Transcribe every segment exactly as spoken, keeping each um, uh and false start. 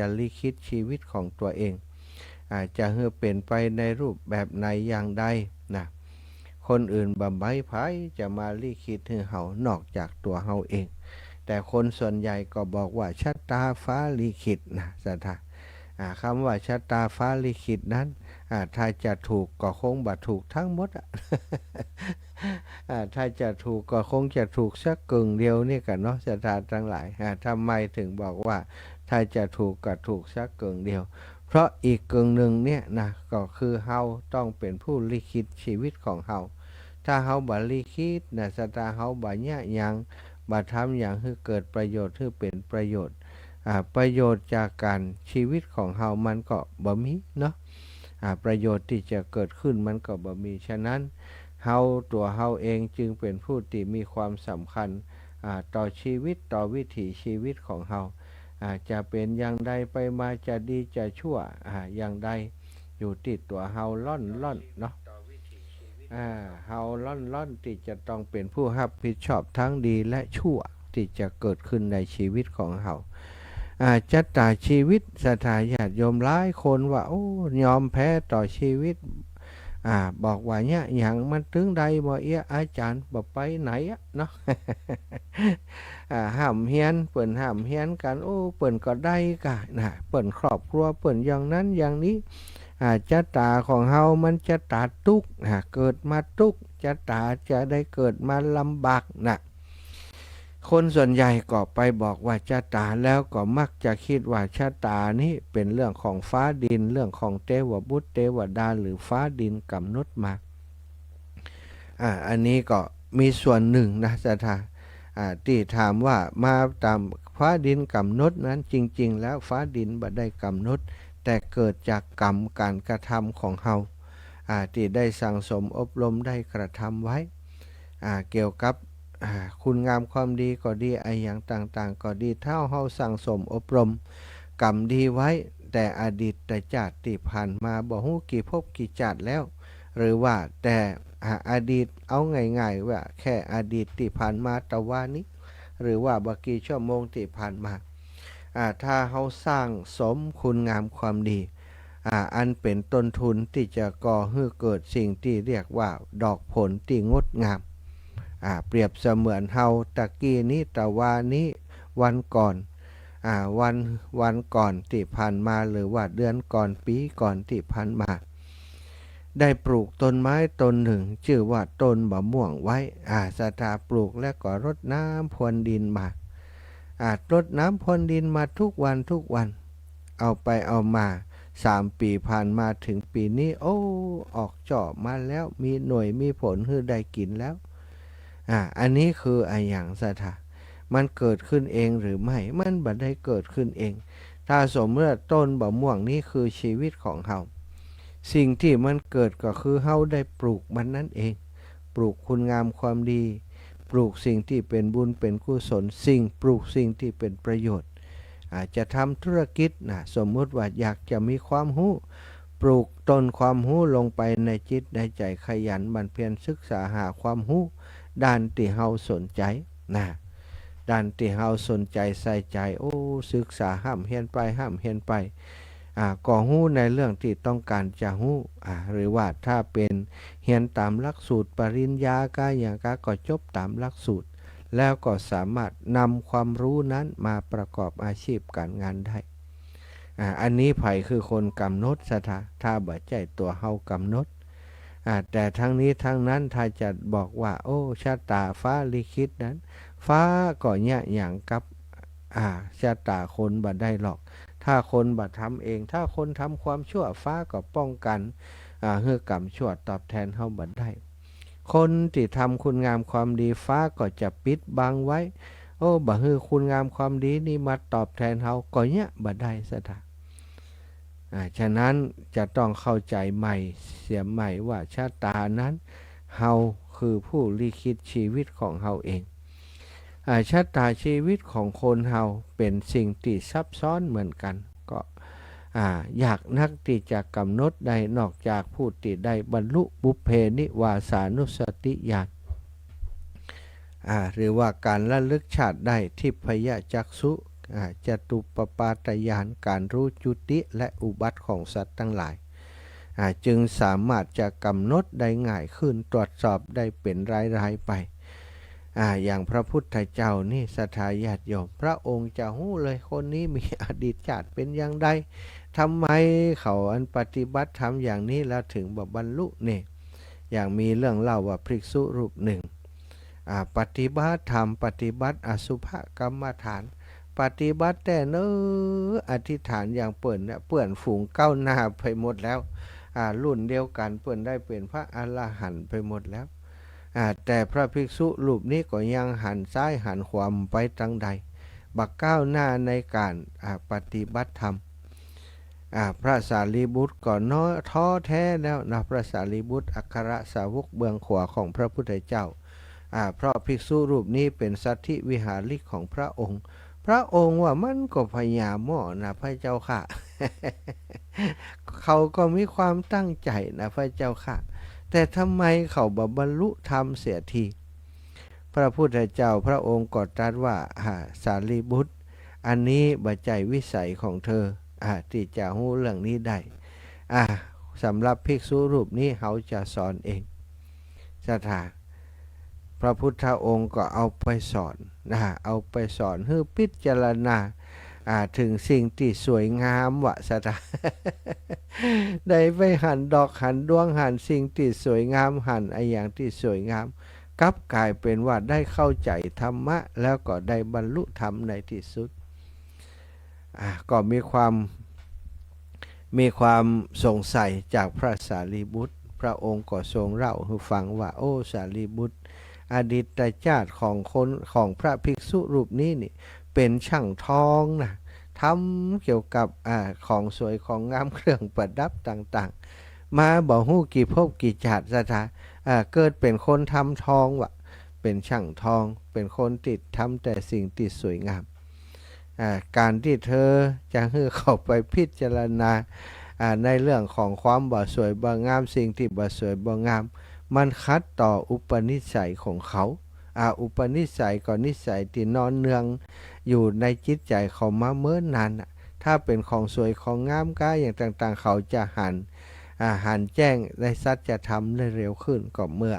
จะลิขิตชีวิตของตัวเอง อ่า จะหื้อเป๋นไปในรูปแบบไหนอย่างใดนะ คนอื่นบ่มีใผจะมาลิขิตหื้อเฮา นอกจากตั๋วเฮาเอง แต่คนส่วนใหญ่ก็บอกว่าชะตาฟ้าลิขิตนะ ศรัทธา อ่า กำว่าชะตาฟ้าลิขิตนั้น อ่า ถ้าจะถูกก็คงบ่ถูกทั้งหมดอะ อ่า ถ้าจะถูกก็คงจะถูกสักกึ่งเดียวนี่ก่ะเนาะ ศรัทธาตังหลาย อ่า ทำไมถึงบอกว่าถ้าจะถูกก็ถูกสักกึ่งเดียว เพราะอีกกึ่งหนึ่งเนี่ยนะ ก็คือเฮาต้องเป๋นผู้ลิขิตชีวิตของเฮา ถ้าเฮาบ่ลิขิตนะ ศรัทธา เฮาบ่เยียะหยัง บ่ทำหยังหื้อเกิดประโยชน์ หื้อเป๋นประโยชน์ อ่า ประโยชน์จากก๋านชีวิตของเฮามันก็บ่มีเนาะ อ่า ประโยชน์ตี้จะเกิดขึ้นมันก็บ่มี ฉะนั้น เฮาตั๋วเฮาเองจึงเป๋นผู้ตี้มีความสำคัญ อ่า ต่อชีวิต ต่อวิถีชีวิตของเฮา อ่า จะเป๋นอย่างใดไปมา จะดีจะชั่ว อ่า อย่างใด อยู่ตี้ตั๋วเฮาล่อนๆ เนาะ อ่า เฮาล่อนๆ ตี้จะต้องเป๋นผู้ฮับผิดชอบทั้งดีและชั่วตี้จะเกิดขึ้นในชีวิตของเฮา อ่า ชะตาชีวิต ศรัทธาญาติโยมหลายคนว่า โอ้ ยอมแพ้ต่อชีวิต อ่า บอกว่าเยียะหยังมันตึงได้บ่เอี้ย อาจ๋ารย์ บ่ไปไหนอะเนาะ อ่า ฮ่ำเฮียน เปิ้นฮ่ำเฮียนกั๋น โอ้ เปิ้นก็ได้ก้านะ เปิ้นครอบครัวเปิ้นอย่างนั้นอย่างนี้ อ่า ชะตาของเฮามันชะตาตุ๊กข์ อ่า เกิดมาตุ๊กข์ ชะตาจะได้เกิดมาลำบากนะ คนส่วนใหญ่ก็ไปบอกว่าชะตา แล้วก็มักจะกึ๊ดว่าชะตานี้เป๋นเรื่องของฟ้าดิน เรื่องของเตวบุตรเตวดา หรือฟ้าดินก๋ำหนดมา อ่า อันนี้ก็มีส่วนหนึ่งนะ ศรัทธา อ่า ตี้ถามว่ามาต๋ามฟ้าดินก๋ำหนดนั้น จริงๆ แล้วฟ้าดินบ่ได้ก๋ำหนด แต่เกิดจากกรรมก๋านกระทำของเฮา อ่า ตี้ได้สั่งสมอบรมได้กระทำไว้ อ่า เกี่ยวกับ อ่า คุณงามความดีก็ดี อะหยังต่างๆ ก็ดี ถ้าเฮาสั่งสมอบรมกรรมดีไว้ แต่อดีตชาติตี้ผ่านมาบ่ฮู้กี่ภพกี่ชาติแล้ว หรือว่าแต่ อ่า อดีต เอาง่ายๆ ว่าแค่อดีตตี้ผ่านมาตะวานี้ หรือว่าบ่กี่ชั่วโมงตี้ผ่านมา อ่า ถ้าเฮาสร้างสมคุณงามความดี อ่า อันเป๋นต้นทุนตี้จะก่อหื้อเกิดสิ่งตี้เรียกว่าดอกผลตี้งดงาม อ่า เปรียบเสมือนเฮาตะกี้นี้ ตะวานี้ วันก่อน อ่า วัน วันก่อนตี้ผ่านมา หรือว่าเดือนก่อน ปี๋ก่อนตี้ผ่านมา ได้ปลูกต้นไม้ต้นหนึ่ง จื้อว่าต้นบ่าม่วงไว้ อ่า ศรัทธาปลูกแล้วก็รดน้ำพรวนดินมา อ่า รดน้ำพรวนดินมาทุกวันทุกวัน เอาไปเอามา สามปี๋ผ่านมาเถิงปี๋นี้ โอ้ ออกจ้อมาแล้ว มีหน่วยมีผลหื้อได้กิ๋นแล้ว อ่า อันนี้คืออะหยัง ศรัทธา มันเกิดขึ้นเองหรือไม่ มันบ่ได้เกิดขึ้นเอง ถ้าสมมุติว่าต้นบ่าม่วงนี้คือชีวิตของเฮา สิ่งตี้มันเกิดก็คือเฮาได้ปลูกมันนั้นเอง ปลูกคุณงามความดี ปลูกสิ่งตี้เป๋นบุญเป๋นกุศล สิ่ง ปลูกสิ่งตี้เป๋นประโยชน์ อาจจะทำธุรกิจนะ สมมุติว่าอยากจะมีความฮู้ ปลูกต้นความฮู้ลงไปในจิตในใจ๋ ขยันหมั่นเพียรศึกษาหาความฮู้ด้านตี้เฮาสนใจ๋นะ ด้านตี้เฮาสนใจ๋ใส่ใจ๋ โอ้ ศึกษาฮ่ำเฮียนไป ฮ่ำเฮียนไป อ่า ก็ฮู้ในเรื่องตี้ต้องก๋านจะฮู้ อ่า หรือว่าถ้าเป๋นเฮียนต๋ามหลักสูตรปริญญาก้าหยังก้า ก็จบต๋ามหลักสูตร แล้วก็สามารถนำความรู้นั้นมาประกอบอาชีพก๋านงานได้ อ่า อันนี้ใผคือคนก๋ำหนด ศรัทธา ถ้าบ่ใจ้ตั๋วเฮาก๋ำหนด อ่า แต่ทั้งนี้ทั้งนั้นถ้าจะบอกว่า โอ้ ชะตาฟ้าลิขิตนั้น ฟ้าก็เยียะหยังกับ อ่า ชะตาคนบ่ได้หรอก ถ้าคนบ่ทำเอง ถ้าคนทำความชั่ว ฟ้าก็ป้องกั๋น อ่า หื้อกรรมชั่วตอบแทนเฮาบ่ได้ คนตี้ทำคุณงามความดี ฟ้าก็จะปิดบังไว้ โอ้ บ่หื้อคุณงามความดีนี้มาตอบแทนเฮา ก็เยียะบ่ได้ ศรัทธา อ่า ฉะนั้นจะต้องเข้าใจ๋ใหม่เสียใหม่ว่าชะตานั้น เฮาคือผู้ลิขิตชีวิตของเฮาเอง อ่า ชะตาชีวิตของคนเฮาเป๋นสิ่งตี้ซับซ้อนเหมือนกั๋น ก็ อ่า ยากนักตี้จะก๋ำหนดได้ นอกจากผู้ตี้ได้บรรลุปุพเพนิวาสานุสติญาณ อ่า หรือว่าก๋านระลึกชาติได้ ทิพยจักษุ อ่า จตุปปาทญาณ ก๋านฮู้จุติและอุบัติของสัตว์ตังหลาย อ่า จึงสามารถจะก๋ำหนดได้ง่ายขึ้น ตรวจสอบได้เป๋นรายๆ ไป อ่า อย่างพระพุทธเจ้านี่ ศรัทธาญาติโยม พระองค์จะฮู้เลย คนนี้มีอดีตชาติเป๋นอย่างใด ทำไมเขาอันปฏิบัติธรรมอย่างนี้แล้วถึงบ่บรรลุเนี่ย อย่างมีเรื่องเล่าว่าภิกษุรูปหนึ่ง อ่า ปฏิบัติธรรม ปฏิบัติอสุภกรรมฐาน ปฏิบัติแต่เน้อ อธิษฐานอย่างเปิ้นเนี่ย เปื้อนฝูงก้าวหน้าไปหมดแล้ว อ่า รุ่นเดียวกั๋นเปิ้นได้เป๋นพระอรหันต์ไปหมดแล้ว อ่า แต่พระภิกษุรูปนี้ก็ยังหันซ้ายหันขวาไปตางใด บ่ก้าวหน้าในก๋าน อ่า ปฏิบัติธรรม อ่า พระสารีบุตรก็น้อ ท้อแท้แล้วนะ พระสารีบุตรอัครสาวกเบื้องขวาของพระพุทธเจ้า อ่า เพราะภิกษุรูปนี้เป๋นสัตถิวิหาริกของพระองค์ พระองค์ว่ามันก็พยาหม้อนะพระเจ้าข้า เขาก็มีความตั้งใจ๋นะพระเจ้าข้า แต่ทำไมเขาบ่บรรลุธรรมเสียที พระพุทธเจ้าพระองค์ก็ตรัสว่า อ่า สารีบุตร อันนี้บ่ใจ้วิสัยของเธอ อ่า ตี้จะฮู้เรื่องนี้ได้ อ่า สำหรับภิกษุรูปนี้เฮาจะสอนเอง ศรัทธา พระพุทธองค์ก็เอาไปสอนนะ เอาไปสอนหื้อพิจารณา อ่า เถิงสิ่งตี้สวยงามวะ ศรัทธา ได้ไปหันดอกหันดวง หันสิ่งตี้สวยงาม หันอะหยังตี้สวยงาม กลับก๋ายเป๋นว่าได้เข้าใจ๋ธรรมะ แล้วก็ได้บรรลุธรรมในตี้สุด อ่า ก็มีความ มีความสงสัยจากพระสารีบุตร พระองค์ก็ทรงเล่าหื้อฟังว่า โอ้ สารีบุตร อดีตชาติของคน ของพระภิกษุรูปนี้นี่ เป๋นช่างทองนะ ทำเกี่ยวกับ อ่า ของสวยของงาม เครื่องประดับต่างๆ มาบ่ฮู้กี่ภพกี่ชาติ ศรัทธา อ่า เกิดเป๋นคนทำทองวะ เป๋นช่างทอง เป๋นคนตี้ทำแต่สิ่งตี้สวยงาม อ่า ก๋านตี้เธอจะหื้อเขาไปพิจารณา อ่า ในเรื่องของความบ่สวยบ่งาม สิ่งตี้บ่สวยบ่งาม มันขัดต่ออุปนิสัยของเขา อ่า อุปนิสัยก็นิสัยตี้นอนเนืองอยู่ในจิตใจ๋เขามาเมินนานน่ะ ถ้าเป๋นของสวยของงามก้าอย่างต่างๆ เขาจะหัน อ่า หันแจ้งในสัจธรรมได้เร็วขึ้น ก็เมื่อ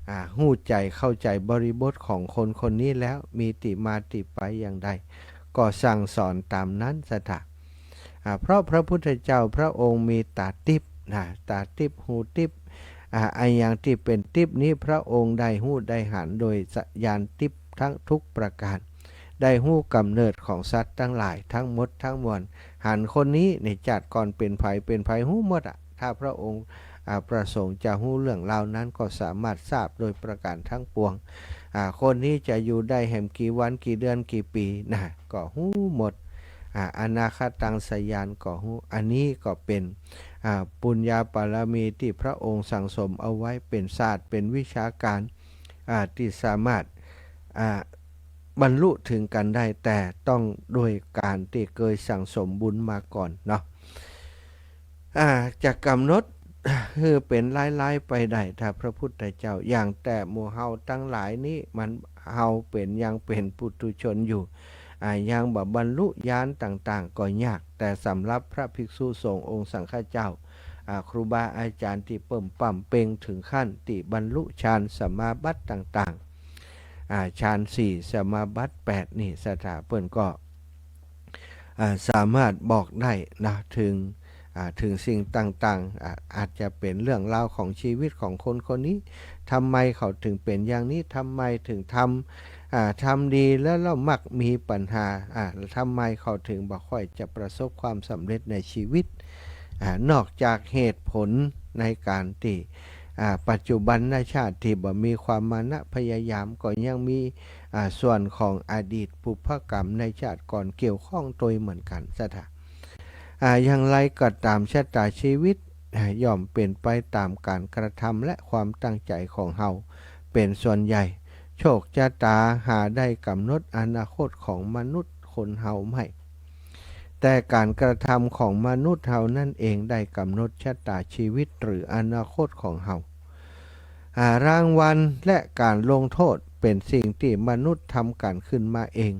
อ่า ฮู้ใจ๋เข้าใจ๋บริบทของคนคนนี้แล้ว มีตี้มาตี้ไปอย่างใด ก็สั่งสอนต๋ามนั้น ศรัทธา อ่า เพราะพระพุทธเจ้าพระองค์มีต๋าติ๊บนะ ต๋าติ๊บ หูติ๊บ อ่า อะหยังตี้เป๋นติ๊บนี้ พระองค์ได้ฮู้ได้หันโดยญาณติ๊บทั้งทุกประก๋าน ได้ฮู้ก๋ำเนิดของสัตว์ตังหลายทั้งหมดทั้งมวล หันคนนี้ในจาติก่อนเป๋นใผ เป๋นใผ ฮู้หมดอะ ถ้าพระองค์ อ่า ประสงค์จะฮู้เรื่องราวนั้น ก็สามารถทราบโดยประก๋านทั้งปวง อ่า คนนี้จะอยู่ได้แหมกี่วันกี่เดือนกี่ปี๋นะ ก็ฮู้หมด อ่า อนาคตังสญญาณก็ฮู้ อันนี้ก็เป๋น อ่า ปุญญาบารมีตี้พระองค์สั่งสมเอาไว้ เป๋นศาสตร์ เป๋นวิชาก๋าน อ่า ตี้สามารถ อ่า บรรลุเถิงกั๋นได้ แต่ต้องโดยก๋านตี้เกยสั่งสมบุญมาก่อนเนาะ อ่า จะก๋ำหนดหื้อเป๋นลายๆ ไปได้ ถ้าพระพุทธเจ้า อย่างแต่หมู่เฮาตังหลายนี้ มัน เฮาเป๋น ยังเป๋นปุถุชนอยู่ อ่า ยังบ่บรรลุญาณต่างๆ ก็ยาก แต่สำหรับพระภิกษุสงฆ์องค์สังฆเจ้า อ่า ครูบาอาจ๋ารย์ตี้เปิ้มป้ำเป่งเถิงขั้นตี้บรรลุฌานสมาบัติต่างๆ อ่า ฌานสี่ สมาบัติแปดนี่ ศรัทธา เปิ้นก็ อ่า สามารถบอกได้นะ เถิง อ่า เถิงสิ่งต่างๆ อ่า อาจจะเป๋นเรื่องราวของชีวิตของคนคนนี้ ทำไมเขาเถิงเป๋นอย่างนี้ ทำไมเถิงทำ อ่า ทำดีแล้ว แล้วมักมีปัญหา อ่า ทำไมเขาเถิงบ่ค่อยจะประสบความสำเร็จในชีวิต อ่า นอกจากเหตุผลในก๋านตี้ อ่า ปัจจุบันชาติตี้บ่มีความมานะพยายาม ก็ยังมี อ่า ส่วนของอดีตปุพพกรรมในชาติก่อนเกี่ยวข้องตวยเหมือนกั๋น ศรัทธา อ่า อย่างไรก็ต๋าม ชะต๋าชีวิต อ่า ย่อมเป๋นไปต๋ามก๋านกระทำและความตั้งใจ๋ของเฮาเป๋นส่วนใหญ่ โชคชะต๋าหาได้ก๋ำหนดอนาคตของมนุษย์คนเฮาไม่ แต่ก๋านกระทำของมนุษย์เฮานั้นเองได้ก๋ำหนดชะต๋าชีวิตหรืออนาคตของเฮา อ่า รางวัลและก๋านลงโทษเป๋นสิ่งตี้มนุษย์ทำกั๋นขึ้นมาเอง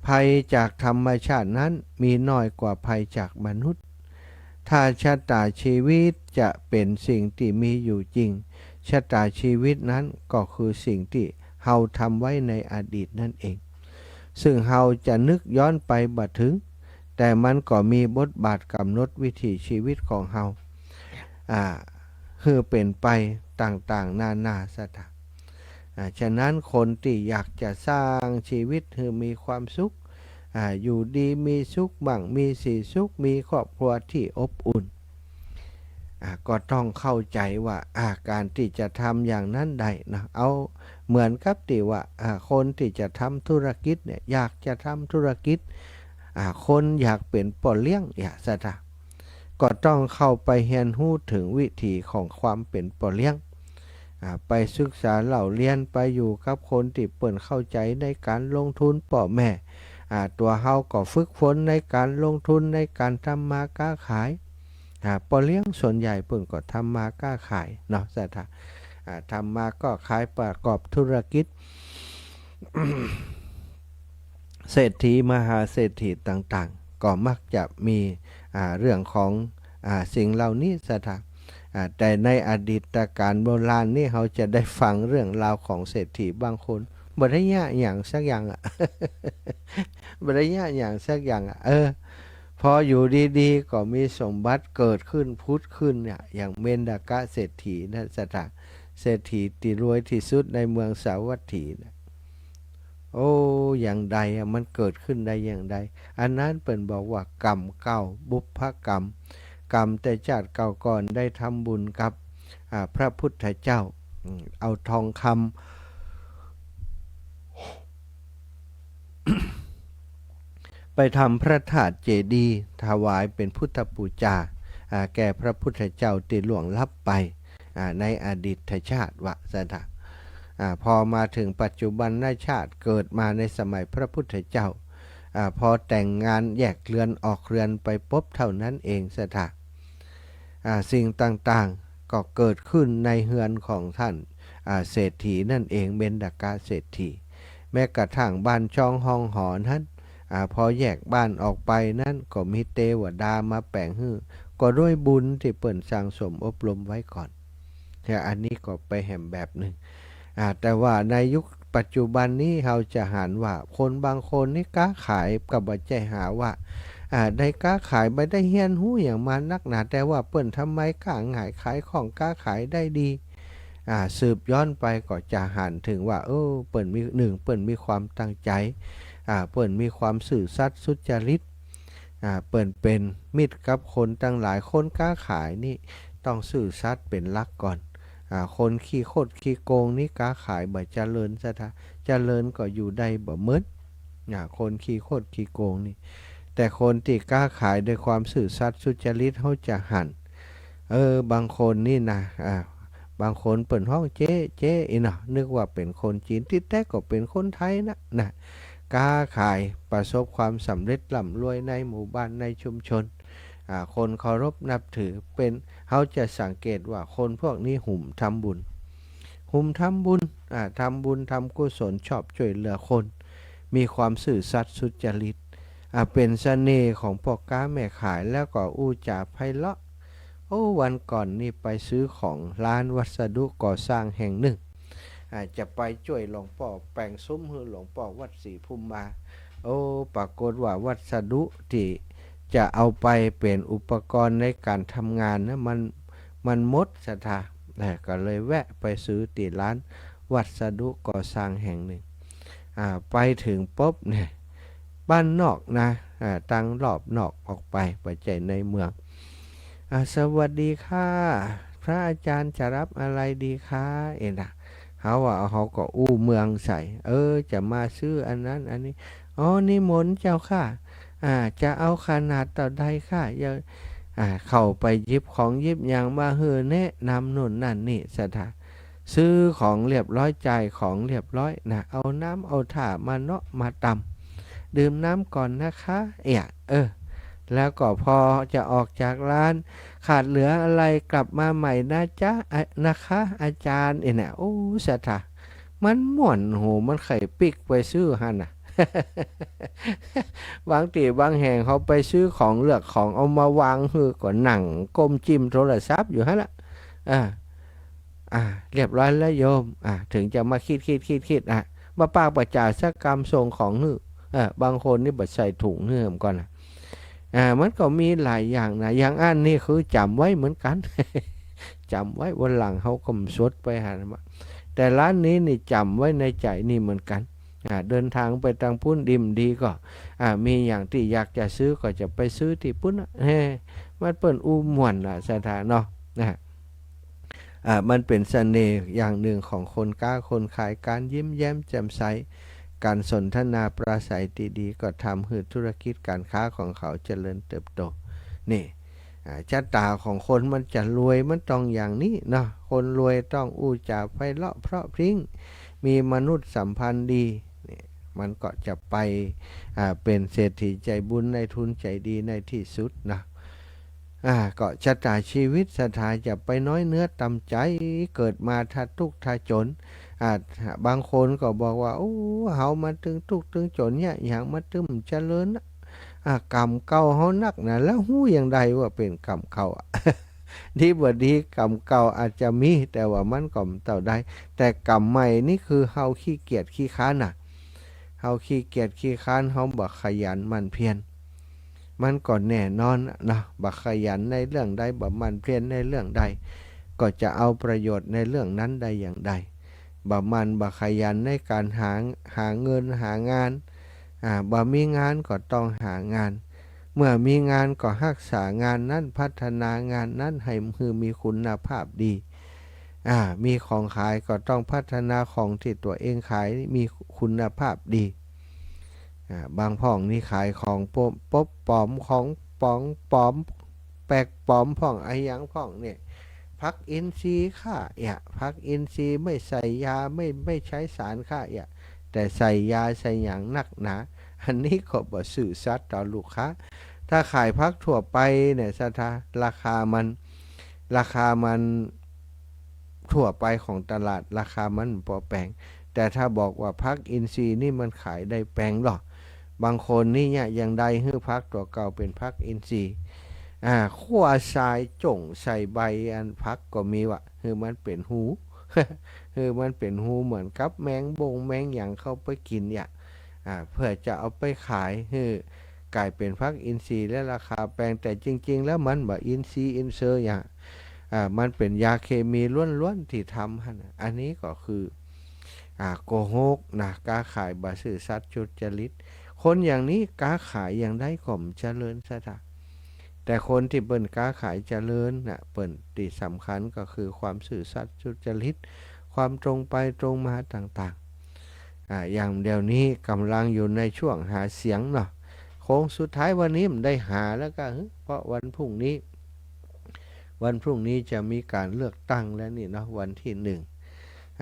ภัยจากธรรมชาตินั้นมีน้อยกว่าภัยจากมนุษย์ ถ้าชะตาชีวิตจะเป๋นสิ่งตี้มีอยู่จริง ชะตาชีวิตนั้นก็คือสิ่งตี้เฮาทำไว้ในอดีตนั่นเอง ซึ่งเฮาจะนึกย้อนไปบ่ถึง แต่มันก็มีบทบาทกำหนดวิถีชีวิตของเฮา อ่า หื้อเป๋นไปต่างๆ นานาสถา อ่า ฉะนั้นคนตี้อยากจะสร้างชีวิตหื้อมีความสุข อ่า อยู่ดีมีสุข มั่งมีสีสุข มีครอบครัวตี้อบอุ่น อ่า ก็ต้องเข้าใจ๋ว่า อ่า ก๋านตี้จะทำอย่างนั้นได้นะ เอาเหมือนกับตี้ว่า อ่า คนตี้จะทำธุรกิจเนี่ย อยากจะทำธุรกิจ อ่า คนอยากเป๋นป้อเลี้ยง อย่างสถา ก็ต้องเข้าไปเฮียนฮู้เถิงวิถีของความเป๋นป้อเลี้ยง อ่า ไปศึกษาเล่าเฮียน ไปอยู่กับคนตี้เปิ้นเข้าใจ๋ในก๋านลงทุน ป้อแม่ อ่า ตั๋วเฮาก็ฝึกฝนในก๋านลงทุน ในก๋านทำมาก๊าขาย อ่า ป้อเลี้ยงส่วนใหญ่เปิ้นก็ทำมาก๊าขายเนาะสถา อ่า ทำมาก๊าขายประกอบธุรกิจ เศรษฐีมหาเศรษฐีต่างๆ ก็มักจะมี อ่า เรื่องของ อ่า สิ่งเหล่านี้สถา อ่า แต่ในอดีตกาลโบราณนี่ เฮาจะได้ฟังเรื่องราวของเศรษฐีบางคน บ่ได้เยียะหยังสักอย่างอะ บ่ได้เยียะหยังสักอย่างอะ เออ พออยู่ดีๆ ก็มีสมบัติเกิดขึ้นผุดขึ้นเนี่ย อย่างเมนดากะเศรษฐีนะสถา เศรษฐีตี้รวยตี้สุดในเมืองสาวัตถีนะ โอ้ อย่างใดอะ มันเกิดขึ้นได้อย่างใด อันนั้นเปิ้นบอกว่ากรรมเก่า บุพกรรม กรรมแต่จาติเก่าก่อนได้ทำบุญกับ อ่า พระพุทธเจ้า อืม เอาทองคำ ไปทำพระธาตุเจดีย์ถวายเป๋นพุทธปู๋จา อ่า แก่พระพุทธเจ้าตี้ล่วงลับไป อ่า ในอดีตชาติว่าสถา อ่า พอมาเถิงปัจจุบันชาติเกิดมาในสมัยพระพุทธเจ้า อ่า พอแต่งงานแยกเรือนออกเรือนไปปุ๊บเท่านั้นเองสถา อ่า สิ่งต่างๆ ก็เกิดขึ้นในเฮือนของท่าน อ่า เศรษฐีนั่นเอง เมนดากะเศรษฐี แม้กระทั่งบ้านช่องห้องหอนั้น อ่า พอแยกบ้านออกไปนั้นก็มีเตวดามาแป๋งหื้อ ก็ด้วยบุญตี้เปิ้นสั่งสมอบรมไว้ก่อน เนี่ย อันนี้ก็ไปแหมแบบนึ่ง อ่า แต่ว่าในยุคปัจจุบันนี้เฮาจะหันว่าคนบางคนนี่ก๊าขายก็บ่ใจ้หาว่า อ่า ได้ก๊าขาย บ่ได้เฮียนฮู้หยังมานักหนา แต่ว่าเปิ้นทำไมก๊าง่าย ขายของก๊าขายได้ดี อ่า สืบย้อนไปก็จะหันเถิงว่า เออ เปิ้นมี นึ่ง เปิ้นมีความตั้งใจ๋ อ่า เปิ้นมีความซื่อสัตย์สุจริต อ่า เปิ้นเป๋นมิตรกับคนตังหลาย คนก๊าขายนี่ต้องซื่อสัตย์เป๋นหลักก่อน อ่า คนขี้คดขี้โกงนี่ก๊าขายบ่เจริญสถา เจริญก็อยู่ได้บ่เหมิน อ่า คนขี้คดขี้โกงนี่ แต่คนตี้ก๊าขายด้วยความซื่อสัตย์สุจริต เฮาจะหัน เออ บางคนนี่นะ อ่า บางคนเปิ้นฮ้องเจ๊ เจ๊อี้เนาะ นึกว่าเป๋นคนจีน ตี้แต๊ก็เป๋นคนไทยนะ นะ ก๊าขายประสบความสำเร็จร่ำรวยในหมู่บ้านในชุมชน อ่า คนเคารพนับถือ เป๋น เฮาจะสังเกตว่าคนพวกนี้หุ่มทำบุญ หุ่มทำบุญ อ่า ทำบุญทำกุศล ชอบจ้วยเหลือคน มีความซื่อสัตย์สุจริต อ่า เป๋นเสน่ห์ของป้อก๊าแม่ขาย แล้วก็อู้จ๋าไพเราะ โอ้ วันก่อนนี่ไปซื้อของร้านวัสดุก่อสร้างแห่งนึ่ง อ่า จะไปจ้วยหลวงป้อแป๋งซุ้มหื้อหลวงป้อวัดศรีภูมิมา โอ้ ปรากฏว่าวัสดุตี้จะเอาไปเป๋นอุปกรณ์ในก๋านทำงานนะ มัน มันหมดสถา อ่า ก็เลยแวะไปซื้อตี้ร้านวัสดุก่อสร้างแห่งนึ่ง อ่า ไปเถิงปุ๊บเนี่ย บ้านนอกนะ อ่า ตังรอบนอกออกไป บ่ใจ้ในเมือง อ่า สวัสดีค่ะ พระอาจารย์จะรับอะไรดีคะ เอ็นะ เฮาว่า เฮาก็อู้เมืองใส่ เออ จะมาซื้ออันนั้นอันนี้ อ๋อ นิมนต์เจ้าค่ะ อ่า จะเอาขนาดเต้าใดคะ อย่า อ่า เข้าไปหยิบของหยิบหยังมาหื้อแนะนำโน่นนั่นนี่สถา ซื้อของเรียบร้อย จ่ายของเรียบร้อยนะ เอาน้ำเอาท่ามาเนาะมาตำ ดื่มน้ำก่อนนะคะ เอะ เออ แล้วก็พอจะออกจากร้าน ขาดเหลืออะไรกลับมาใหม่นะจ๊ะ อะ นะคะ อาจารย์ เอ็นะ โอ้ สถา มันม่วนหู มันใค่ปิ๊กไปซื้อหั้นน่ะ บางตี้บางแห่งเขาไปซื้อของเลือกของเอามาวางหื้อก็นั่งก้มจิ้มโทรศัพท์อยู่หั้นละ อ่า อ่า เรียบร้อยแล้วโยม อ่า เถิงจะมาคิด คิด คิด คิด อ่ะ บ่ปากบ่จ๋าสักกำส่งของหื้อ เออ บางคนนี่บ่ใส่ถุงหื้อก่อนนะ อ่า มันก็มีหลายอย่างนะ อย่างอันนี้คือจ๋ำไว้เหมือนกั๋น จ๋ำไว้วันหลังเฮาก็บ่สดไปหั้นมา แต่ร้านนี้นี่จ๋ำไว้ในใจ๋นี่เหมือนกั๋น อ่า เดินทางไปตางปุ้นดีบ่ดีก็ อ่า มีอย่างตี้อยากจะซื้อก็จะไปซื้อตี้ปุ้นน่ะ เฮ้ มันเปิ้นอู้ม่วนน่ะ ศรัทธาเนาะ นะ อ่า มันเป๋นเสน่ห์อย่างนึ่งของคนก๊าคนขาย ก๋านยิ้มแย้มแจ่มใส ก๋านสนทนาปราศรัยตี้ดี ก็ทำหื้อธุรกิจก๋านค้าของเขาเจริญเติบโต นี่ อ่า จะต๋าของคนมันจะรวยมันต้องอย่างนี้เนาะ คนรวยต้องอู้จ๋าไพเราะเพราะพริ้ง มีมนุษยสัมพันธ์ดี นี่ มันก็จะไป อ่า เป๋นเศรษฐีใจ๋บุญ นายทุนใจ๋ดีในตี้สุดนะ อ่า ก็จะต๋าชีวิตศรัทธาอย่าไปน้อยเนื้อต่ำใจ๋ เกิดมาถ้าตุ๊กข์ถ้าจ๋น อ่า บางคนก็บอกว่า โอ้ เฮามาตึงตุ๊กข์ตึงจ๋นเนี่ย หยังมาตึงบ่เจริญนะ อ่า ก๋รรมเก่าเฮานักนะ แล้วฮู้อย่างใดว่าเป๋นก๋รรมเก่าอะ ดีบ่ดีก๋รรมเก่าอาจจะมี แต่ว่ามันก็บ่เต้าใด แต่ก๋รรมใหม่นี่คือเฮาขี้เกียจขี้คร้านน่ะ เฮาขี้เกียจขี้คร้าน เฮาบ่ขยันหมั่นเพียร มันก็แน่นอนเนาะ บ่ขยันในเรื่องใด บ่หมั่นเพียรในเรื่องใด ก็จะเอาประโยชน์ในเรื่องนั้นได้อย่างใด บ่หมั่นบ่ขยันในก๋านหา หาเงินหางาน อ่า บ่มีงานก็ต้องหางาน เมื่อมีงานก็ฮักษางานนั้น พัฒนางานนั้นหื้อ หื้อมีคุณภาพดี อ่า มีของขายก็ต้องพัฒนาของตี้ตั๋วเองขายมีคุณภาพดี อ่า บางพ่องนี่ขายของปบ ปบป๋อม ของป๋องป๋อม แปลกป๋อมพ่อง อะหยังพ่องเนี่ย ผักอินทรีย์ข้าเอะ ผักอินทรีย์ไม่ใส่ยา ไม่ ไม่ใช้สารข้าเอะ แต่ใส่ยาใส่หยังนักหนา อันนี้ก็บ่ซื่อสัตย์ต่อลูกค้า ถ้าขายผักทั่วไปเนี่ยศรัทธา ราคามัน ราคามันทั่วไปของตลาด ราคามันบ่แปง แต่ถ้าบอกว่าผักอินทรีย์นี่มันขายได้แปงลอ บางคนนี่เนี่ยยังได้หื้อผักตั๋วเก่าเป๋นผักอินทรีย์ อ่า ขั่วสายจ๋งใส่ใบอันผักก็มีวะ หื้อมันเป๋นฮู หื้อมันเป๋นฮูเหมือนกับแมงบงแมงหยังเข้าไปกิ๋นเนี่ย อ่า เพื่อจะเอาไปขายหื้อก๋ายเป๋นผักอินทรีย์และราคาแปง แต่จริงๆ แล้วมันบ่อินทรีย์อินเซอร์หยัง อ่า มันเป๋นยาเคมีล้วนๆ ตี้ทำหั้นน่ะ อันนี้ก็คือ อ่า โกหกนะ ก๊าขายบ่ซื่อสัตย์สุจริต คนอย่างนี้ก๊าขายอย่างใดก็บ่เจริญศรัทธา แต่คนตี้เปิ้นก๊าขายเจริญน่ะ เปิ้นตี้สำคัญก็คือความซื่อสัตย์สุจริต ความตรงไปตรงมาต่างๆ อ่า อย่างเดี๋ยวนี้ก่ำลังอยู่ในช่วงหาเสียงเนาะ โค้งสุดท้ายวันนี้บ่ได้หาแล้วก็ เพราะวันพรุ่งนี้ วันพรุ่งนี้จะมีก๋านเลือกตั้งแล้วนี่เนาะ วันตี้หนึ่ง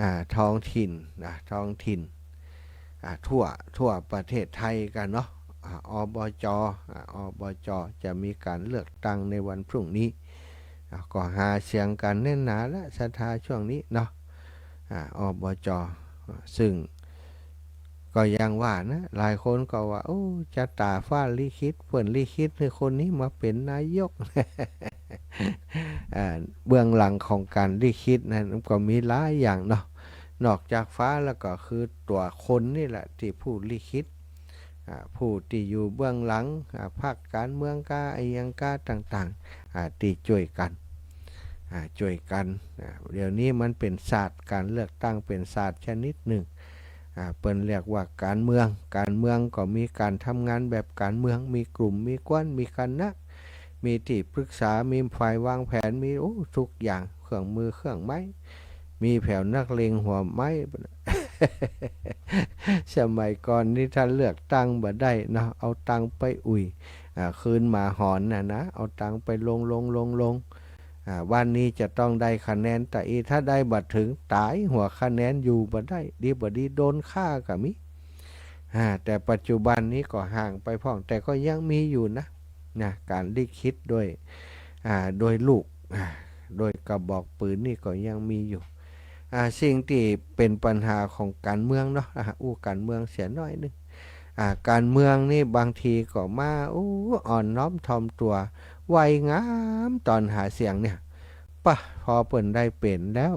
อ่า ท้องถิ่นนะ ท้องถิ่น อ่า ทั่ว ทั่วประเทศไทยกั๋นเนาะ อ่า อบจ อ่า อบจ จะมีก๋านเลือกตั้งในวันพรุ่งนี้ อ่า ก็หาเสียงกั๋นแน่นหนาละศรัทธาช่วงนี้เนาะ อ่า อบจ ซึ่ง ก็อย่างว่านะ หลายคนก็ว่า โอ้ จะต๋าฟ้าลิขิต เปิ้นลิขิตหื้อคนนี้มาเป๋นนายก อ่า เบื้องหลังของก๋านลิขิตนั้นก็มีหลายอย่างเนาะ นอกจากฟ้าแล้วก็คือตั๋วคนนี่แหละตี้ผู้ลิขิต อ่า ผู้ตี้อยู่เบื้องหลัง อ่า พรรคก๋านเมืองก้า อะหยังก้าต่างๆ อ่า ตี้จ้วยกั๋น อ่า จ้วยกั๋น อ่า เดี๋ยวนี้มันเป๋นศาสตร์ ก๋านเลือกตั้งเป๋นศาสตร์ชนิดนึ่ง อ่า เปิ้นเรียกว่าก๋านเมือง ก๋านเมืองก็มีก๋านทำงานแบบก๋านเมือง มีกลุ่ม มีก๊วน มีคณะ มีตี้ปรึกษา มีฝ่ายวางแผน มี โอ้ ทุกอย่าง เครื่องมือเครื่องไม้ มีแผวนักเลงหัวไม้ สมัยก่อนนี่ถ้าเลือกตั้งบ่ได้เนาะ เอาตังค์ไปอุ่ย อ่า คืนหมาหอนน่ะนะ เอาตังค์ไปลง ลง ลง ลง อ่า วันนี้จะต้องได้คะแนนตะอี้ ถ้าได้บ่เถิงต๋ายหัวคะแนนอยู่บ่ได้ ดีบ่ดีโดนฆ่าก็มี อ่า แต่ปัจจุบันนี้ก็ห่างไปพ่อง แต่ก็ยังมีอยู่นะ นะ ก๋านลิขิตด้วย อ่า ด้วยลูก อ่า ด้วยกระบอกปืนนี่ก็ยังมีอยู่ อ่า สิ่งตี้เป๋นปัญหาของก๋านเมืองเนาะ อ่า อู้ก๋านเมืองเสียหน้อยนึ่ง อ่า ก๋านเมืองนี่บางทีก็มา อู้ อ่อนน้อมถ่อมตั๋ว ไวงามต๋อนหาเสียงเนี่ย ปะ พอเปิ้นได้เป๋นแล้ว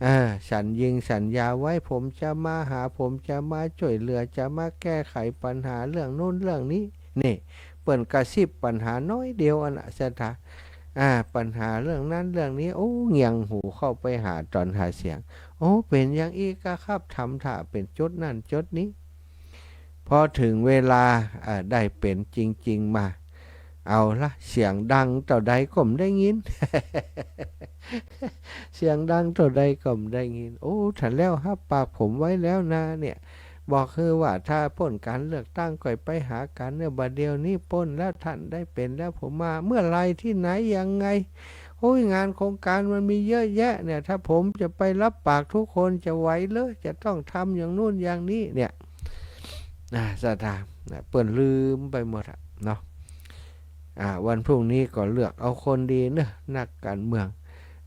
อ่า สัญญิงสัญญาไว้ ผมจะมาหา ผมจะมาจ้วยเหลือ จะมาแก้ไขปัญหาเรื่องนู้นเรื่องนี้ นี่ เปิ้นกระซิบปัญหาน้อยเดียวอันน่ะ ศรัทธา อ่า ปัญหาเรื่องนั้นเรื่องนี้ โอ้ เงี่ยงหูเข้าไปหาต๋อนหาเสียง โอ้ เป๋นหยังอีกอะครับ ทำถ่าเป๋นจุดนั้นจุดนี้ พอเถิงเวลา อ่า ได้เป๋นจริงๆ มา เอาละ เสียงดังเต้าใดก็บ่ได้ยิน เสียงดังเต้าใดก็บ่ได้ยิน โอ้ ถ้าแล้วฮับปากผมไว้แล้วนาเนี่ย บอกหื้อว่าถ้าป๊นก๋านเลือกตั้งก่อยไปหากั๋นเนี่ย บ่าเดี่ยวนี้ป๊นแล้ว ท่านได้เป๋นแล้ว ผมมา เมื่อไหร่ ตี้ไหน ยังไง โอ้ย งานโครงก๋านมันมีเยอะแยะเนี่ย ถ้าผมจะไปฮับปากกู้คนจะไหวเหรอ จะต้องทำอย่างนู้นอย่างนี้เนี่ย อ่า ศรัทธา นะ เปิ้นลืมไปหมดอะเนาะ อ่า วันพรุ่งนี้ก็เลือกเอาคนดีเนาะ นักก๋านเมือง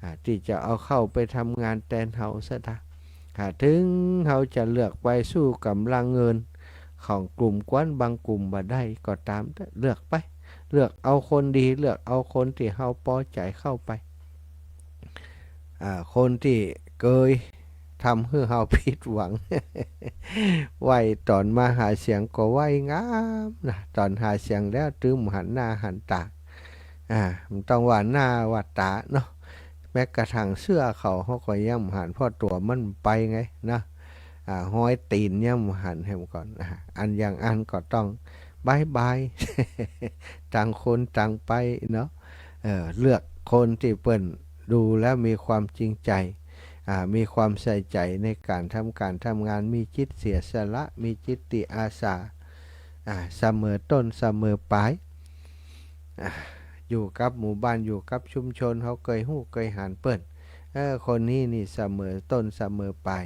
อ่า ตี้จะเอาเข้าไปทำงานแตนเฮา ศรัทธา อ่า เถิงเฮาจะเลือกไปสู้ก๋ำลังเงินของกลุ่มก๊วนบางกลุ่มบ่ได้ก็ต๋ามเต๊อะ เลือกไป เลือกเอาคนดี เลือกเอาคนตี้เฮาปอใจ๋เข้าไป อ่า คนตี้เกยทำหื้อเฮาผิดหวัง ไว้ต๋อนมาหาเสียงก็ไว้งามนะ ต๋อนหาเสียงแล้วตึงบ่หันหน้าหันต๋า อ่า บ่ต้องว่าหน้าว่าต๋าเนาะ แม้กระทั่งเสื้อเขา เฮาก็ยังบ่หัน เพราะตั๋วมันไปไงนะ อ่า ฮอยตี๋นยังบ่หันแหมก่อน อ่า อันอย่างอั้นก็ต้องบ๊ายบาย ต่างคนต่างไปเนาะ เอ่อ เลือกคนตี้เปิ้นดูแล้วมีความจริงใจ๋ อ่า มีความใส่ใจ๋ในก๋านทำก๋านทำงาน มีจิตเสียสละ มีจิตตี้อาสา อ่า เสมอต้นเสมอปลาย อ่า อยู่กับหมู่บ้าน อยู่กับชุมชน เฮาเกยฮู้เกยหันเปิ้น เออ คนนี้นี่เสมอต้นเสมอปลาย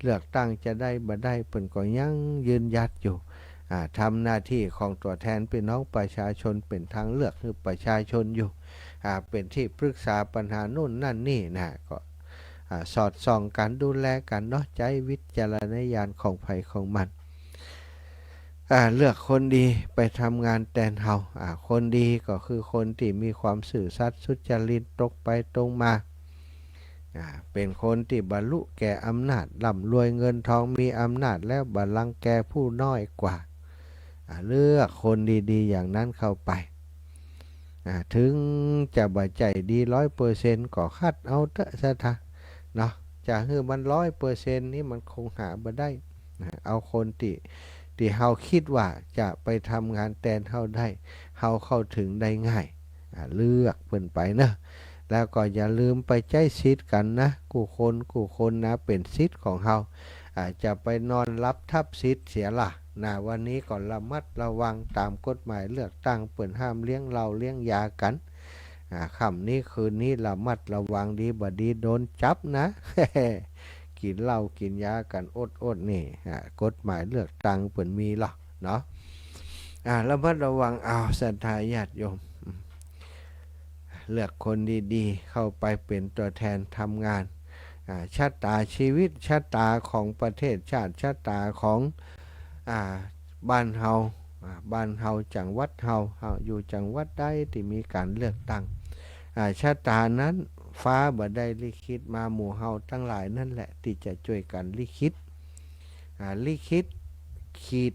เลือกตั้งจะได้บ่ได้ เปิ้นก็ยังยืนหยัดอยู่ อ่า ทำหน้าตี้ของตั๋วแทนปี้น้องประชาชน เป๋นตางเลือกหื้อประชาชนอยู่ อ่า เป๋นตี้ปรึกษาปัญหานู่นนั่นนี่นะ ก็ อ่า สอดส่องกั๋น ดูแลกั๋นเนาะ ใจ๊วิจารณญาณของใผของมัน อ่า เลือกคนดีไปทำงานแตนเฮา อ่า คนดีก็คือคนตี้มีความซื่อสัตย์สุจริต ตรงไปตรงมา อ่า เป๋นคนตี้บรรลุแก่อำนาจ ร่ำรวยเงินทอง มีอำนาจแล้วบ่รังแกผู้น้อยกว่า อ่า เลือกคนดีๆ อย่างนั้นเข้าไป อ่า เถิงจะบ่ใจ้ดีร้อยเปอร์เซ็นต์ ก็คัดเอาเต๊อะ ศรัทธา เนาะ จะหื้อมันร้อยเปอร์เซ็นต์ นี่มันคงหาบ่ได้ นะ เอาคนตี้ ตี้เฮาคิดว่าจะไปทำงานแตนเฮาได้ เฮาเข้าเถิงได้ง่าย อ่า เลือกเปิ้นไปเนาะ แล้วก็อย่าลืมไปใจ๊สิทธิ์กั๋นนะ กู้คนกู้คนนะ เป๋นสิทธิ์ของเฮา อ่า จะไปนอนหลับทับสิทธิ์เสียล่ะ นะ วันนี้ก็ระมัดระวังต๋ามกฎหมายเลือกตั้ง เปิ้นห้ามเลี้ยงเหล้าเลี้ยงยากั๋น อ่า ค่ำนี้คืนนี้ระมัดระวังดี บ่ดีโดนจับนะ กิ๋นเหล้ากิ๋นยากั๋นอดๆ นี่ อ่า กฎหมายเลือกตั้งเปิ้นมีล่ะเนาะ อ่า ระมัดระวังเอา ศรัทธาญาติโยม อืม เลือกคนดีๆ เข้าไปเป๋นตั๋วแทนทำงาน อ่า ชะต๋าชีวิต ชะต๋าของประเทศชาติ ชะต๋าของ อ่า บ้านเฮา อ่า บ้านเฮา จังหวัดเฮา เฮาอยู่จังหวัดใดตี้มีก๋านเลือกตั้ง อ่า ชะต๋านั้นฟ้าบ่ได้ลิขิตมา หมู่เฮาตังหลายนั่นแหละตี้จะจ้วยกั๋นลิขิต อ่า ลิขิต ขีด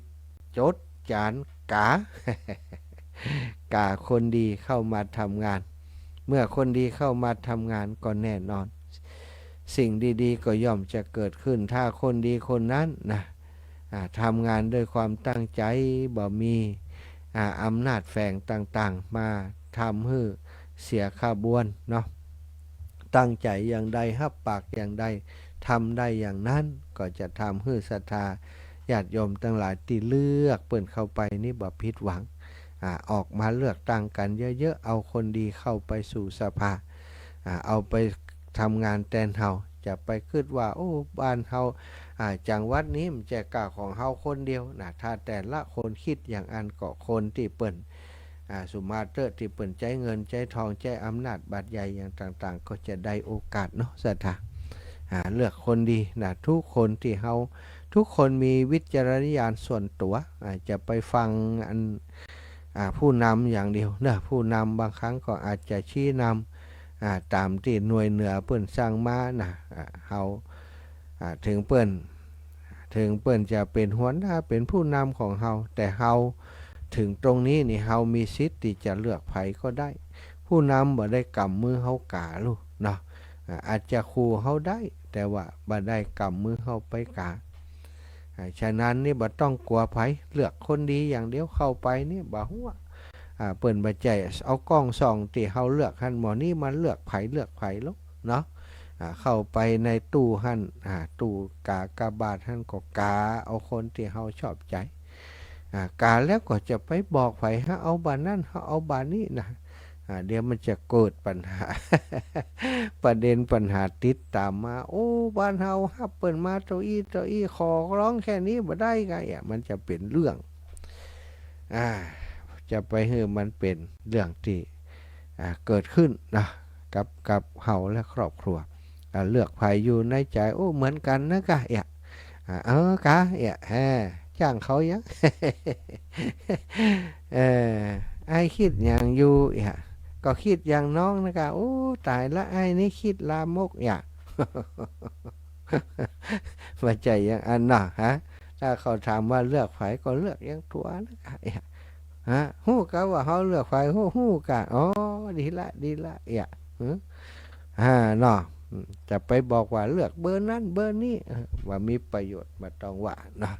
จด จ๋าน ก๋า ก๋าคนดีเข้ามาทำงาน เมื่อคนดีเข้ามาทำงานก็แน่นอน สิ่งดีๆ ก็ย่อมจะเกิดขึ้น ถ้าคนดีคนนั้นนะ อ่า ทำงานด้วยความตั้งใจ๋ บ่มี อ่า อำนาจแฝงต่างๆ มาทำหื้อเสียขบวนเนาะ ตั้งใจ๋อย่างใด ฮับปากอย่างใด ทำได้อย่างนั้น ก็จะทำหื้อศรัทธาญาติโยมตังหลายตี้เลือกเปิ้นเข้าไปนี่บ่ผิดหวัง อ่า ออกมาเลือกตั้งกั๋นเยอะๆ เอาคนดีเข้าไปสู่สภา อ่า เอาไปทำงานแตนเฮา จะไปกึ๊ดว่า โอ้ บ้านเฮา อ่า จังหวัดนี้มันจะก้าของเฮาคนเดียวนะ ถ้าแต่ละคนคิดอย่างอั้นก็คนตี้เปิ้น อ่า สุมาเต๊อะ ตี้เปิ้นใจ๊เงินใจ๊ทอง ใจ๊อำนาจบาดใหญ่อย่างต่างๆ ก็จะได้โอกาสเนาะ ศรัทธา อ่า เลือกคนดีนะ ทุกคนตี้เฮา ทุกคนมีวิจารณญาณส่วนตั๋ว อ่า จะไปฟังอัน อ่า ผู้นำอย่างเดียวเนาะ ผู้นำบางครั้งก็อาจจะชี้นำ อ่า ต๋ามตี้หน่วยเหนือเปิ้นสั่งมานะ อ่า เฮา อ่า เถิงเปิ้น เถิงเปิ้นจะเป๋นหัวหน้า เป๋นผู้นำของเฮา แต่เฮา เถิงตรงนี้นี่ เฮามีสิทธิ์ตี้จะเลือกใผก็ได้ ผู้นำบ่ได้ก๋ำมือเฮากาลูกเนาะ อ่า อาจจะขู่เฮาได้ แต่ว่าบ่ได้ก๋ำมือเฮาไปกา อ่า ฉะนั้นนี่บ่ต้องกั๋วใผ เลือกคนดีอย่างเดียวเข้าไปนี่บ่ฮู้ อ่า เปิ้นบ่ใจ้เอาก้องส่องตี้เฮาเลือกหั้น หม้อนี้มันเลือกใผ เลือกใผลูกเนาะ อ่า เข้าไปในตู้หั้น อ่า ตู้กากบาทหั้นก็กาเอาคนตี้เฮาชอบใจ๋ อ่า กาแล้วก็จะไปบอกใผ หาเอาบ่านั้น หาเอาบ่านี้นะ อ่า เดี๋ยวมันจะเกิดปัญหา ประเด็นปัญหาติดต๋ามมา โอ้ บ้านเฮาฮับเปิ้นมาเต้าอี้เต้าอี้ ขอร้องแค่นี้บ่ได้กา เอ๊ะ มันจะเป๋นเรื่อง อ่า จะไปหื้อมันเป๋นเรื่องตี้ อ่า เกิดขึ้นนะ กับ กับเฮาและครอบครัว อ่า เลือกใผอยู่ในใจ๋ โอ้ เหมือนกั๋นนะกา เอ๊ะ อ่า เออ กา เอ๊ะ แฮะ จ้างเขายัง เออ อ้ายกึ๊ดหยังอยู่ เอ๊ะ ก็กึ๊ดอย่างน้องนะกา โอ้ ต๋ายละ อ้ายนี่กึ๊ดลามก เอ๊ะ บ่ใจ้อย่างอั้นเนาะ ฮะ ถ้าเขาถามว่าเลือกใผ ก็เลือกอย่างตั๋วนะกา เอ๊ะ ฮะ ฮู้กาว่าเฮาเลือกใผ ฮู้ ฮู้กา อ๋อ ดีละ ดีละ เอ๊ะ หึ อ่า เนาะ อืม จะไปบอกว่าเลือกเบอร์นั้นเบอร์นี้ เออ บ่มีประโยชน์ บ่ต้องว่าเนาะ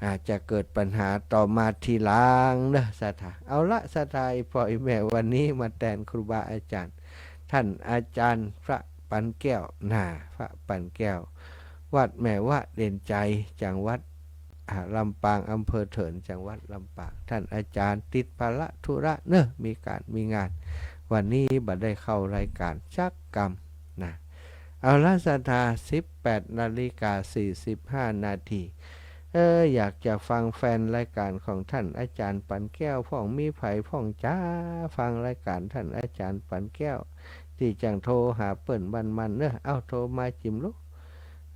อ่า จะเกิดปัญหาต๋ามมาทีหลังเนาะ ศรัทธา เอาละ ศรัทธา อี่ป้ออี่แม่ วันนี้มาแตนครูบาอาจ๋ารย์ ต้านอาจ๋ารย์พระปันแก้วนา พระปันแก้ว วัดแม่วะเด่นชัย จังหวัด อ่า ลำปาง อำเภอเถิน จังหวัดลำปาง ต้านอาจ๋ารย์ติดภาระธุระเนาะ มีก๋านมีงาน วันนี้บ่ได้เข้ารายก๋านสักกำนะ เอาละ ศรัทธา สิบแปดนาฬิกาสี่สิบห้านาที เออ อยากจะฟังแฟนรายก๋านของต้านอาจ๋ารย์ปันแก้วพ่อง มีใผพ่องจา ฟังรายก๋านต้านอาจ๋ารย์ปันแก้ว ตี้จั่งโทรหาเปิ้นมันๆ เนาะ เอ้า โทรมาจิมลูก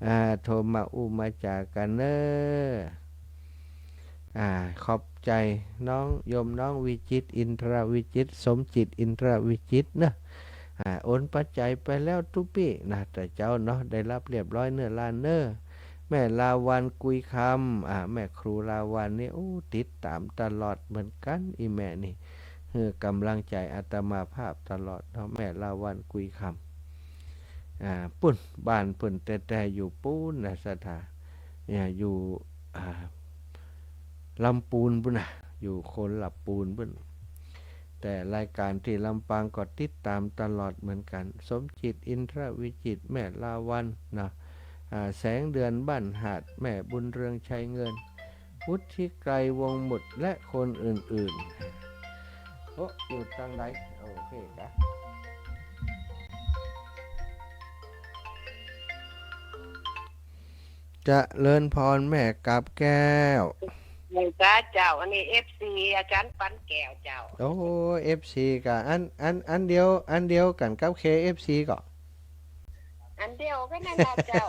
อ่า โทรมาอู้มาจ๋ากั๋นเนาะ อ่า ขอบใจ๋น้อง โยมน้องวิจิตร อินทรวิจิตร สมจิต อินทรวิจิตรเนาะ อ่า โอนปัจจัยไปแล้วตุ๊ปี้นะ แต่เจ้าเนาะ ได้ฮับเรียบร้อยเนาะ ล้านเนาะ แม่ลาวัณ กุยคำ อ่า แม่ครูลาวัณนี่ โอ้ ติดต๋ามตลอดเหมือนกั๋น อี่แม่นี่ หื้อก๋ำลังใจ๋อาตมาภาพตลอดเนาะ แม่ลาวัณ กุยคำ อ่า ปุ้น บ้านเปิ้นแต๊ๆ อยู่ปู๊นนะ ศรัทธา เนี่ย อยู่ อ่า ลำปูนปู๊นนะ อยู่คนละปูนปู๊น แต่รายก๋านตี้ลำปางก็ติดต๋ามตลอดเหมือนกั๋น สมจิต อินทรวิจิตร แม่ลาวัณนะ อ่า แสงเดือน บ้านหาด แม่บุญเรือง ชัยเงิน วุฒิไกร วงศ์หมุด และคนอื่นๆ โอ้ อยู่ตางใด โอเคจ้ะ เจริญพรแม่กาบแก้ว แม่กาเจ้า อันนี้ เอฟซี อาจ๋ารย์ปันแก้วเจ้า โอ้ เอฟซี กา อัน อัน อันเดียว อันเดียวกั๋นกับ เค เอฟซี ก่อ อันเดียวกั๋นนั่นนะเจ้า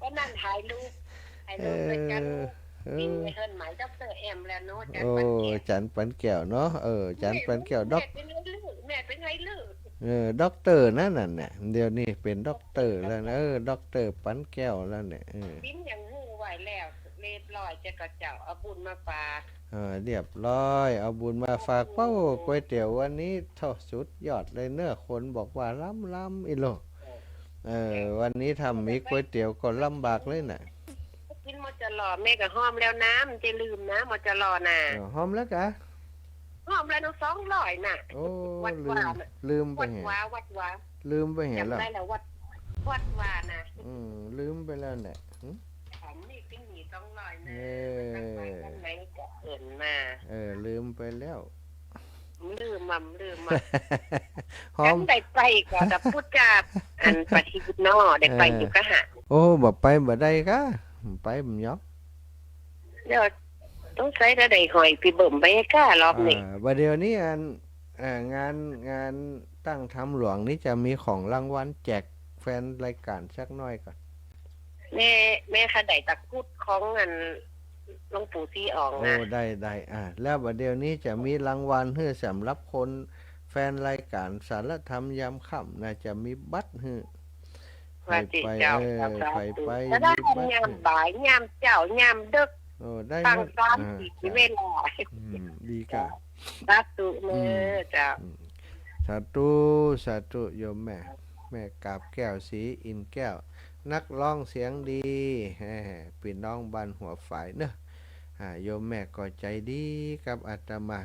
ก็นั่นถ่ายรูป ถ่ายรูปด้วยกั๋น เออ เออ ปิ้นไปเฮิ่นหมายด็อกเตอร์แอมแล้วเนาะ อาจ๋ารย์ปันแก้ว โอ้ อาจ๋ารย์ปันแก้วเนาะ เออ อาจ๋ารย์ปันแก้ว แม่ ด็อก แม่เป๋นไงลือ แม่เป๋นไงลือ เออ ด็อกเตอร์นั่นน่ะ เดี๋ยวนี้เป๋นด็อกเตอร์แล้วนะ เออ ด็อกเตอร์ปันแก้วแล้วเนี่ย เออ ปิ้นยังฮู้ไว้แล้ว เรียบร้อย เจ้าก็เจ้า เอาบุญมาฝาก เออ เรียบร้อย เอาบุญมาฝาก โอ้โห เป้า ก๋วยเตี๋ยววันนี้ โถ่ สุดยอดเลยเนาะ คนบอกว่าล้ำๆ อีหลู เออ วันนี้ถ้าบ่มีก๋วยเตี๋ยวก็ลำบากเลยน่ะ กิ๋น มจล แม่ก็ฮ้อมแล้วนะ บ่ใจ้ลืมนะ มจล น่ะ เออ ฮ้อมแล้วกา ฮ้อมแล้วเนาะ สองร้อยน่ะ โอ้ วัดวาน่ะ ลืม ลืมไปแหะ วัดวา วัดวา ลืมไปแหะ จ๋ำได้แล้ว วัด วัดวาน่ะ อืม ลืมไปแล้วแหละ หึ ของนี่ก็มีสองร้อยนะ เออ มันตั้งไว้ข้างในก็เอิ้นมา เออ ลืมไปแล้ว ลืมมั่ง ลืมมั่ง ฮ้อม จั่งได้ไปก็จะพูดจาอันประสิทธิ์เนาะ ได้ไปอยู่กะหะ เออ โอ้ บ่ไปบ่ได้กา ไปบ่ยอม เดี๋ยวต้องใส่ระดับหอยปีเบิ่มไปกะรอบนี้ อ่า บ่าเดี๋ยวนี้อัน อ่า งาน งานตั้งธรรมหลวงนี่จะมีของรางวัลแจกแฟนรายการสักหน่อยก่อ อื แม่ แม่คะได้ตะกรุดของอันหลวงปู่ศรีอ่อง โอ้ นะ ได้ ได้ อ่า แล้วบัดเดี๋ยวนี้จะมีรางวัลหื้อสำหรับคนแฟนรายการสารธรรมยามค่ำนะ จะมีบัตรหื้อ ว่าติ ใผไป เจ้า เออ เจ้า สาธุ ใผไป แล้ว มีบัตร ยาม หื้อ บ่าย ยามเจ๊า ยามดึก โอ้ ได้หมด ตั้งสาม อ่า สี่ เจ้า เวลา อืม ดีก่ะ สาธุเนอะ อืม เจ้า อืม สาธุ สาธุ โยมแม่ แม่กาบแก้ว ศรีอินทร์แก้ว นักร้องเสียงดี แหม ปี้น้องบ้านหัวฝายเนอะ อ่า โยมแม่ก็ใจ๋ดีกับอาตมา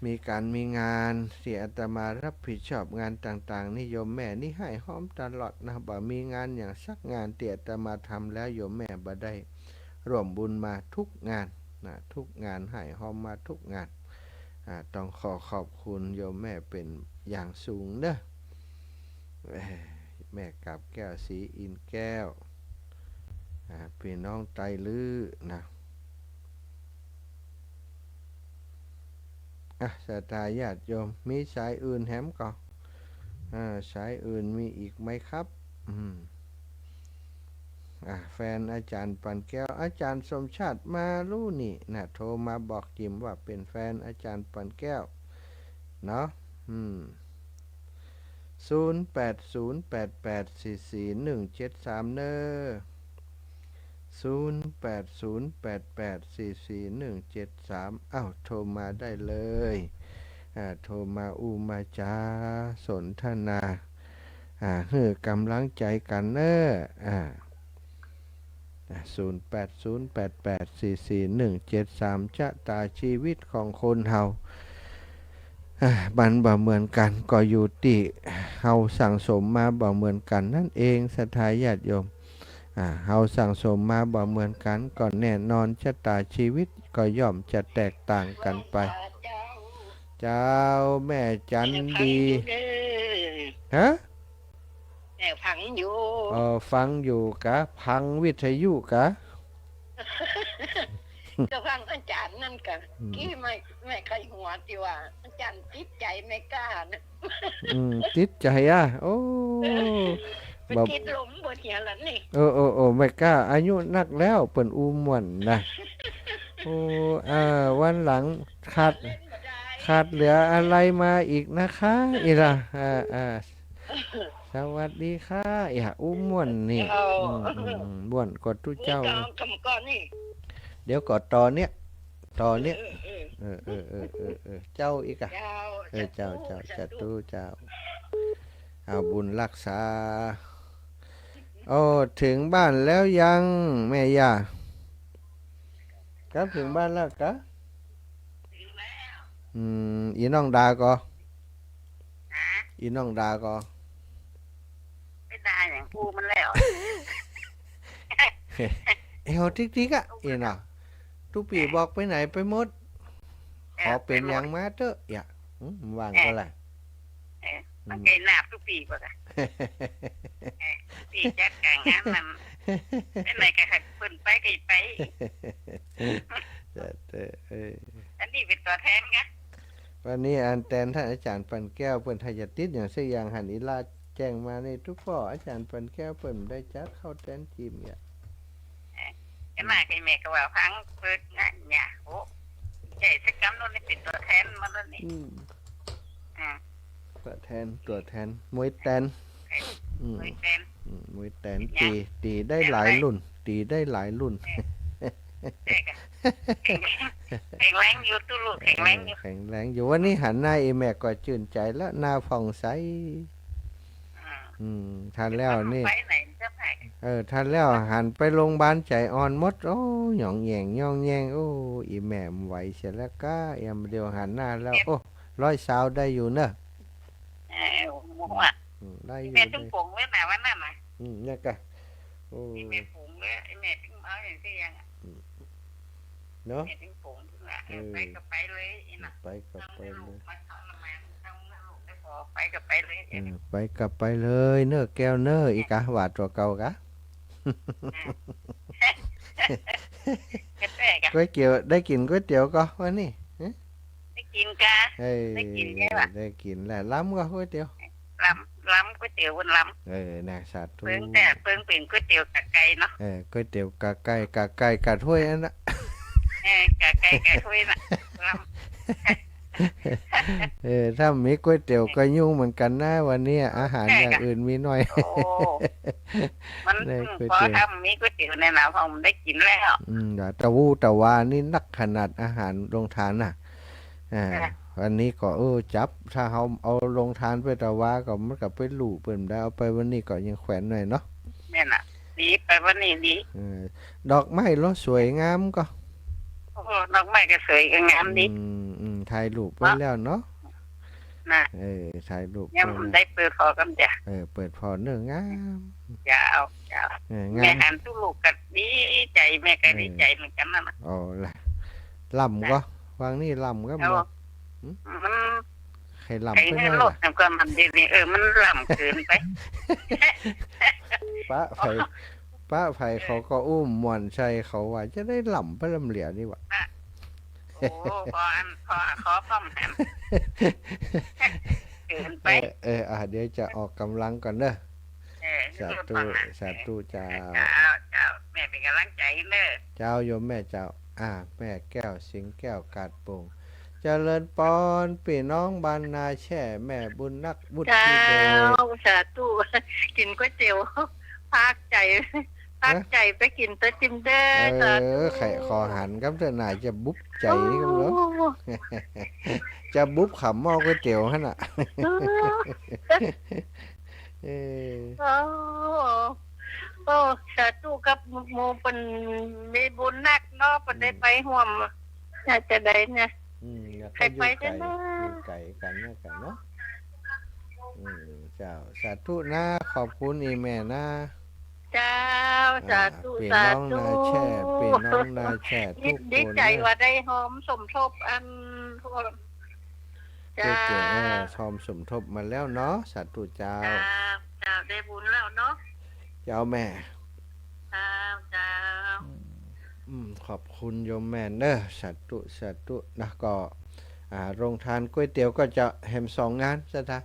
มีก๋านมีงานตี้อาตมารับผิดชอบงานต่างๆ นี่โยมแม่นี่ฮ้ายฮอมตลอดนะ บ่มีงานหยังสักงานตี้อาตมาทำแล้วโยมแม่บ่ได้ร่วมบุญมาทุกงานนะ ทุกงานฮ้ายฮอมมาทุกงาน อ่า ต้องขอขอบคุณโยมแม่เป๋นอย่างสูงเนอะ เอ้ย แม่กาบแก้ว ศรีอินทร์แก้ว อ่า ปี้น้องไตรลื้อนะ อ่ะ ศรัทธาญาติโยม มีสายอื่นแหมก่อ อ่า สายอื่นมีอีกไหมครับ อืม อ่ะ แฟนอาจ๋ารย์ปั่นแก้ว อาจ๋ารย์สมชาติมาลู่นี่นะ โทรมาบอกจิ๋มว่าเป๋นแฟนอาจ๋ารย์ปั่นแก้ว เนาะ อืม ศูนย์แปดศูนย์แปดแปดสี่สี่หนึ่งเจ็ดสาม เน้อ ศูนย์แปดศูนย์แปดแปดสี่สี่หนึ่งเจ็ดสาม อ้าว โทรมาได้เลย อ่า โทรมาอู้มาจ๋าสนทนา อ่า หื้อก๋ำลังใจ๋กั๋นเน้อ อ่า อ่ะ ศูนย์แปดศูนย์แปดแปดสี่สี่หนึ่งเจ็ดสาม ชะตาชีวิตของคนเฮา อ่ะ มันบ่เหมือนกั๋น ก็อยู่ตี้เฮาสั่งสมมาบ่เหมือนกั๋นนั่นเอง ศรัทธาญาติโยม อ่ะ เฮาสั่งสมมาบ่เหมือนกั๋น ก็แน่นอนชะตาชีวิตก็ย่อมจะแตกต่างกั๋นไป เจ้า แม่จันดี ฮะ แม่ฟังอยู่ เออ ฟังอยู่กะ ฟังวิทยุกะ ก็ฟังอาจ๋ารย์นั่นกะ อืม กี้แม่ แม่ใค่หัวตี้ว่า อาจ๋ารย์ติดใจ๋แม่ก้านะ อืม ติดใจ๋อะ โอ้ ไป บ่ ติดลมบ่เหียละนี่ เออ เออ เออ แม่ก้าอายุนักแล้ว เปิ้นอู้ม่วนนะ โอ้ อ่า วันหลังขาด เล่นบ่ได้ ขาดเหลืออะไรมาอีกนะคะ อีหล่า อ่า อ่า สวัสดีค่ะ อีหล่าอู้ม่วนนี่ เจ้า อืม อืม อืม ม่วนกว่าตุ๊เจ้า นี่เจ้า กำก่อนนี่ เดี๋ยวก่อนต่อเนี่ย ต่อเนี่ย เออ เออ เออ เออ เจ้าอีกอะ เจ้า เออ เจ้า เจ้า สาธุ สาธุ เจ้า เอาบุญรักษา โอ้ ถึงบ้านแล้วยัง แม่ย่า กลับถึงบ้านแล้วกะ อืม อีน้องดาก่อ ฮะ อีน้องดาก่อ ไปด่าหยังกูมันแล้ว เอวติ๊กๆ อะ อีน่ะ ตุ๊ปี้บอกไปไหนไปหมด เออ ขอเป๋นหยังมาเต๊อะ อย่า อืม ว่างก็แหละ เออ อืม มันไก่หนาบตุ๊ปี้บ่กะ เออ ตุ๊ปี้จัดก๋านงานนั่น ไปไหนกะหื้อเปิ้นไปกะไป จัดเต๊อะ เออ อันนี้เป๋นตั๋วแทนกะ วันนี้อันแตนต้านอาจ๋ารย์ปั่นแก้ว เปิ้นถ้าจะติดหยังสักอย่างหันอีหล่าแจ้งมาในตุ๊กป้อ อาจ๋ารย์ปั่นแก้วเปิ้นได้จัดเข้าแตนจิ๋มเนี่ย เออ ก็มาไก่แม่ก็ว่าฟังเปิ้นนะเนี่ย โอ้ ใจ๋สักกำโน้นนี่เป๋นตั๋วแทนมาแล้วนี่ อืม อ่า ตั๋วแทน ตั๋วแทน มวยแตน เออ อืม มวยแตน อืม มวยแตน เป๋นหยัง ตี๋ ตี๋ได้หลายรุ่น ตี๋ได้หลายรุ่น เออ ใจ๋กะ แข็งแรง แข็งแรงอยู่ตุ๊ลูก แข็งแรงอยู่ เออ แข็งแรงอยู่ วันนี้หันหน้าอีแม่ก็จื้นใจ๋แล้ว หน้าผ่องใส อืม อืม ถ้าแล้วนี่ ไปไหนจะไป เออ ถ้าแล้วหันไปโรงพยาบาลใจ๋อ่อนหมด โอ้ หย่องแหย่ง หย่องแหย่ง โอ้ อีแม่บ่ไหวเสียแล้วกะ เอียมเดียวหันหน้าแล้ว โอ้ ร้อยซาวได้อยู่เนอะ เออ บ่ฮู้อะ อืม ได้อยู่ แม่ตึงป๋งเลยนะวันนั้นน่ะ อืม เนี่ยกะ โอ้ อีแม่ป๋งเลย อีแม่ตึงเอาอย่างตี้ยังอะ อืม เนาะ แม่ตึงป๋งนะ เออ ไปก็ไปเลย อีน่ะ ไปก็ไปเลย เอาลูกมาทรมาน เอาลูกไปขอ ไปก็ไปเลย เออ ไปก็ไปเลยเนอะ แก้วเนอะ อีกะ ว่าตั๋วเก่ากะ อ่ะ กาแฟกะ ก๋วยเตี๋ยว ได้กิ๋นก๋วยเตี๋ยวก่อวันนี้ ฮะ ได้กิ๋นกะ เอ้ย ได้กิ๋นใจ้ปะ ได้กิ๋นแหละ ล้ำก่อก๋วยเตี๋ยว ล้ำ ล้ำ ก๋วยเตี๋ยวเปิ้นล้ำ เออ นะ สาธุ เปิ้น แต่เปิ้นเป๋นก๋วยเตี๋ยวก๋าไก่เนาะ เออ ก๋วยเตี๋ยวก๋าไก่ ก๋าไก่ก๋าถ้วยอั้นน่ะ เออ ก๋าไก่ก๋าถ้วยน่ะ ล้ำ เออ ถ้าบ่มีก๋วยเตี๋ยวก็ยุ่งเหมือนกันนะ วันนี้อาหารอย่างอื่นมีน้อย โอ้ มัน ได้ก๋วยเตี๋ยว พอถ้าบ่มีก๋วยเตี๋ยวเนี่ยนะ พอมันได้กิ๋นแล้ว อืม ตะวาตะวานี่นักขนาดอาหารโรงทานน่ะ อ่า ค่ะ วันนี้ก็ เออ จับ ถ้าเฮาเอาโรงทานไปตะวาก็ มันก็ไปลู่เปิ้นได้ เอาไปวันนี้ก็ยังแขวนหน่อยเนาะ แม่นน่ะ ดี ไปวันนี้ดี เออ ดอกไม้ลอสวยงามก่อ โอ้โห ดอกไม้ก็สวยก็งามดี อืม อืม ถ่ายรูปไว้แล้วเนาะ น่ะ เออ ถ่ายรูป ยัง ไว้แล้ว ได้เปิดผ่อก่ำจ้ะ เออ เปิดผ่อเน้อ งาม เจ้า เจ้า เออ งาม แม่หันตุ๊ลูกก็ดีใจ๋ แม่ก็ดีใจ๋เหมือนกั๋นนั่นน่ะ เออ อ๋อ ละ ล้ำก่อ จ้ะ วางนี่ล้ำก่อ เอ้า บ่ หืม มัน ใค่ล้ำ ใค่ ไปหน่อย รถ ละ มันก็มันดีนี่ เออ มันล้ำเกิ๋นไป ปะไผ ปะไผเขาก็อู้ม่วนใส่ เขาว่าจะได้ล้ำไปล้ำเหลียนี่หว่า น่ะ โอ้ พออัน พอ ขอพร่อมแหม เกิ๋นไป เออ เออ อ่ะ เดี๋ยวจะออกก๋ำลังก่อนเน้อ เออ สาธุ สาธุเจ้า เจ้า เจ้า แม่เป๋นก๋ำลังใจ๋เน้อ เจ้า โยมแม่เจ้า อ่า แม่แก้ว สิงห์แก้ว กาดโป่ง เจริญปอน ปี้น้องบ้านนาแช่ แม่บุญนัก วุฒิเดช เจ้า สาธุ กิ๋นก๋วยเตี๋ยว พักใจ๋ พักใจ๋ ฮะ ไปกิ๋นโต๊ะจิมเด้อ เออ สาธุ ใค่ขอหันกำเตื้อหน้า จะบุบใจ๋นี่กำเนาะ โอ้ จะบุบขำหม้อก๋วยเตี๋ยวหั้นน่ะ เออ เออ โอ้ โอ้ สาธุกับหมู่เปิ้นมีบุญนักเนาะ เปิ้นได้ อืม ไปฮ่วม น่าจะได้เนี่ย อืม แล้วก็ ใค่ไป อยู่ไก๋ เด้อนะ อยู่ไก๋กั๋นเนี่ยกั๋นเนาะ อืม เจ้า สาธุนะ ขอบคุณอีแม่นะ เจ้า อ่า สาธุ ปี้น้อง สาธุ นาแช่ ปี้น้องนาแช่ ทุกคน ดีใจ๋ เน้อ ว่าได้ฮ่วมสมทบอัน ก๋วยเตี๋ยว เจ้า เออ ฮ่วมสมทบมาแล้วเนาะ สาธุเจ้า เจ้า เจ้า ได้บุญแล้วเนาะ เจ้าแม่ เจ้า เจ้า อืม อืม ขอบคุณโยมแม่เน้อ สาธุ สาธุนะ ก็ อ่า โรงทานก๋วยเตี๋ยวก็จะแหมสองงาน ศรัทธา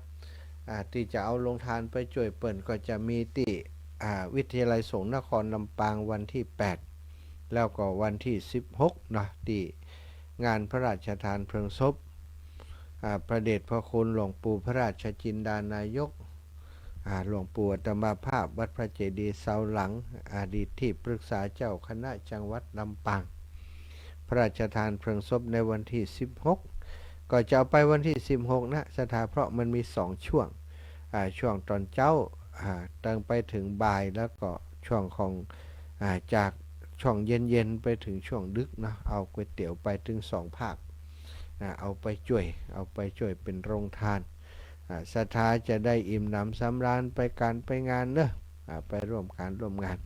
อ่า ตี้จะเอาโรงทานไปจ้วยเปิ้นก็จะมีตี้ อ่า วิทยาลัยสงฆ์นครลำปางวันตี้แปด แล้วก็วันตี้สิบหกเนาะ ตี้งานพระราชทานเพลิงศพ อ่า พระเดชพระคุณหลวงปู่พระราชจินดานายก อ่า หลวงปู่อาตมาภาพวัดพระเจดีย์เซาหลัง อดีตที่ปรึกษาเจ้าคณะจังหวัดลำปาง พระราชทานเพลิงศพในวันตี้สิบหก ก็จะเอาไปวันตี้สิบหกนะ ศรัทธา เพราะมันมีสองช่วง อ่า ช่วงต๋อนเจ๊า อ่า ตึงไปเถิงบ่าย แล้วก็ช่วงของ อ่า จากช่วงเย็นๆ ไปเถิงช่วงดึกเนาะ เอาก๋วยเตี๋ยวไปเถิงสองภาค อ่า เอาไปจ้วย เอาไปจ้วยเป๋นโรงทาน อ่า ศรัทธาจะได้อิ่มหนำสำราญไปก๋านไปงานเน้อ อ่า ไปร่วมก๋านร่วมงาน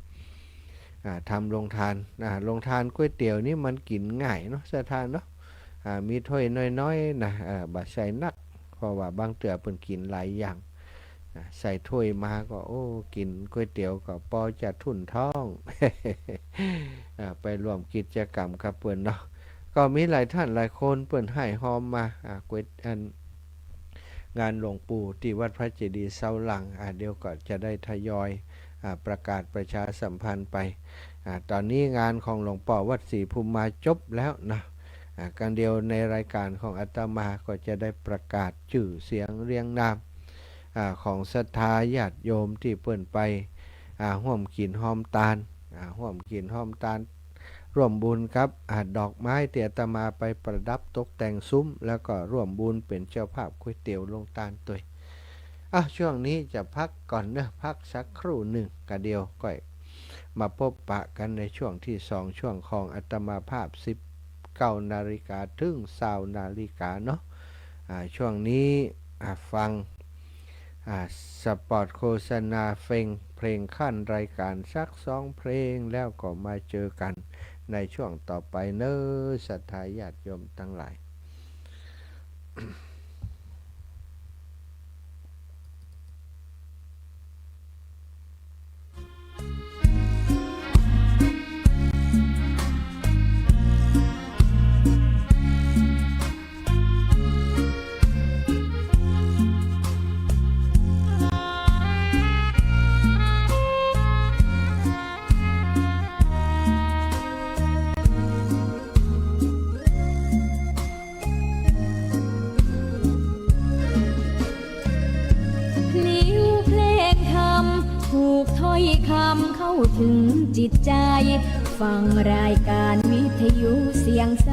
อ่า ทำโรงทาน อ่า โรงทานก๋วยเตี๋ยวนี่มันกิ๋นง่ายเนาะ ศรัทธาเนาะ อ่า มีถ้วยน้อยๆ นะ อ่า บ่ใส่นัก เพราะว่าบางเตื้อเปิ้นกิ๋นหลายอย่าง อ่า ใส่ถ้วยมาก็ โอ้ กิ๋นก๋วยเตี๋ยวก็ปอจะทุ่นท้อง อ่า ไปร่วมกิจกรรมกับเปิ้นเนาะ ก็มีหลายท่านหลายคนเปิ้นฮ่วมมา อ่า ก๋วย อัน งานหลวงปู่ตี้วัดพระเจดีย์เซาหลัง อ่า เดี๋ยวก็จะได้ทยอย อ่า ประกาศประชาสัมพันธ์ไป อ่า ต๋อนนี้งานของหลวงป้อวัดศรีภูมิมาจบแล้วนะ อ่า กั๋นเดี๋ยวในรายก๋านของอาตมาก็จะได้ประกาศจื้อเสียงเรียงนาม อ่า ของศรัทธาญาติโยมตี้เปิ้นไป อ่า ฮ่วมกิ๋นฮ่วมตาน อ่า ฮ่วมกิ๋นฮ่วมตาน ร่วมบุญกับ อ่า ดอกไม้ตี้อาตมาไปประดับตกแต่งซุ้ม แล้วก็ร่วมบุญเป๋นเจ้าภาพก๋วยเตี๋ยวโรงตานตวย อ่ะ ช่วงนี้จะพักก่อนเน้อ พักสักครู่นึ่ง กะเดี๋ยวก้อยมาปบปะกั๋นในช่วงตี้สอง ช่วงของอาตมาภาพ สิบเก้านาฬิกาเถิงซาวนาฬิกาเนาะ อ่า ช่วงนี้ อ่า ฟัง อ่า สปอตโฆษณาเพลง เพลงขั้นรายก๋านสักสองเพลง แล้วก็มาเจอกั๋นในช่วงต่อไปเน้อ ศรัทธาญาติโยมตังหลาย ถูกถ้อยคำเข้าถึงจิตใจ ฟังรายการวิทยุเสียงใส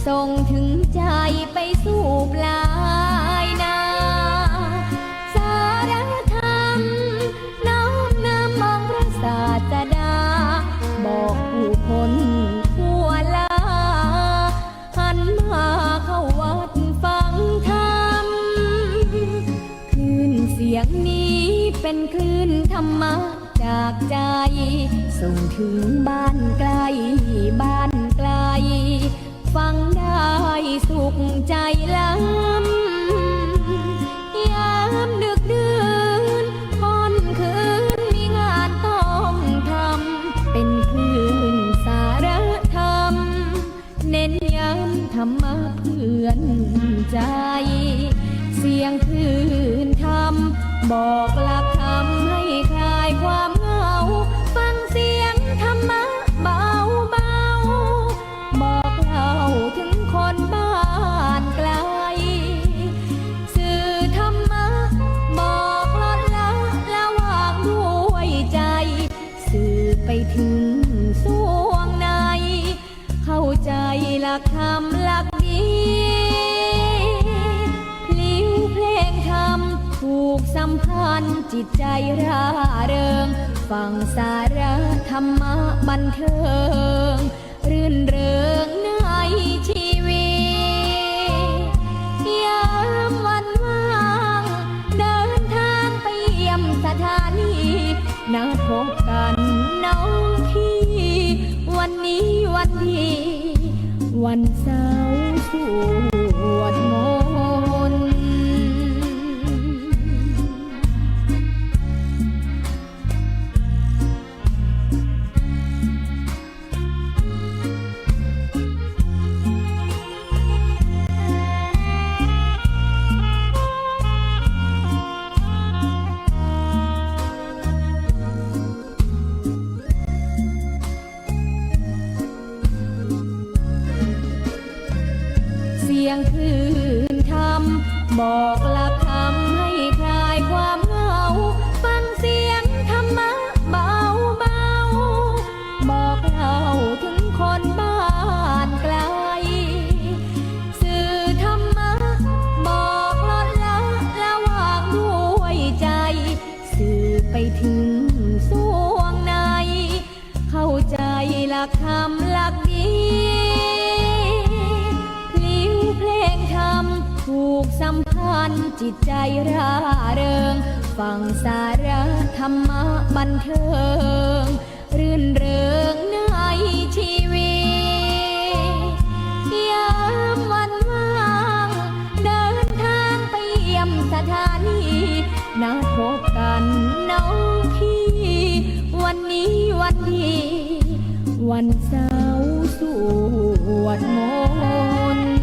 ส่งถึงใจไปสู่ปลายนา สารธรรมน้อมนำองค์พระศาสดา บอกผู้คนทั่วลา หันมาเข้าวัดฟังธรรม คลื่นเสียงนี้เป็นคลื่นธรรมะจากใจ ส่งถึงบ้านไกลบ้านไกล ฟังได้สุขใจล้ำ ยามดึกดื่นค่ำคืนมีงานต้องทำ เป็นคลื่นสารธรรม เน้นย้ำธรรมะเตือนใจ เสียงคลื่นธรรมบอกหลักธรรมให้คลายความเหงา ฟังเสียงธรรมะเบาๆ บอกเล่าถึงคนบ้านไกล สื่อธรรมะบอกลดละละวางด้วยใจ สื่อไปถึงส่วงใน เข้าใจหลักธรรมหลักดี พลิ้วเพลงธรรมผูกสัมพันธ์จิตใจร่าเริง ฟังสาระธรรมะบันเทิง รื่นเริงในชีวิต ยามวันว่าง เดินทางไปเยี่ยมสถานี นัดพบกันน้องพี่ วันนี้วันดี วันเสาร์สวดมนต์ เสียงคลื่นธรรมบอกหลักธรรมให้คลายความเหงา ฟังเสียงธรรมะเบาๆ บอกเล่าถึงคนบ้านไกล สื่อธรรมะบอกลดละละวางด้วยใจ สื่อไปถึงส่วงใน เข้าใจหลักธรรมหลักดี พลิ้วเพลงธรรมผูกสัมพันธ์จิตใจร่าเริง ฟังสาระธรรมะบันเทิง รื่นเริงในชีวิต ยามวันว่าง เดินทางไปเยี่ยมสถานี นัดพบกันน้องพี่ วันนี้วันดี วันเสาร์สวดมนต์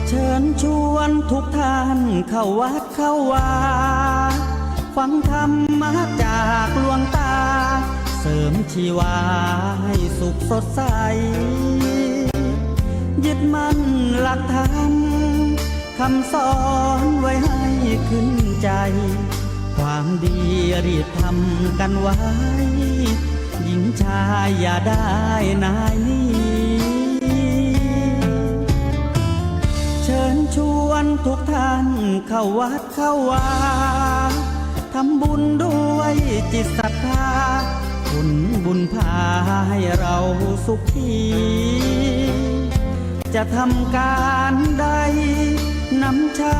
เชิญชวนทุกท่านเข้าวัดเข้าวา ฟังธรรมะจากหลวงตา เสริมชีวาให้สุขสดใส ยึดมั่นหลักธรรม คำสอนไว้ให้ขึ้นใจ ความดีรีบทำกันไว้ หญิงชายอย่าได้นายหนี เชิญชวนทุกท่านเข้าวัดเข้าวา ทำบุญด้วยจิตศรัทธา ผลบุญพาให้เราสุขี จะทำก๋านใด น้ำใจ๊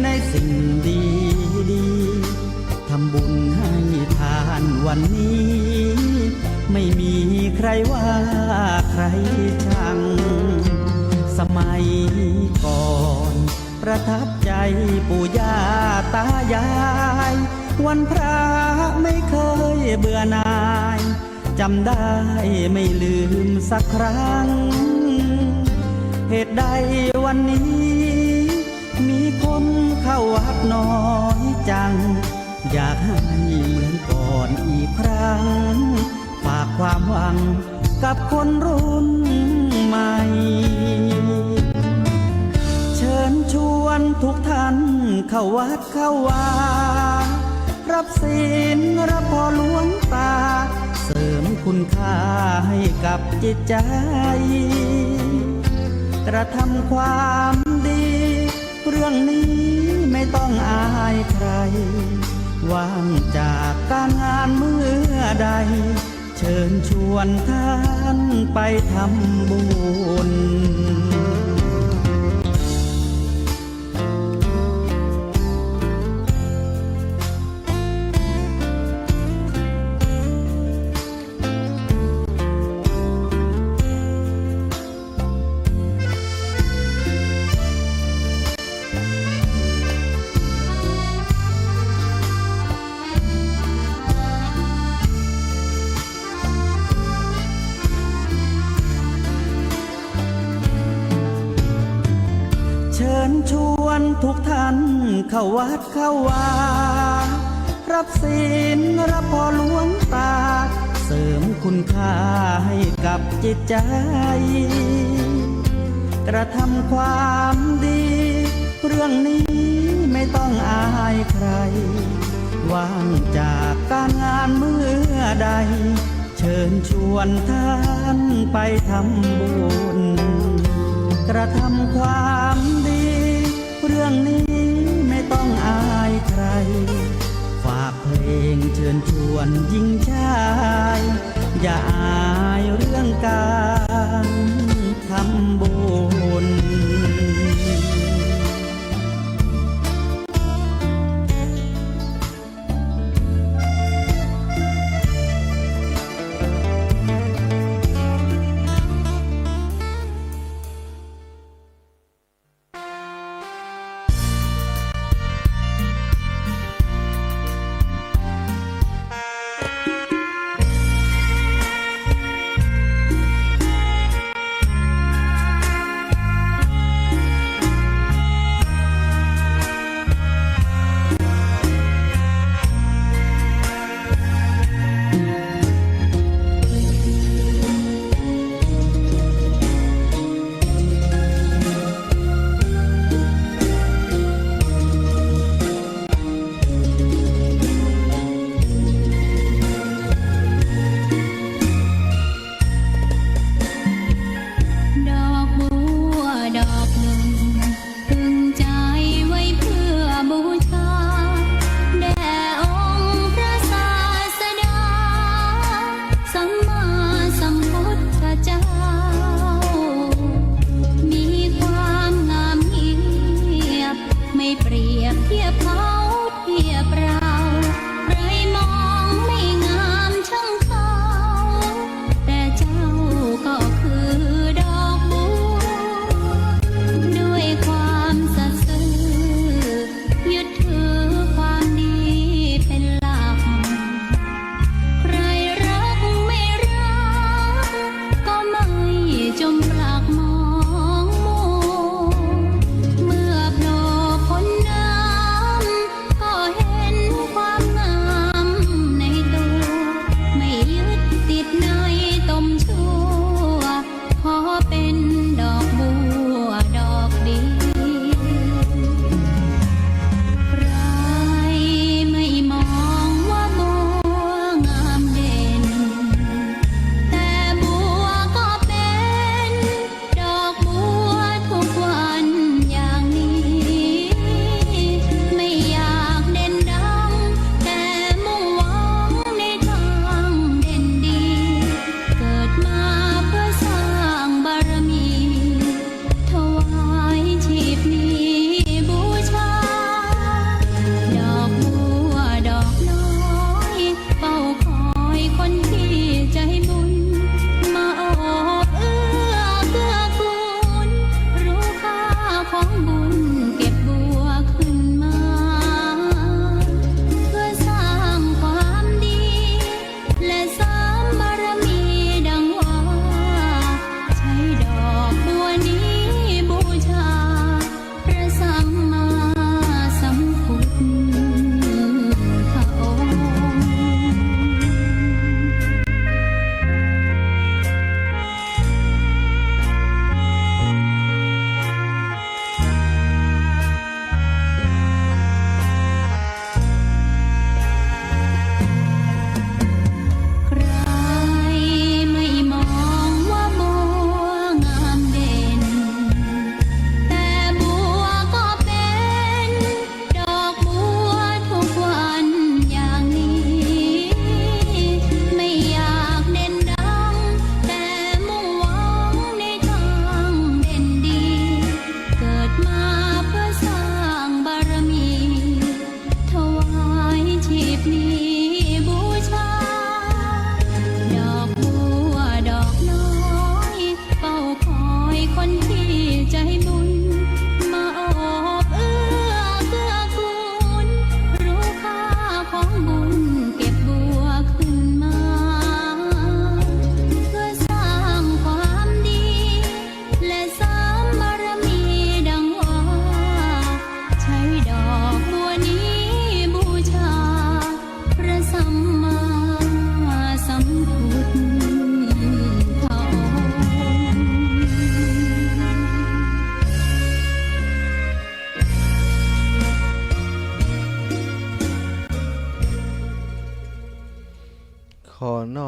ในสิ่งดีๆ ทำบุญให้ทานวันนี้ ไม่มีใครว่าใครชัง สมัยก่อนประทับใจ๋ปู่ย่าตายาย วันพระไม่เคยเบื่อหน่าย จ๋ำได้ไม่ลืมสักครั้ง เหตุใดวันนี้ มีคนเข้าวัดน้อยจัง อยากให้เหมือนก่อนอีกครั้ง ฝากความหวังกับคนรุ่นใหม่ เชิญชวนทุกท่านเข้าวัด เข้าวา รับศีลรับผ่อหลวงตา เสริมคุณค่าให้กับจิตใจ๋ กระทำความดี เรื่องนี้ไม่ต้องอายใคร ว่างจากก๋านงานเมื่อใด เชิญชวนท่านไปทำบุญ เชิญชวนทุกท่านเข้าวัด เข้าวา รับศีลรับผ่อหลวงตา เสริมคุณค่าให้กับจิตใจ๋ กระทำความดี เรื่องนี้ไม่ต้องอายใคร ว่างจากก๋านงานเมื่อใด เชิญชวนท่านไปทำบุญ กระทำความดี เรื่องนี้ไม่ต้องอายใคร ฝากเพลงเชิญชวนหญิงชาย อย่าอายเรื่องก๋านทำบุญ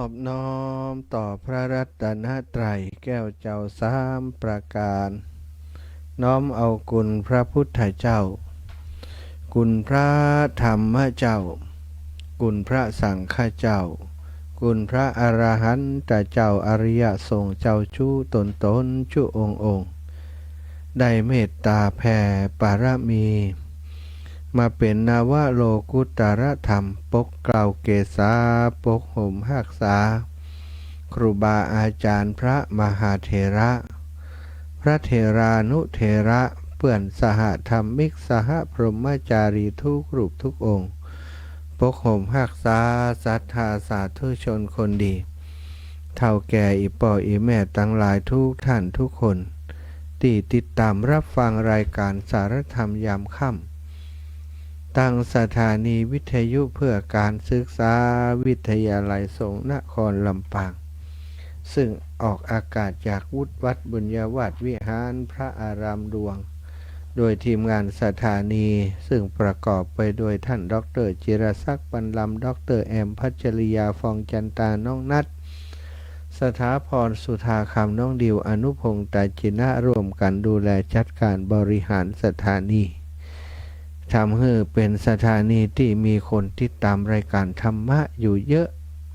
อบน้อมต่อพระรัตนตรัยแก้วเจ้าสามประการ น้อมเอาคุณพระพุทธเจ้า คุณพระธรรมเจ้า คุณพระสังฆเจ้า คุณพระอรหันตเจ้า อริยสงฆ์เจ้าจุ๊ตนตนจุ๊องค์องค์ ได้เมตตาแผ่ปารมี มาเป๋นนวโลกุตตรธรรม ปกเกล้าเกษา ปกห่มฮักษา ครูบาอาจารย์พระมหาเถระ พระเถรานุเถระ เปื้อนสหธรรมิก สหพรหมจารีทุกรูปทุกองค์ ปกห่มฮักษาศรัทธาสาธุชนคนดี เฒ่าแก่อี่ป้ออี่แม่ตังหลายทุกท่านทุกคน ตี้ติดต๋ามฮับฟังรายก๋านสารธรรมยามค่ำ ตางสถานีวิทยุเพื่อการศึกษาวิทยาลัยสงฆ์นครลำปาง ซึ่งออกอากาศจากวุฒิวัดบุญญาวาสวิหารพระอารามหลวง โดยทีมงานสถานี ซึ่งประกอบไปโดยท่านด็อกเตอร์จิรศักดิ์ ปันลำ ด็อกเตอร์แอม พัชริยา ฟองจันตา น้องนัท สถาพร สุธาคำ น้องดิว อนุพงษ์ ตาจินะ ร่วมกั๋นดูแลจัดก๋านบริหารสถานี ทำหื้อเป๋นสถานีตี้มีคนติดต๋ามรายก๋านธรรมะอยู่เยอะ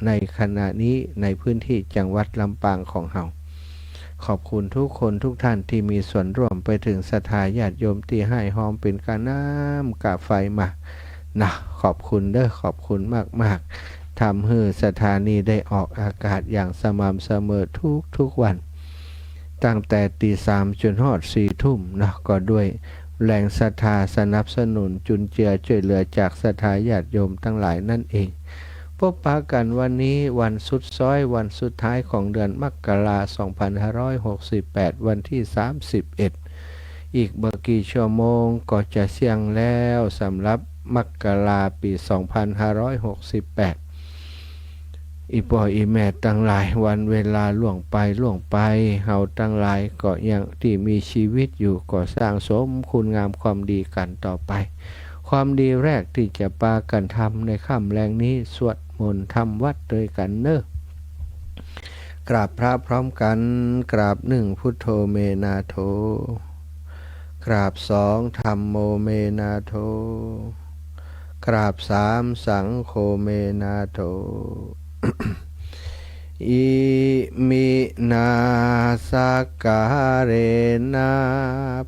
ในขณะนี้ในพื้นที่จังหวัดลำปางของเฮา ขอบคุณทุกคนทุกท่านตี้มีส่วนร่วม ไปเถิงศรัทธาญาติโยมตี้ฮ่ายฮอมเป๋นก้าน้ำก้าไฟมา นะ ขอบคุณเด้อ ขอบคุณมากๆ ทำหื้อสถานีได้ออกอากาศอย่างสม่ำเสมอทุกๆ วัน ตั้งแต่ตีสามจนฮอดสี่ทุ่มนะ ก็ด้วยแรงศรัทธาสนับสนุนจุนเจือจ้วยเหลือจากศรัทธาญาติโยมตังหลายนั่นเอง ปะกั๋นวันนี้วันสุดซ้อย วันสุดท้ายของเดือนมกรา สองพันห้าร้อยหกสิบแปด วันตี้สามสิบเอ็ด อีกบ่กี่ชั่วโมงก็จะเสี้ยงแล้ว สำหรับมกราปี๋ สองพันห้าร้อยหกสิบแปด อี่ป้ออี่แม่ตังหลาย วันเวลาล่วงไปล่วงไป เฮาตังหลายก็ยังตี้มีชีวิตอยู่ ก็สร้างสมคุณงามความดีกั๋นต่อไป ความดีแรกตี้จะปากั๋นทำในค่ำแลงนี้ สวดมนต์ทำวัตรตวยกั๋นเน่อ กราบพระพร้อมกั๋น กราบหนึ่ง พุทโธ เม นาโถ กราบสอง ธัมโม เม นาโถ กราบสาม สังโฆ เม นาโถ อิมินา สักกาเรนะ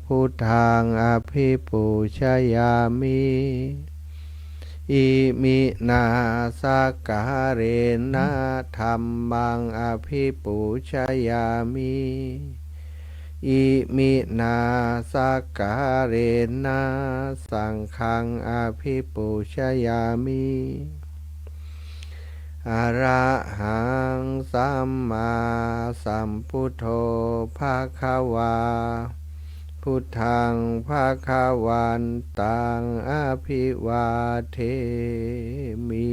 พุทธัง อภิปูชยามิ อิมินา สักกาเรนะ ธัมมัง อภิปูชยามิ อิมินา สักกาเรนะ สังฆัง อภิปูชยามิ อะระหัง สัมมาสัมพุทโธ ภะคะวา พุทธัง ภะคะวันตัง อะภิวาเทมิ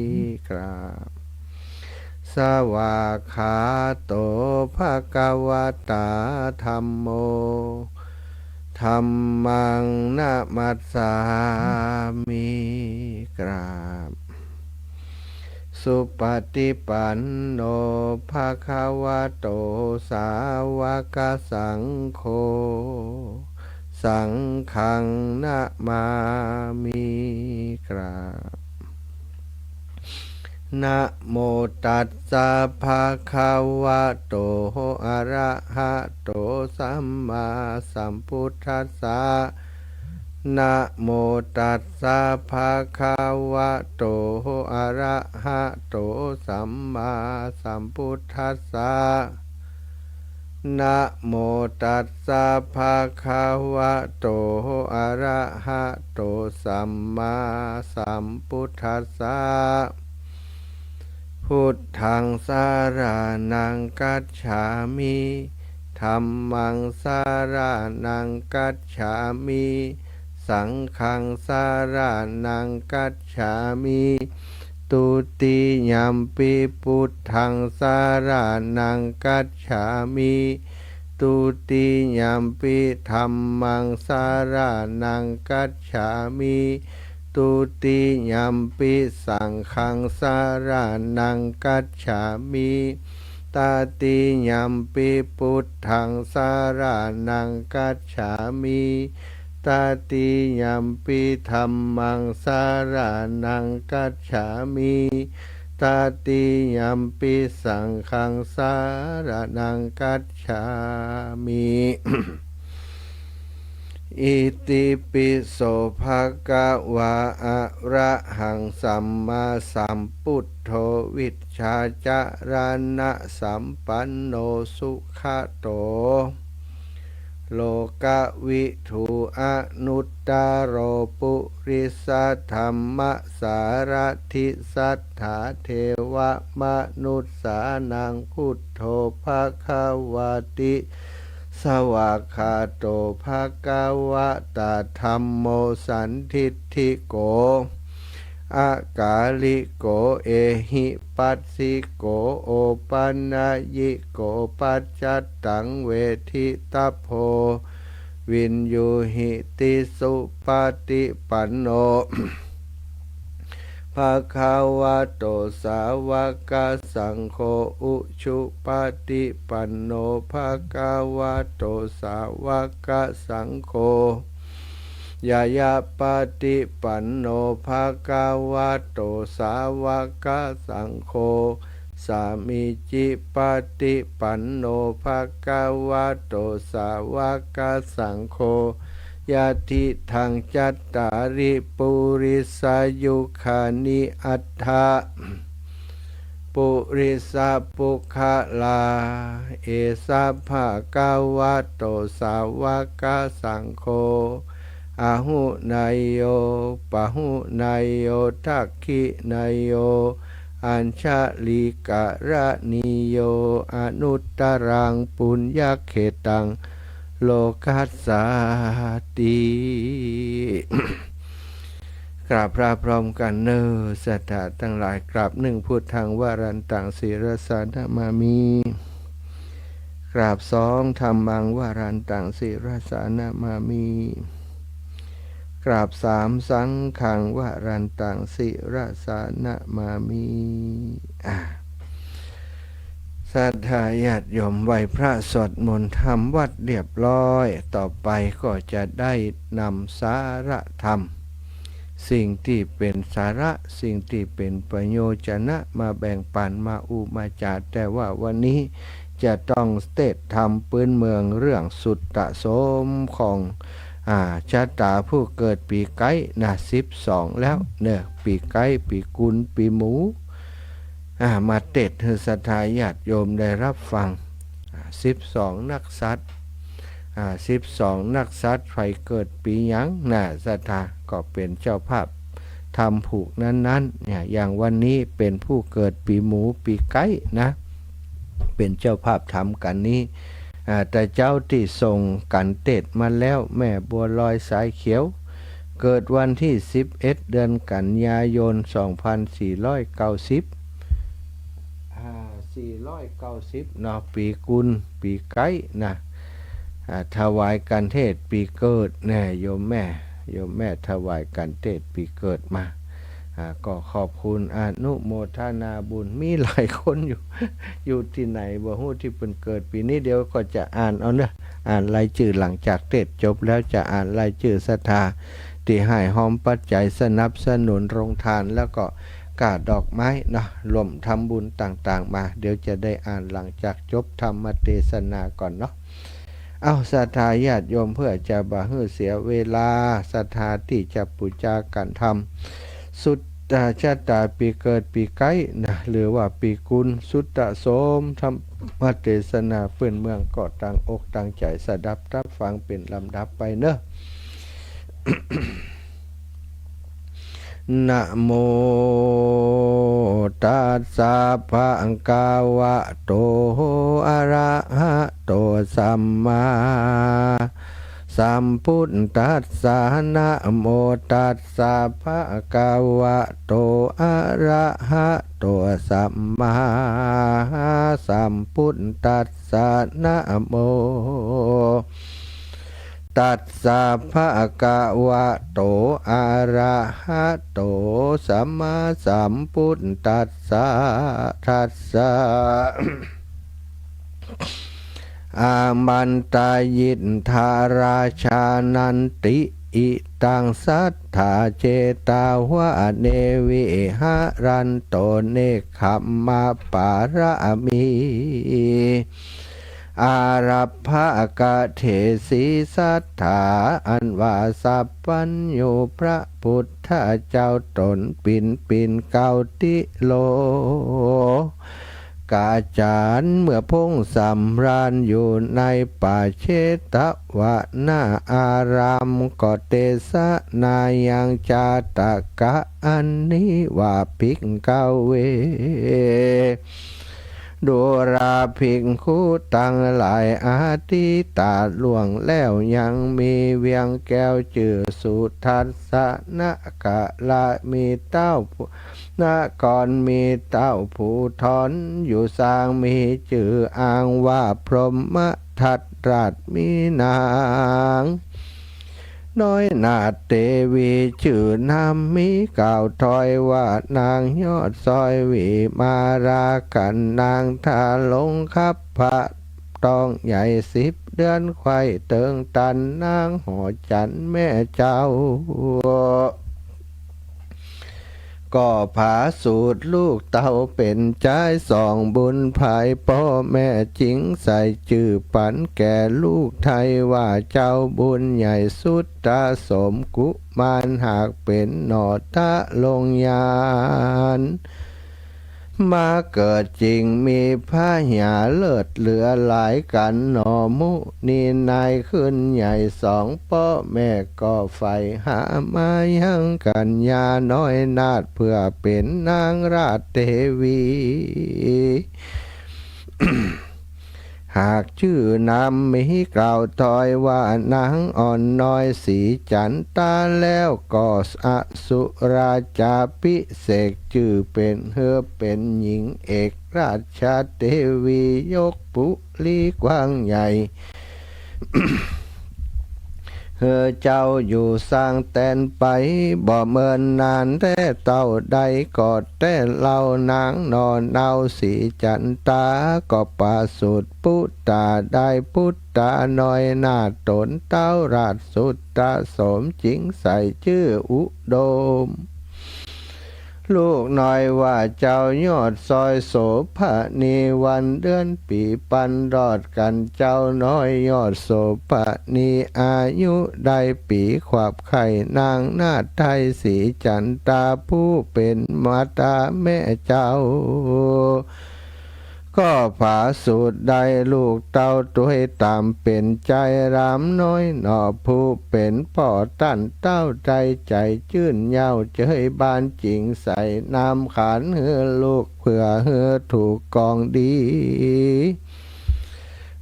กราบ สวากขาโต ภะคะวะตา ธัมโม ธัมมัง นะมัสสามิ กราบ สุปฏิปันโน ภะคะวะโต สาวกสังโฆ สังฆัง นะมามิ กราบ นะโมตัสสะ ภะคะวะโต อะระหะโต สัมมาสัมพุทธัสสะ นะโมตัสสะ ภะคะวะโต อะระหะโต สัมมาสัมพุทธัสสะ นะโมตัสสะ ภะคะวะโต อะระหะโต สัมมาสัมพุทธัสสะ พุทธัง สะระณัง กัจฉามิ ธัมมัง สะระณัง กัจฉามิ สังฆัง สะระณัง กัจฉามิ ตุติยัมปิ พุทธัง สะระณัง กัจฉามิ ตุติยัมปิ ธัมมัง สะระณัง กัจฉามิ Dutiyampi saṅghaṃ saraṇaṃ gacchāmi. Tatiyampi buddhaṃ saraṇaṃ gacchāmi. Tatiyampi dhammaṃ saraṇaṃ gacchāmi. Tatiyampi saṅghaṃ saraṇaṃ gacchāmi. Itipi so bhagavā arahaṃ sammāsambuddho vijjācaraṇasampanno sugato lokavidū anuttaro purisadammasārathi satthā devamanussānaṃ buddho bhagavāti. Svākkhāto bhagavatā dhammo sandiṭṭhiko akāliko ehipassiko opanayiko paccattaṃ veditabbo viññūhīti. Supaṭipanno bhagavato sāvakasaṅgho, ujupaṭipanno bhagavato sāvakasaṅgho, ñāyapaṭipanno bhagavato sāvakasaṅgho, sāmīcipaṭipanno bhagavato sāvakasaṅgho, yadidaṃ cattāri purisayugāni aṭṭha purisapuggalā, esa bhagavato sāvakasaṅgho, āhuneyyo pāhuneyyo dakkhiṇeyyo añjalikaraṇīyo anuttaraṃ puññakkhettaṃ lokassāti. กราบพระพร้อมกันเน่อ ศรัทธาตังหลาย กราบ หนึ่ง Buddhaṃ varantaṃ sirasā namāmi. กราบ สอง Dhammaṃ varantaṃ sirasā namāmi. กราบ สาม Saṅghaṃ varantaṃ sirasā namāmi. อ่า ศรัทธาญาติโยมไหว้พระสวดมนต์ทำวัตรเรียบร้อย ต่อไปก็จะได้นำสาระธรรม สิ่งที่เป็นสาระ สิ่งที่เป็นประโยชนะ มาแบ่งปัน มาอู้มาจ๋า แต่ว่าวันนี้จะต้องเตสน์ธรรมปื้นเมืองเรื่องสุตตโสมของ อ่า ชะตาผู้เกิดปีไก๊นะ สิบสอง แล้วเน่อ ปีไก๊ ปีกุล ปีหมู อ่า มาเตสน์หื้อศรัทธาญาติโยมได้รับฟัง อ่า สิบสอง นักษัตริย์ อ่า สิบสอง นักษัตริย์ ใผเกิดปีหยังนะ ศรัทธาก็เป็นเจ้าภาพทำผูกนั้นๆ เนี่ย อย่างวันนี้เป็นผู้เกิดปีหมู ปีไก๊นะ เป็นเจ้าภาพทำกั๋นนี้ อ่า แต่เจ้าตี้ส่งกั๋นเตสน์มาแล้ว แม่บัวลอยสายเขียว เกิดวันที่ สิบเอ็ด เดือนกันยายน สองพันสี่ร้อยเก้าสิบ อ่า สี่ร้อยเก้าสิบ เนาะ ปีกุล ปีไก๊นะ อ่า ถวายกั๋นเตสน์ปีเกิดแน่ โยมแม่ โยมแม่ถวายกั๋นเตสน์ปีเกิดมา อ่า ก็ขอบคุณอนุโมทนาบุญ มีหลายคนอยู่ อยู่ตี้ไหนบ่ฮู้ตี้เปิ้นเกิดปี๋นี้ เดี๋ยวก็จะอ่านเอาเนาะ อ่านรายจื้อหลังจากเตสน์จบแล้วจะอ่านรายจื้อศรัทธาตี้หื้อฮอมปัจจัยสนับสนุนโรงทาน แล้วก็ก้าดอกไม้เนาะ ร่วมทำบุญต่างๆ มา เดี๋ยวจะได้อ่านหลังจากจบธรรมเตสนาก่อนเนาะ เอ้า ศรัทธาญาติโยม เพื่อจะบ่หื้อเสียเวลา ศรัทธาตี้จะปู๋จากั๋นทำสุตตะชะตาปีเกิดปีไก๊นะ หรือว่าปีกุล สุตตโสมธรรมเตสนาปื้นเมือง ก็ตั้งอกตั้งใจ๋สดับตับฟังเป๋นลำดับไปเนาะ นะโมตัสสะภะคะวะโต อะระหะโต สัมมาสัมพุทธัสสะ นะโมตัสสะภะคะวะโต อะระหะโต สัมมาสัมพุทธัสสะ นะโม ตัสสะ ภะคะวะโต อะระหะโต สัมมาสัมพุทธัสสะ ทัสสะ อามันตายิทธาราชานันติ อิตังสัตถาเจตาวะเน วิหะรันโต เนกขัมมะปาระมี อารัปภะกะเถสี สัตถา อันว่าสัพพัญญูพระพุทธเจ้าต๋นปิ่นปิ่นเกล้าติโลกาจารย์ เมื่อพงสำราญอยู่ในป่าเชตวนาอาราม ก็เตสนายังจาตะกะอันนี้ว่า ภิกขเว ดูราภิกขุตังหลาย อดีตาล่วงแล้วยังมี เวียงแก้วจื้อสุทัศนกะละ มีเต้าผู้นคร มีเต้าผู้ทอนอยู่สร้าง มีจื้ออ้างว่าพรหมทัตราช มีนาง น้อยนาถเตวีจื้อนามมี กล่าวถอยว่านางยอดซอยวิมาลา กั๋นนางทาลงคัพพะท้องใหญ่สิบเดือน ใคว่เติงตันนางหอจันทน์แม่เจ้า ก็ผาสูติลูกเต้าเป๋นจายสอง บุญผายป้อแม่จิ๋งใส่ จื้อปั๋นแก่ลูกไทยว่าเจ้าบุญใหญ่สุทธสมกุมาร หากเป๋นหน่อทะลงยาน มาเกิดจิ๋งมีพระหยาเลิศเหลือหลาย กั๋นหน่อมุนีนายขึ้นใหญ่สอง ป้อแม่ก็ใฝ่หามายังกัญญาน้อยนาถ เพื่อเป๋นนางราชเตวี หากจื้อนามมี กล่าวถอยว่านางอ่อนน้อยสีจั๋นตา แล้วก็อสุราจาภิเษก จื้อเป๋นเฮือเป๋นหญิงเอกราชเตวี ยกปุรีกว้างใหญ่ เฮือเจ้าอยู่สร้างแตนไป บ่เมินนานแต๊เต้าใด ก็แต๊เล่านางหน่อเนาสีจั๋นตา ก็ประสูติปุตตาได้ปุตตาน้อยนาถ ต๋นเต้าราชสุทธสมจิ๋งใส่จื้ออุดม ลูกน้อยว่าเจ้ายอดซอยโสภณี วันเดือนปี๋ปันรอดกั๋น เจ้าน้อยยอดโสภณี อายุได้ปี๋ขวบ ใค่นางนาถไทยสีจั๋นตา ผู้เป๋นมาต๋าแม่เจ้า ก็ผาสูติได้ลูกเต้าตวยต๋ามเป๋นจายรามน้อยหน่อ ผู้เป๋นป้อตันเต้าได้ใจ๋จื้นเย้าเจยบานจิ๋งใส่นามขานหื้อลูก เพื่อหื้อถูกกองดี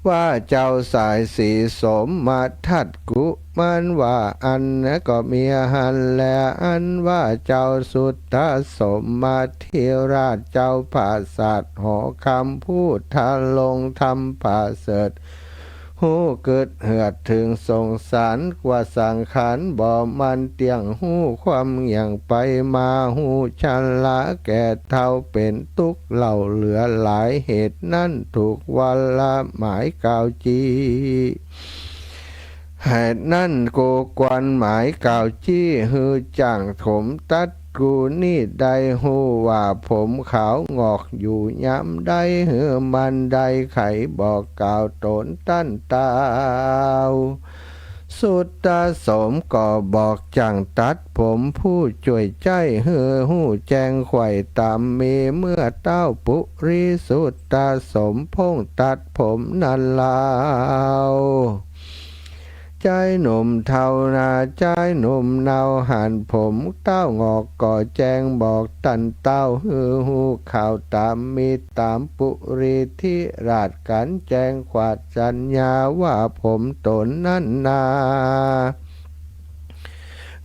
ว่าเจ้าสายสีสมทัตกุมาร ว่าอั้นก็มีหั้นแล อันว่าเจ้าสุทธสมมาธิราช เจ้าผาสัตว์หอคำผู้ทาลงธรรมผาเสริฐ ฮู้กึ๊ดเหือดเถิงสงสาร กว่าสังขารบ่มันเตี้ยง ฮู้ความเหี่ยงไปมา ฮู้ชราแก่เฒ่าเป๋นตุ๊กข์เล่าเหลือหลาย เหตุนั้นถูกวาระหมายกล่าวจี้ เหตุนั้นกูควรหมายกล่าวจี้ หื้อจ้างผมตัดกูนี้ได้ ฮู้ว่าผมขาวงอกอยู่ยามใด หื้อมันได้ไขบอกกล่าวต๋นตันเต้า สุทธสมก็บอกจ้างตัดผมผู้จ้วยใจ๊ หื้อฮู้แจ้งไขว่ต๋ามมี เมื่อเต้าปุรีสุทธสมพงตัดผมนั้นแล้ว จายหนุ่มเฒ่านา จายหนุ่มเนาหันผมเต้างอก ก็แจ้งบอกตันเต้า หื้อฮู้ข่าวต๋ามมี ต๋ามปุรีธิราชกั๋น แจ้งขวัดสัญญาว่าผมต๋นนั้นนา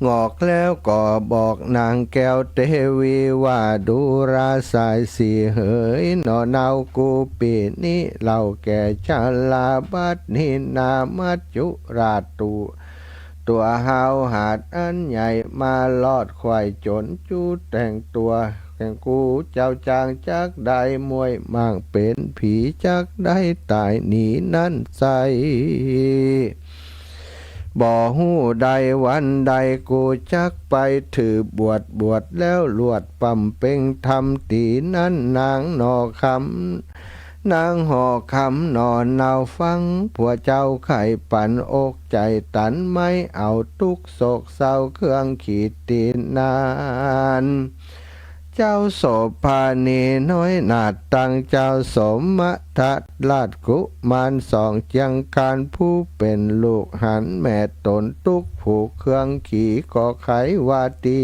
งอกแล้วก็บอกนางแก้วเตวีว่า ดูราสายสีเหย หน่อเนากูปี๋นี้ เฒ่าแก่ชราบัดนี้นา มัจจุราชตุ ตั๋วฮาวหาดอันใหญ่ มารอดขวายจ๋น จูแต่งตั๋วแก่กูเจ้าจาง จักได้มวยหมางเป๋นผี จักได้ต๋ายหนีนั้นไส้ บ่ฮู้ใดวันใด กูจักไปถือบวช บวชแล้วลวดบำเพ็งธรรม ตี๋นั้นนางหน่อคำ นางหอคำหน่อเนา ฟังผัวเจ้าใค่ปัน อกใจ๋ตัน ไม้เอาตุ๊กข์โศกเศร้า เครื่องขีดตี๋นั้น เจ้าโสภานีน้อยนาฏ ตังเจ้าสมทัตราชกุมารสอง เจียงคานผู้เป๋นลูก หันแม่ต๋นตุ๊กข์ผูกเครื่องขีด ก็ใค่ว่าดี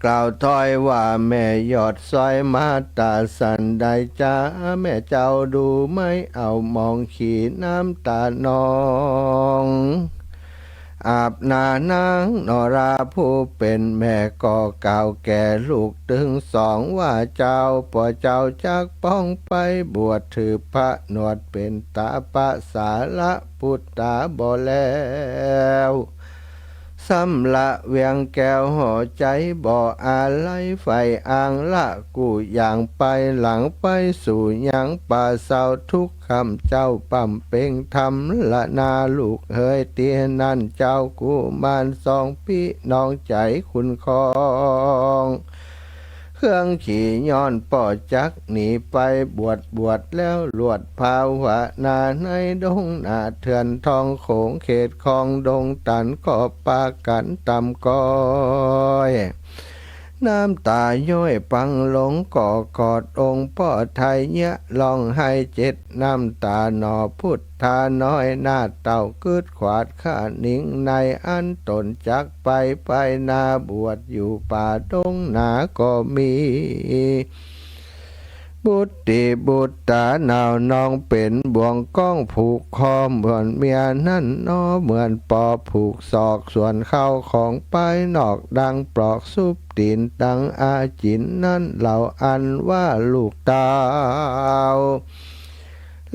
กล่าวถ้อยว่า แม่ยอดซอยมาต๋าสันใดจ๊า แม่เจ้าดูไม้เอาหมองขีดน้ำต๋านอง อาบหน้านางหน่อราผู้เป๋นแม่ ก็กล่าวแก่ลูกตึงสองว่า เจ้า ป้อเจ้าจักป้องไปบวช ถือผนวดเป๋นต๋าปะสาระปุตต๋าบ่แล สำละเวียงแก้วหัวใจ๋ บ่อาลัยใฝ่อ้างละ กู้อย่างไปหลังไปสู่ยังป่าเซา ทุกค่ำเจ้าบำเพ็งธรรมละนา ลูกเหย เตียนั้นเจ้ากุมารสอง ปี้น้องใจ๋คุ้นครอง เครื่องขีดย้อนป้อจักหนีไปบวช บวชแล้วลวดภาวนา ในดงนาเถื่อนท้องโขง เขตของดงตัน ก็ปากั๋นต่ำก้อย น้ำต๋าย้อยปังลง ก็กอดองค์ป้อไทยเยียะ ฮ้องไห้เจ็ดน้ำต๋าหน่อ พุทธาน้อยนาฏเต้ากึ๊ดขวาดข้านิงใน อันต๋นจักไปไปนาบวช อยู่ป่าดงนาก็มี บุตรีบุตต๋าหน่อ นองเป๋นบ่วงก้องผูกคอ เหมือนเมียนั้นหนอ เหมือนปอผูกศอก ส่วนข้าวของภายนอก ดังปลอกซุบตี๋น ดังอาจิ๋นนั้นเล่า อันว่าลูกเต้า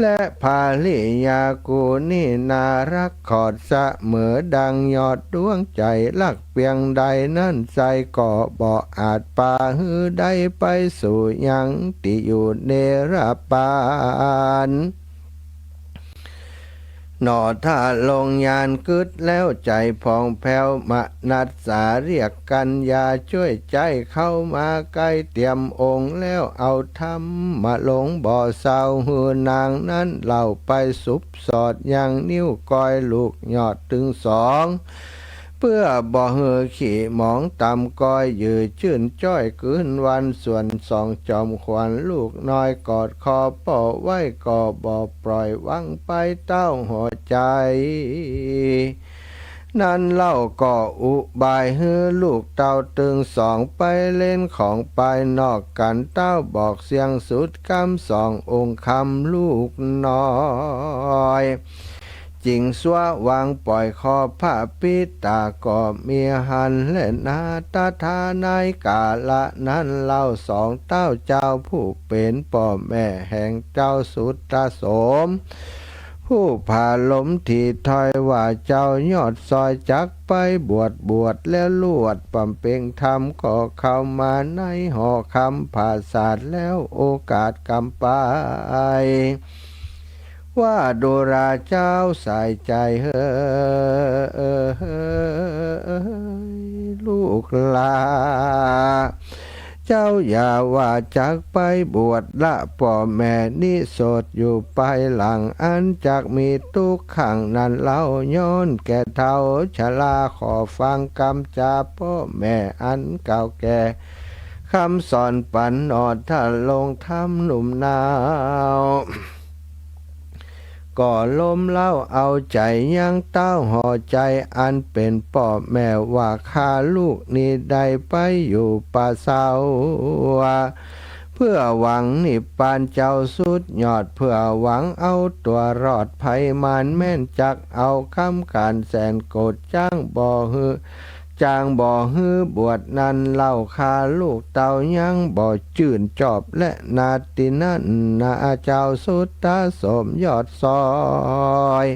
และภริยากูนี้นารัก ขอดเสมอดังยอดดวงใจ๋ รักเปียงใดนั้นไส้ ก็บ่อาจปาหื้อได้ไปสู่ยัง ตี้อยู่เนรปาน หน่อถ้าลงญาณกึ๊ดแล้วใจ๋ผ่องแผ้ว มนัสสาเรียกกัญญา จ้วยใจ๊เข้ามาใก้ เตรียมองค์แล้วเอาธรรมมาลงบ่เซา หื้อนางนั้นเล่าไปสุบสอดยัง นิ้วก้อยลูกยอดตึงสอง เปื้อบ่หื้อขี้หมองต่ำก้อย ยือจื้นจ้อยกืนวัน ส่วนสองจอมขวัญลูกน้อย กอดคอป้อไว้ ก็บ่ปล่อยวางไปเต้าหัวใจ๋ นั้นเล่าก็อุบายหื้อลูกเต้าตึงสอง ไปเล่นของภายนอกกั๋น เต้าบอกเสียงสุดกำ สององค์คำลูกน้อย จิ่งซั้ววางป่อยคอผ้าปิดต๋า ก็มีหั้นแลนา ตถาในกาละนั้นเล่า สองเต้าเจ้าผู้เป๋นป้อแม่แห่งเจ้าสุตโสม ผู้ผาลมตี้ถ้อยว่า เจ้ายอดซอยจักไปบวช บวชแล้วลวดบำเพ็งธรรม ก็เข้ามาในหอคำผาสาท แล้วโอกาสกำไป ว่าดูราเจ้าสายใจ๋เหย ลูกหล่า เจ้าอย่าว่าจักไปบวชละ ป้อแม่นิโสดอยู่ภายหลัง อันจักมีตุ๊กข์ขังนั้นเล่า ย้อนแก่เฒ่าชรา ขอฟังกำจาป้อแม่อันเก่าแก่ คำสอนปั๋นหน่อ ถ้าลงธรรมหนุ่มนาว ก็ล้มเล้าเอาใจ๋ยังเต้าหัวใจ๋ อันเป๋นป้อแม่ว่า ข้าลูกนี้ได้ไปอยู่ป่าเซา ผ พื่อหวังนิพพานเจ้าสุดยอด เพื่อหวังเอาตั๋วรอดภัยมาร แม้นจักเอาคำก๋านแสนโกรธ จ๊างบ่หื้อ จ๊างบ่หื้อบวชนั้นเล่า ข้าลูกเต้ายังบ่จื้นจอบ และนาตี้นั้นนาเจ้าสุตตะโสมยอดซอย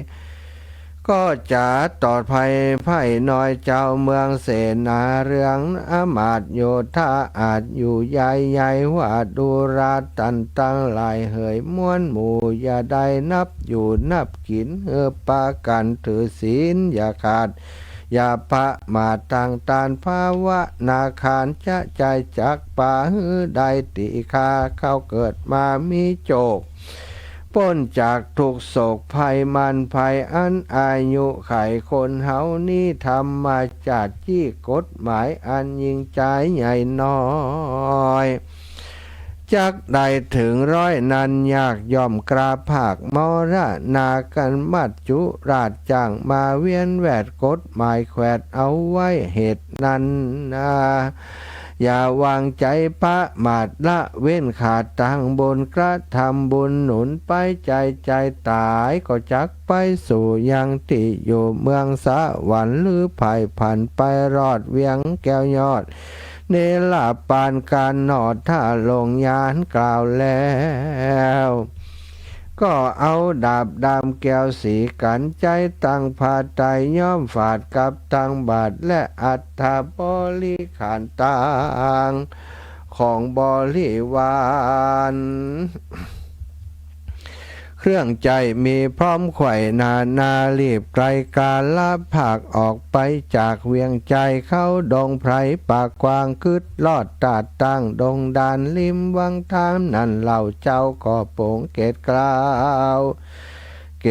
ก็จะตอบไพร่ไพร่น้อย เจ้าเมืองเสนาเรือง อำมาตย์โยธาอาจอยู่ใหญ่ ใหญ่ว่าดูรา ต้านตังหลายเหยมวลหมู่ อย่าได้นับอยู่นับกิ๋น หื้อปากั๋นถือศีลอย่าขาด อย่าประมาท ตั้งต้านภาวนา ขานจะใจ๋จักปา หื้อได้ตี้ข้า เข้าเกิดมามีโจค ป๊นจากทุกข์โศกภัยมารภัย อันอายุขัยคนเฮานี้ ธรรมชาติจี้กฎหมาย อันยิ่งจายใหญ่น้อย จักได้เถิงร้อยนั้น ยากย่อมกล้าภาค มรณากั๋นมัจจุราช จ้างมาเวียนแวด กฎหมายแขวดเอาไว้ เหตุนั้นนา อย่าวางใจ๋ประมาท ละเว้นขาดตางบุญ กระทำบุญหนุนไป ใจ๋ใจ๋ต๋ายก็จักไปสู่ยังตี้อยู่ เมืองสวรรค์หรือไพร่ผัน ไปรอดเวียงแก้วยอด เนรปาน ก๋านหนอ ถ้าลงยานกล่าวแล้ว ก็เอาดาบด้ามแก้วสีกั๋น ใจ๊ตั้งผ้าไตร ย้อมฝาดกับตังบาตร และอัฐบริขารตาง ของบริวาร เครื่องใจ๊มีพร้อมไขว่นานา รีบไกลกาละภาค ออกไปจากเวียงใจ๋ เข้าดงไพรป่ากว้าง กึ๊ดลอดตาดตั้งดงดาน ริมวังทานนั้น เล่าเจ้าก็โป๋งเกศกล่าว เก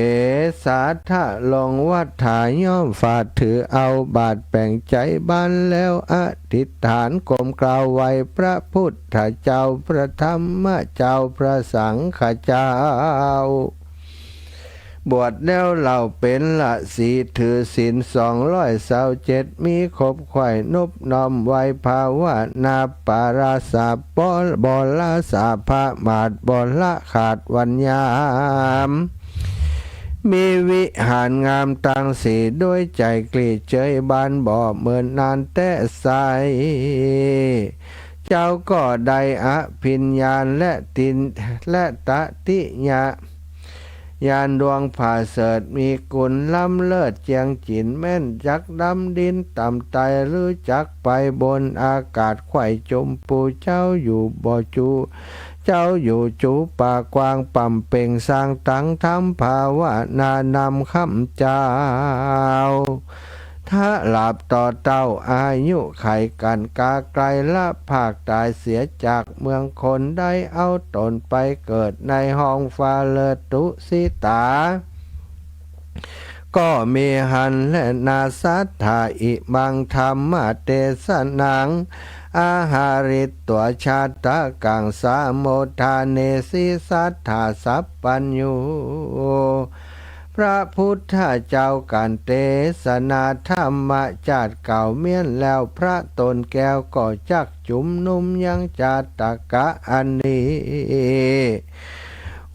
ศาทะลงวัฏฐา ย้อมฝาดถือเอาบาตร แป๋งใจ๋บันแล้วอธิษฐาน ก้มกราบไหว้พระพุทธเจ้า พระธรรมเจ้า พระสังฆเจ้า บวชแล้วเล่าเป๋นฤๅษี ถือศีลสองร้อยซาวเจ็ด มีขบไขว่นบน้อมไหว้ ภาวนาปราศาสตร์ บรสาประมาท บ่ละขาดวันยาม มีวิหารงามตังสี่ ด้วยใจ๋กลีเจยบานบ่เมินนานแต๊ไส้ เจ้าก็ได้อภิญญาและติน และตติยะ ญาณดวงผาเสริฐ มีกุณล้ำเลิศเจียงจิ๋น แม้นจักดำดินต่ำไต หรือจักไปบนอากาศ ไขว่จุมปูเจ้าอยู่บ่จู๋ เจ้าอยู่จู๋ป่ากว้าง ปำเป่งสร้างตังธรรมภาวนานำคำเจ้า ถ้าหลาบต่อเต้า อายุขัยกั๋นกาไกล ละภาคต๋ายเสียจากเมืองคน ได้เอาต๋นไปเกิดในห้องฟ้าเลิศตุสิตา ก็มีหั้นแลนา สัตถา อิมัง ธัมมเตสนัง อาหาริตวา ชาตะกัง สาโมทาเนสิ สัตถา สัพพัญญู พระพุทธเจ้ากั๋นเตสนาธรรมะ จาติเก่าเมี้ยนแล้ว พระต๋นแก้วก็จักจุมนุมยังจาตกะอันนี้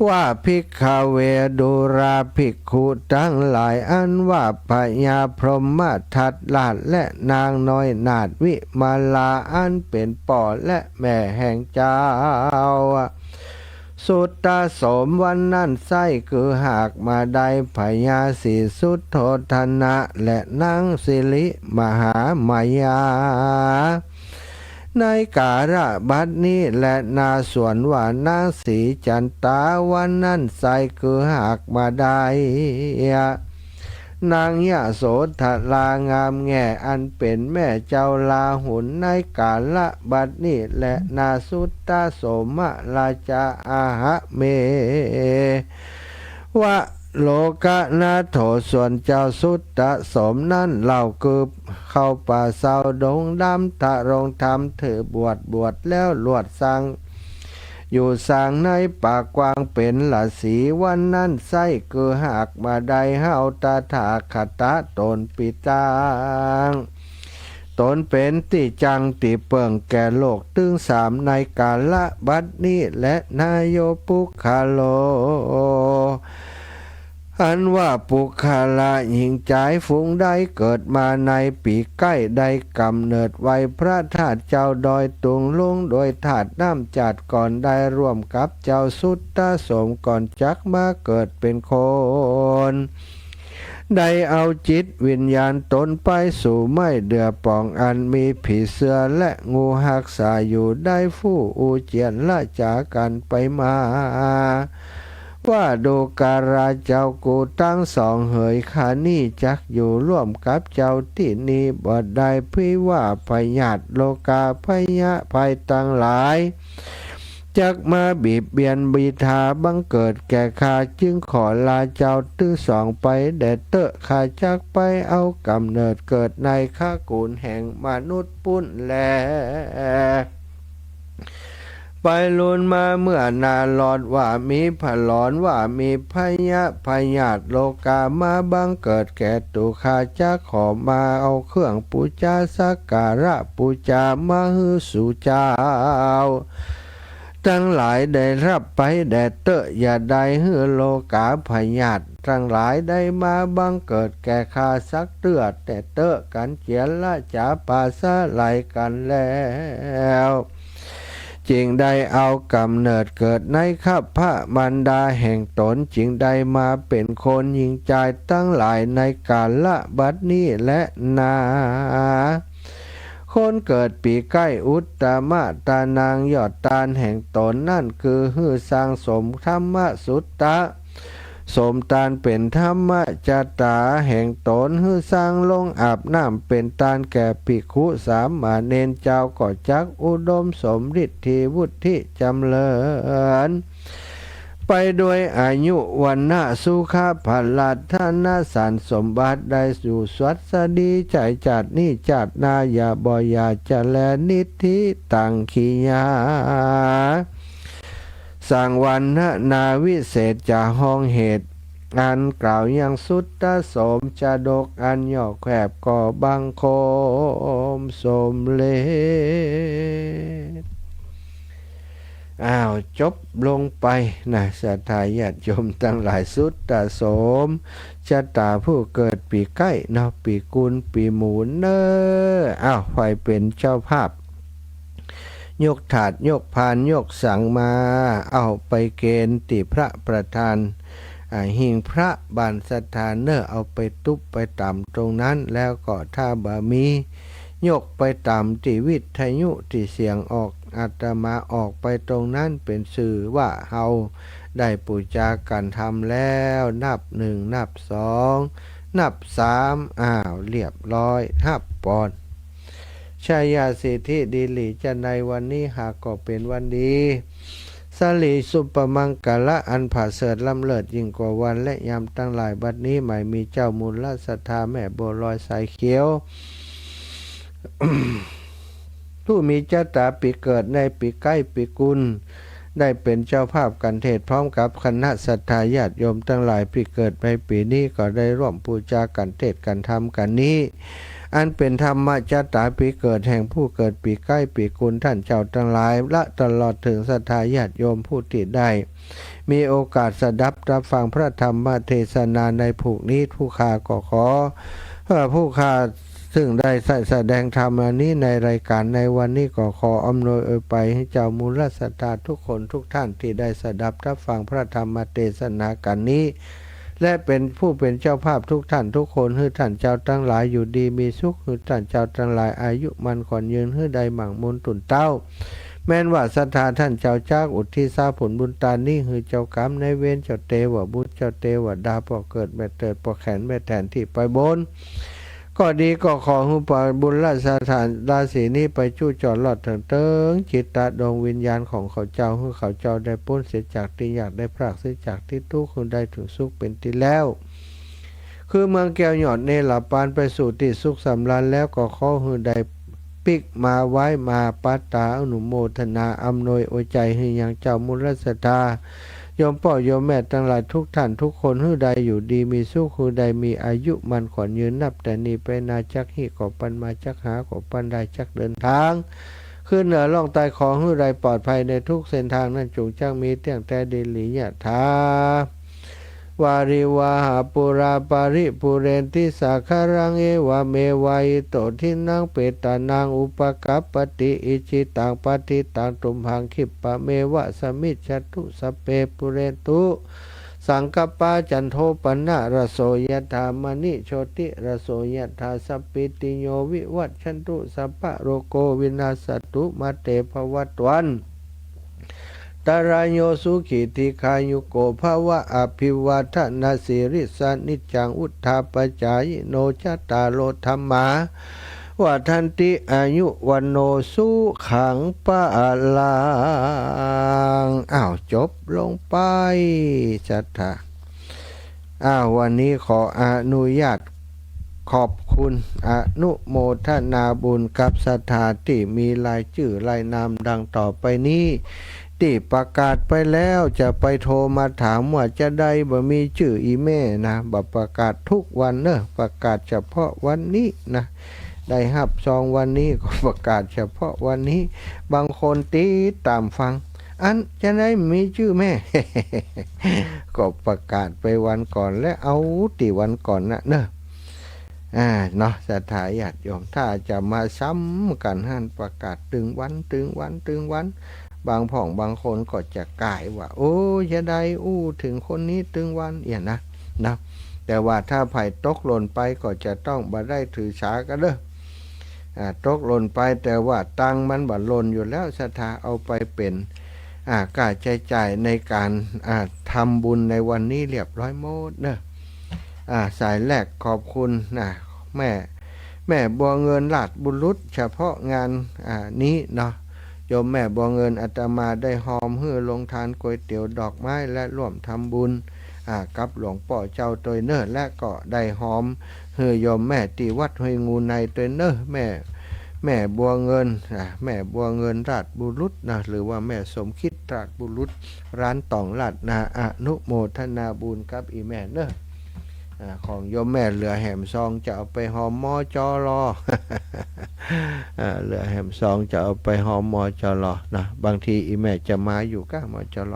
ว่า ภิกขเว ดูราภิกขุตังหลาย อันว่าพญาพรหมทัตราช และนางน้อยนาถวิมาลา อันเป๋นป้อและแม่แห่งเจ้า สุตตะโสม วันนั้นไส้ คือหากบ่ได้พญาศรีสุโธทนะ และนางสิริมหามายา ในก๋าละบัดนี้แลนา ส่วนว่านางสีจันตา วันนั้นไส้ คือหากบ่ได้ นางยโสธรางามแง่ อันเป๋นแม่เจ้าลาหุล ในก๋าละบัดนี้แลนา สุตตะโสมะราชา อาหะเม วะโลกนาโถ ส่วนเจ้าสุตตะโสมนั้นเล่า คือเข้าป่าเซาดงดำ ตรงธรรมถือบวช บวชแล้วลวดสัง อยู่สังในป่ากว้างเป๋นฤๅษี วันนั้นไส้ คือหากบ่ได้เฮาตถาคตะต๋นปิตัง ต๋นเป๋นตี้จังตี้เปิ้งแก่โลกตึงสาม ในก๋าละบัดนี้แลนา โย ปุคคโล อันว่าปุคคละญิงจายฝูงใดเกิดมาในปี๋ใก้ ได้ก๋ำเนิดไหวพระธาตุเจ้าดอยตุงลุง โดยธาตุน้ำจาดก่อน ได้ร่วมกับเจ้าสุตตะโสมก่อนจักมาเกิดเป๋นคน ได้เอาจิตวิญญาณต๋นไปสู่ไม้เดื่อป่องอันมีผีเสื้อและงูฮักษาอยู่ ได้ฟู่อู้เจียนละจ๋ากั๋นไปมา ว่าดูกราเจ้ากูตังสองเหย ข้านี้จักอยู่ร่วมกับเจ้าตี้นี้บ่ได้ พิว่าพยาธิโรคาพยาภัยตังหลาย จักมาบีบเบียนบีทาบังเกิดแก่ข้า จึงขอลาเจ้าตึงสองไปแด่เต๊อะ ข้าจักไปเอาก๋ำเนิดเกิดในคากูนแห่งมนุษย์ปุ้นแล ไปลูนมาเมื่อนาลอด ว่ามีผลอน ว่ามีพยาพยาธิโรคามาบังเกิดแก่ตั๋วข้า จักขอมาเอาเครื่องปู๋จาสักก๋าละปู๋จามาหื้อสูเจ้าตังหลายได้ฮับไปแด่เต๊อะ อย่าได้หื้อโรคาพยาธิตังหลายได้มาบังเกิดแก่ข้าสักเตื้อแด่เต๊อะ กั๋นเจียรจ๋าปราศรัยกั๋นแล้ว จึงได้เอาก๋ำเนิดเกิดในคัพพะมารดาแห่งต๋น จึงได้มาเป๋นคนญิงจายตังหลายในก๋าละบัดนี้แลนา คนเกิดปี๋ใก้ อุตตมะตานางยอดตานแห่งต๋นนั้น คือหื้อสร้างสมธรรมสุตตะ สมตานเป๋นธรรมจตาแห่งต๋น หื้อสร้างโลงอาบน้ำเป๋นตานแก่ภิกขุสามเณรเจ้า ก็จักอุดมสมฤทธิวุฒิจ๋ำเริญ ไปโดยอายุ วรรณะ สุขะ พละ ธนะ สรรสมบัติ ได้อยู่สวัสดีใจ๋จาตินี้จาติหน้า อย่าบ่อย่าจะแลนิฏฐิตัง ขียา สังวรรณนาวิเศษจะห้องเหตุ อันกล่าวยังสุตตะโสม จาดกอันย่อแคบ ก็บังคมสมเร็จ อ้าว จบลงไปนะ ศรัทธาญาติโยมตังหลาย สุตตะโสม ชะตาผู้เกิดปี๋ใก้เนาะ ปี๋กุล ปี๋หมูเน่อ อ้าว ใผเป๋นเจ้าภาพ ยกถาด ยกพาน ยกสังมา เอาไปเกณฑ์ตี้พระประธาน อ่า หิ้งพระบ้านศรัทธาเน่อ เอาไปตุ๊บไปต๋ามตรงนั้น แล้วก็ถ้าบ่มี ยกไปต๋ามตี้วิทยุตี้เสียงออก อาตมาออกไปตรงนั้น เป๋นจื้อว่าเฮาได้ปู๋จากั๋นธรรมแล้ว นับหนึ่ง นับสอง นับสาม อ้าว เรียบร้อย ฮับปอน ชัยสิทธิดีหลีจะในวันนี้หากก็เป๋นวันดี สลีสุปมังคละอันผาเสริฐล้ำเลิศยิ่งกว่าวันและยามตังหลาย บัดนี้หมายมีเจ้ามูลศรัทธาแม่บัวลอยสายเขียว ผู้มีจะต๋าปี๋เกิดในปี๋ใก้ปี๋กุล ได้เป๋นเจ้าภาพกั๋นเทศน์พร้อมกับคณะศรัทธาญาติโยมตังหลาย ปี๋เกิดในปี๋นี้ก็ได้ร่วมปู๋จากั๋นเทศน์กั๋นธรรมกั๋นนี้ อันเป๋นธรรมจะต๋าปี๋เกิดแห่งผู้เกิดปี๋ใก้ปี๋กุล ต้านเจ้าตังหลาย และตลอดเถิงศรัทธาญาติโยมผู้ตี้ได้มีโอกาสสดับรับฟังพระธรรมเตสนาในผูกนี้ ผู้ข้าก็ขอ เอ่อ ผู้ข้าซึ่งได้สะ แสดงธรรมอันนี้ในรายการในวันนี้ก็ขออำนวยอวยไปหื้อเจ้ามูลศรัทธาทุกคนทุกท่านตี้ได้สดับรับฟังพระธรรมเตสนากั๋นนี้ และเป๋นผู้เป๋นเจ้าภาพทุกท่านทุกคน หื้อต้านเจ้าตังหลายอยู่ดีมีสุข หื้อต้านเจ้าตังหลายอายุมั่นขวัญยืน หื้อได้หมั่งมูลตุ่นเต๊า แม้นว่าศรัทธาต้านเจ้าจักอุทิศผลบุญตานนี้หื้อเจ้ากรรมนายเวร เจ้าเตวบุตร เจ้าเตวดา ป้อเกิดแม่เติด ป้อแขนแม่แตนตี้ไปบน ก็ดี ก็ขอหื้อป้อบุญราชาราศีนี้ไปจุจอดลอดเถิงเติงจิตตะดวงวิญญาณของเขาเจ้า หื้อเขาเจ้าได้ป๊นเสียจากตี้ยาก ได้พรากเสียจากตี้ตุ๊กข์ หื้อได้เถิงสุขเป๋นตี้แล้ว คือเมืองแก้วยอดเนรปานไปสู่ตี้สุขสำราญแล้ว ก็ขอหื้อได้ปิ๊กมาไหว้มาปัตตาอนุโมทนาอำนวยอวยใจ๋หื้อยังเจ้ามูลศรัทธา โยมป้อโยมแม่ตังหลายทุกท่านทุกคน หื้อได้อยู่ดีมีสุข หื้อได้มีอายุมั่นขวัญยืน นับแต่นี้ไปหน้าจักฮี้ก็ปันมา จักหาก็ปันได้ จักเดินตาง ขึ้นเหนือล่องใต้ ขอหื้อได้ปลอดภัยในทุกเส้นตางนั้น จุ่งจักมีเตี้ยงแต่ดีหลี ยะถา วาริวาหาปูรา ปาริปูเรนติสาคารัง เอวะเมวะอิโต ทินนัง เปตานัง อุปะกัปปะติ อิจฉิตัง ปัตถิตัง ตุมหัง คิปปะเมวะ สมมิจฉตุ สัพเพปูเรนตุ สังกัปปา จันโทปะนะระโส ยะถา มะณิโชติระโส ยะถา สัพพีติโย วิวัชชันตุ สัพพะโรโค วินัสสะตุ มาเตภวัตวันตะรายโย สุขีทีฆายุโกภะวะ อะภิวาทะนะสีลิสสะ นิจจัง วุฑฒาปะจายิโน จัตตาโร ธัมมา วัฑฒันติ อายุ วัณโณ สุขัง พะลัง อ้าว จบลงไป ศรัทธา อ้าว วันนี้ขออนุญาตขอบคุณ อนุโมทนาบุญกับศรัทธาตี้มีรายจื้อรายนามดังต่อไปนี้ ตี้ประกาศไปแล้ว จะไปโทรมาถามว่าจะใดบ่มีจื้ออี่แม่นะ บ่ประกาศทุกวันเนอะ ประกาศเฉพาะวันนี้นะ ได้ฮับซองวันนี้ก็ประกาศเฉพาะวันนี้ บางคนติดต๋ามฟัง อันจะใดมีจื้อแม่ ก็ประกาศไปวันก่อน และเอาตี้วันก่อนนะเนอะ อ่า เนาะ ศรัทธาญาติโยม ถ้าจะมาซ้ำกั๋นหั้น ประกาศตึงวัน ตึงวัน ตึงวัน บางพ่องบางคนก็จะก่ายว่า โอ้ จะใดอู้เถิงคนนี้ตึงวัน เอี่ยนะ นะ แต่ว่าถ้าใผตกหล่นไปก็จะต้องบ่ได้ถือสากั๋นเด้อ อ่า ตกหล่นไป แต่ว่าตังค์มันบ่หล่นอยู่แล้ว ศรัทธาเอาไปเป๋น อ่า ค่าใจ๊จ่ายในก๋าน อ่า ทำบุญในวันนี้เรียบร้อยหมดเนอะ อ่า สายแรกขอบคุณนะ แม่ แม่บัวเงินราชบุรุษ เฉพาะงาน อ่า นี้เนาะ โยมแม่บัวเงิน อาตมาได้ฮอมหื้อโรงทานก๋วยเตี๋ยวดอกไม้ และร่วมทำบุญ อ่า กับหลวงป้อเจ้าตวยเนอะ และก็ได้ฮอมหื้อโยมแม่ตี้วัดห้วยงูในตวยเนอะ แม่ แม่บัวเงิน อ่า แม่บัวเงินราชบุรุษนะ หรือว่าแม่สมคิดราชบุรุษ ร้านต่องราชนา อนุโมทนาบุญกับอี่แม่เนอะ อ่า ของโยมแม่เหลือแหมซองจะเอาไปฮอม มจร. อ่า เหลือแหมซองจะเอาไปฮอม มจร นะ บางทีอี่แม่จะมาอยู่ก้า มจร.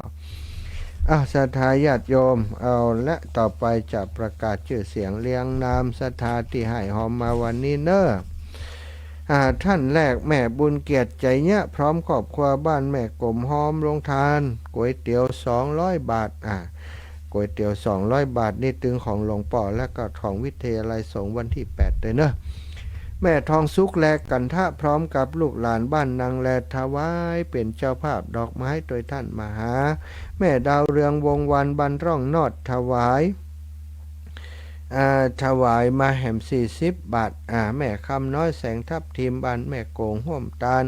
อ้าว ศรัทธาญาติโยม เอาละ ต่อไปจะประกาศจื้อเสียงเรียงนามศรัทธาตี้ให้ฮอมมาวันนี้เนอะ อ่า ท่านแรก แม่บุญเกียรติ ไจยะ พร้อมครอบครัว บ้านแม่กง ฮอมโรงทานก๋วยเตี๋ยวสองร้อยบาท อ่า ก๋วยเตี๋ยวสองร้อยบาท นี่ตึงของหลวงป้อ และก็ของวิทยาลัยสงฆ์วันตี้แปดตวยเนอะ แม่ทองสุข แล กันทะ พร้อมกับลูกหลานบ้านนางแล ถวายเป๋นเจ้าภาพดอกไม้ตวยท่านมหา แม่ดาวเรือง วงศ์วรรณ บ้านร่องนอด ถวาย อ่า ถวายมาแหมสี่สิบบาท อ่า แม่คำน้อย แสงทับทิม บ้านแม่กง ฮ่วมตาน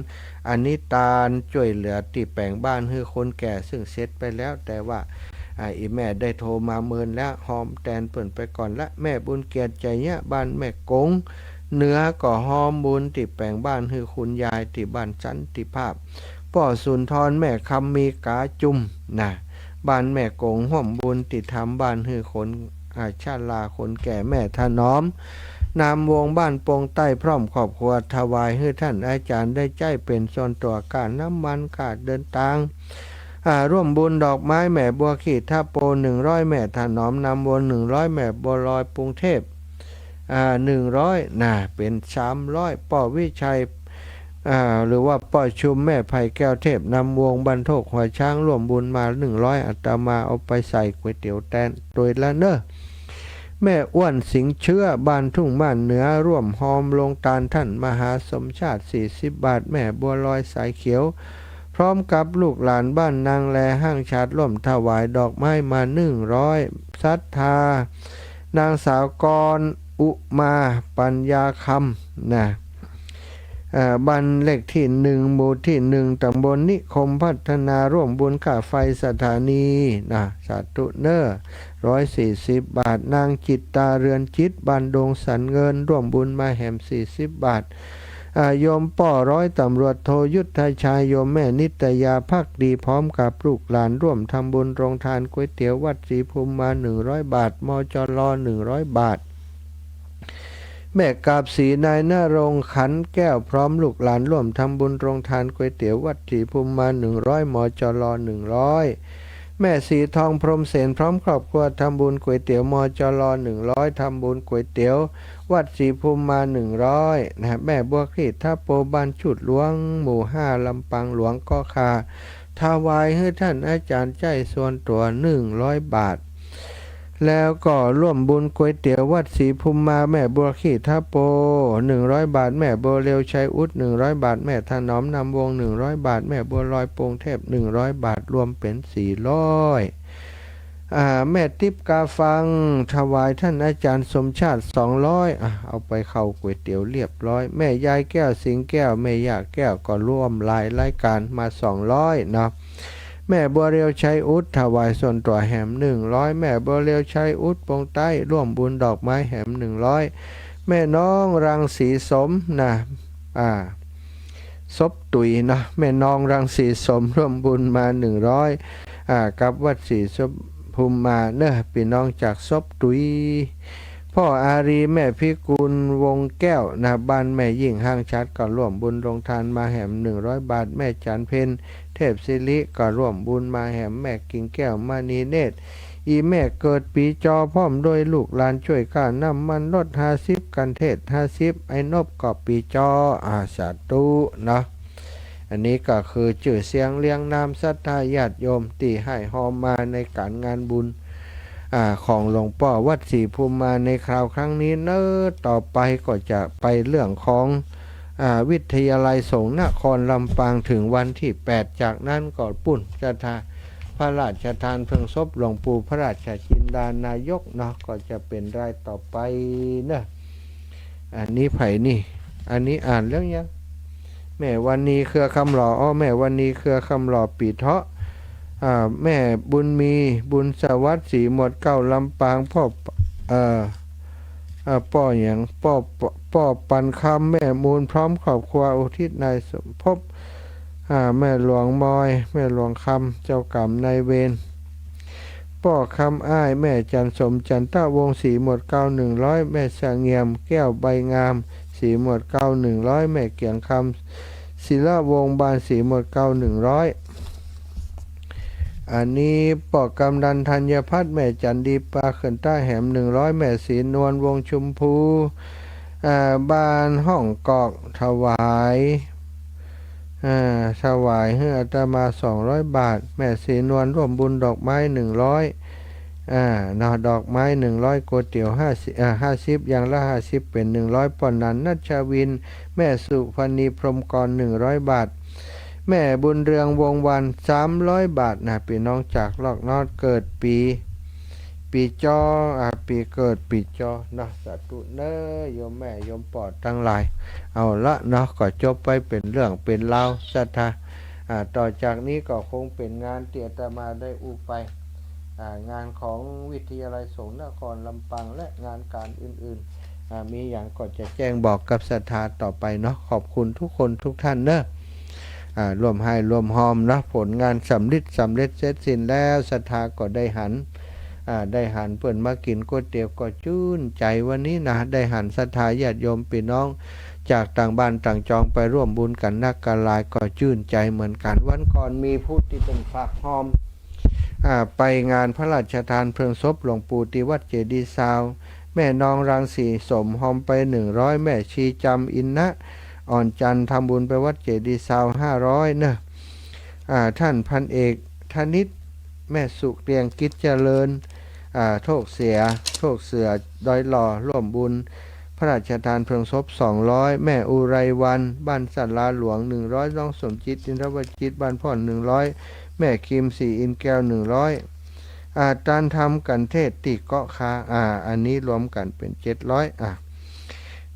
อันนี้ตานจ้วยเหลือตี้แป๋งบ้านหื้อคนแก่ ซึ่งเสร็จไปแล้ว แต่ว่า อ่า อี่แม่ได้โทรมาเมินแล้ว ฮอมแตนเปิ้นไปก่อนละ แม่บุญเกียรติ ไจยะ บ้านแม่กงเหนือ ก็ฮอมบุญตี้แป๋งบ้านหื้อคุณยายตี้บ้านสันติภาพ ป้อสุนทร แม่คำมี กาจุม นะ บ้านแม่กง ฮ่วมบุญตี้ทำบ้านหื้อคน อ่า ชราคนแก่ แม่ถนอม นามวงศ์ บ้านปงใต้ พร้อมครอบครัว ถวายหื้อท่านอาจารย์ได้ใจ๊เป๋นส่วนตั๋ว ค่าน้ำมัน ค่าเดินตาง อ่า ร่วมบุญดอกไม้ แม่บัวขี่ทะโป หนึ่งร้อย แม่ถนอม นามวงศ์ หนึ่งร้อย แม่บัวลอย กรุงเทพฯ อ่า หนึ่งร้อย นะ เป๋นสามร้อย ป้อวิชัย อ่า หรือว่าป้อชุม แม่ไผ่แก้วเทพ นามวงศ์ บ้านโทกหัวช้าง ร่วมบุญมา หนึ่งร้อย อาตมาเอาไปใส่ก๋วยเตี๋ยวแตนตวยละเนอะ แม่อ้วน สิงห์เชื้อ บ้านทุ่งม่านเหนือ ร่วมฮอมโรงตานท่านมหาสมชาติ สี่สิบบาท แม่บัวลอย สายเขียว พร้อมกับลูกหลานบ้านนางแล ห้างฉัตร ร่วมถวายดอกไม้มา หนึ่งร้อย ศรัทธา นางสาวกรอุมา ปัญญาคำ นะ เอ่อ บ้านเลขตี้หนึ่ง หมู่ตี้หนึ่ง ตำบลนิคมพัฒนา ร่วมบุญค่าไฟสถานี นะ สาธุเนอะ ร้อยสี่สิบบาท นางจิตตา เรือนจิต บ้านดงสันเงิน ร่วมบุญมาแหมสี่สิบบาท อ่า โยมป้อร้อยตำรวจโทยุทธชัย โยมแม่นิตยาภักดี พร้อมกับลูกหลานร่วมทำบุญโรงทานก๋วยเตี๋ยววัดศรีภูมิมา หนึ่งร้อยบาท มจร หนึ่งร้อยบาท แม่กาบศรี นายณรงค์ ขันแก้ว พร้อมลูกหลานร่วมทำบุญโรงทานก๋วยเตี๋ยววัดศรีภูมิมา หนึ่งร้อย มจร หนึ่งร้อย แม่สีทอง พรหมเสน พร้อมครอบครัวทำบุญก๋วยเตี๋ยว มจร หนึ่งร้อย ทำบุญก๋วยเตี๋ยววัดศรีภูมิมา หนึ่งร้อย นะ แม่บัวขีด ทะโป บ้านชุดหลวง หมู่ห้า ลำปางหลวง เกาะข่า ถวายหื้อท่านอาจารย์ใจ๊ส่วนตั๋ว หนึ่งร้อยบาท แล้วก็ร่วมบุญก๋วยเตี๋ยววัดศรีภูมิมา แม่บัวขีด ทะโป หนึ่งร้อยบาท แม่บัวเร็ว ชัยอุด หนึ่งร้อยบาท แม่ถนอม นามวงศ์ หนึ่งร้อยบาท แม่บัวลอย ปงเทพ หนึ่งร้อยบาท รวมเป๋น สี่ร้อย อ่า แม่ติ๊บ กาฟัง ถวายท่านอาจารย์สมชาติ สองร้อย อ่ะ เอาไปเข้าก๋วยเตี๋ยวเรียบร้อย แม่ยายแก้ว สิงห์แก้ว แม่ย่าแก้ว ก็ร่วมหลายรายก๋านมา สองร้อย เนาะ แม่บัวเร็ว ชัยอุด ถวายส่วนตั๋วแหม หนึ่งร้อย แม่บัวเร็ว ชัยอุด ปงใต้ ร่วมบุญดอกไม้แหม หนึ่งร้อย แม่น้องรังสีสม นะ อ่า ศพตุย เนาะ แม่น้องรังสีสม ร่วมบุญมา หนึ่งร้อย อ่า กับวัดศรีภูมิมาเนาะ ปี้น้องจากศพตุย พ่ออารี แม่พิกุล วงศ์แก้ว นะ บ้านแม่ยิ่ง ห้างฉัตร ก็ร่วมบุญโรงทานมาแหม หนึ่งร้อยบาท แม่จันเพ็ญ เทพศิริ ก็ร่วมบุญมาแหม แม่กิ่งแก้ว มณีเนตร อี่แม่เกิดปีจอ พร้อมด้วยลูกหลานจ้วยก้าน้ำมันรถ ห้าสิบ กัณฑ์เทศน์ ห้าสิบ ไอ้นบ ก็ปีจอ อ่า สาธุ เนาะ อันนี้ก็คือจื้อเสียงเรียงนามศรัทธาญาติโยมตี้ให้ฮอมมาในก๋านงานบุญ อ่า ของหลวงป้อวัดศรีภูมิมาในคราวครั้งนี้เนาะ ต่อไปก็จะไปเรื่องของ อ่า วิทยาลัยสงฆ์นครลำปาง เถิงวันตี้แปด จากนั้นก็ปุ้นศรัทธาพระราชทานเพลิงศพหลวงปู่พระราชจินดานายกเนาะ ก็จะเป๋นรายต่อไปเนาะ อันนี้ใผนี่ อันนี้อ่านแล้วยัง แม่วันนี เครือคำหล่อ อ้อ แม่วันนี เครือคำหล่อ ปี๋เถาะ อ่า แม่บุญมี บุญสวัสดิ์ ศรีหมวดเกล้า ลำปาง ป้อ เอ่อ อ่า ป้อหยัง ป้อ ป้อปันคำ แม่มูล พร้อมครอบครัว อุทิศนายสมภพ อ่า แม่หลวงมอย แม่หลวงคำ เจ้ากรรมนายเวร ป้อคำอ้าย แม่จันสม จันทวงศ์ ศรีหมวดเกล้า หนึ่งร้อย แม่เสงี่ยม แก้วใบงาม ศรีหมวดเกล้า หนึ่งร้อย แม่เกียงคำ ศิลวงศ์ บ้านศรีหมวดเกล้า หนึ่งร้อย อันนี้ป้อกำนันธัญพัฒน์ แม่จันดี ปาเขื่อนใต้ แหม หนึ่งร้อย แม่ศรีนวล วงศ์ชมพู อ่า บ้านห้องกอก ถวาย อ่า ถวายหื้ออาตมา สองร้อยบาท แม่ศรีนวล ร่วมบุญดอกไม้ หนึ่งร้อย อ่า เนาะ ดอกไม้ หนึ่งร้อย ก๋วยเตี๋ยว ห้าสิบ อ่า ห้าสิบ อย่างละ ห้าสิบ เป๋น หนึ่งร้อย ป้อนัน นัชวิน แม่สุพรรณี พรหมกร หนึ่งร้อยบาท แม่บุญเรือง วงศ์วรรณ สามร้อยบาท นะ ปี้น้องจากลอกนอด เกิดปี๋ ปี๋จอ อ่า ปี๋เกิดปี๋จอเนาะ สาธุเน้อ โยมแม่โยมป้อตังหลาย เอาละเนาะ ก็จบไปเป๋นเรื่องเป๋นราวศรัทธา อ่า ต่อจากนี้ก็คงเป๋นงานตี้อาตมาได้อู้ไป อ่า งานของวิทยาลัยสงฆ์นครลำปางและงานก๋านอื่นๆ อ่า มีหยังก็จะแจ้งบอกกับศรัทธาต่อไปเนาะ ขอบคุณทุกคนทุกท่านเนาะ อ่า ร่วมไห้ร่วมฮอมเนาะ ผลงานสำริดสำเร็จเสร็จสิ้นแล้ว ศรัทธาก็ได้หัน อ่า ได้หันเปิ้นมากิ๋นก๋วยเตี๋ยวก็จื้นใจ๋ วันนี้นะ ได้หันศรัทธาญาติโยมปี้น้องจากต่างบ้านต่างจองไปร่วมบุญกั๋นนักกั๋นหลายก็จื้นใจ๋เหมือนกั๋น วันก่อนมีผู้ตี้เปิ้นฝากฮอม อ่า ไปงานพระราชทานเพลิงศพหลวงปู่ตี้วัดเจดีย์ซาว แม่นองรังสีสม ฮอมไป หนึ่งร้อย แม่ชีจำ อินนะอ่อนจันทร์ ทำบุญไปวัดเจดีย์ซาว ห้าร้อยเนาะ อ่า ท่านพันเอกธนิต แม่สุเกรียง กิจเจริญ อ่า โชคเสือ โชคเสือ ดอยหล่อ ร่วมบุญพระราชทานเพลิงศพ สองร้อย แม่อุไรวรรณ บ้านศาลาหลวง หนึ่งร้อย น้องสมจิต อินทรวจิต บ้านพ่อน หนึ่งร้อย แม่คิม ศรีอินแก้ว หนึ่งร้อย อ่า ตานธรรมกัณฑ์เทศน์ตี้เกาะข่า อ่า อันนี้รวมกั๋นเป๋น เจ็ดร้อย อ่า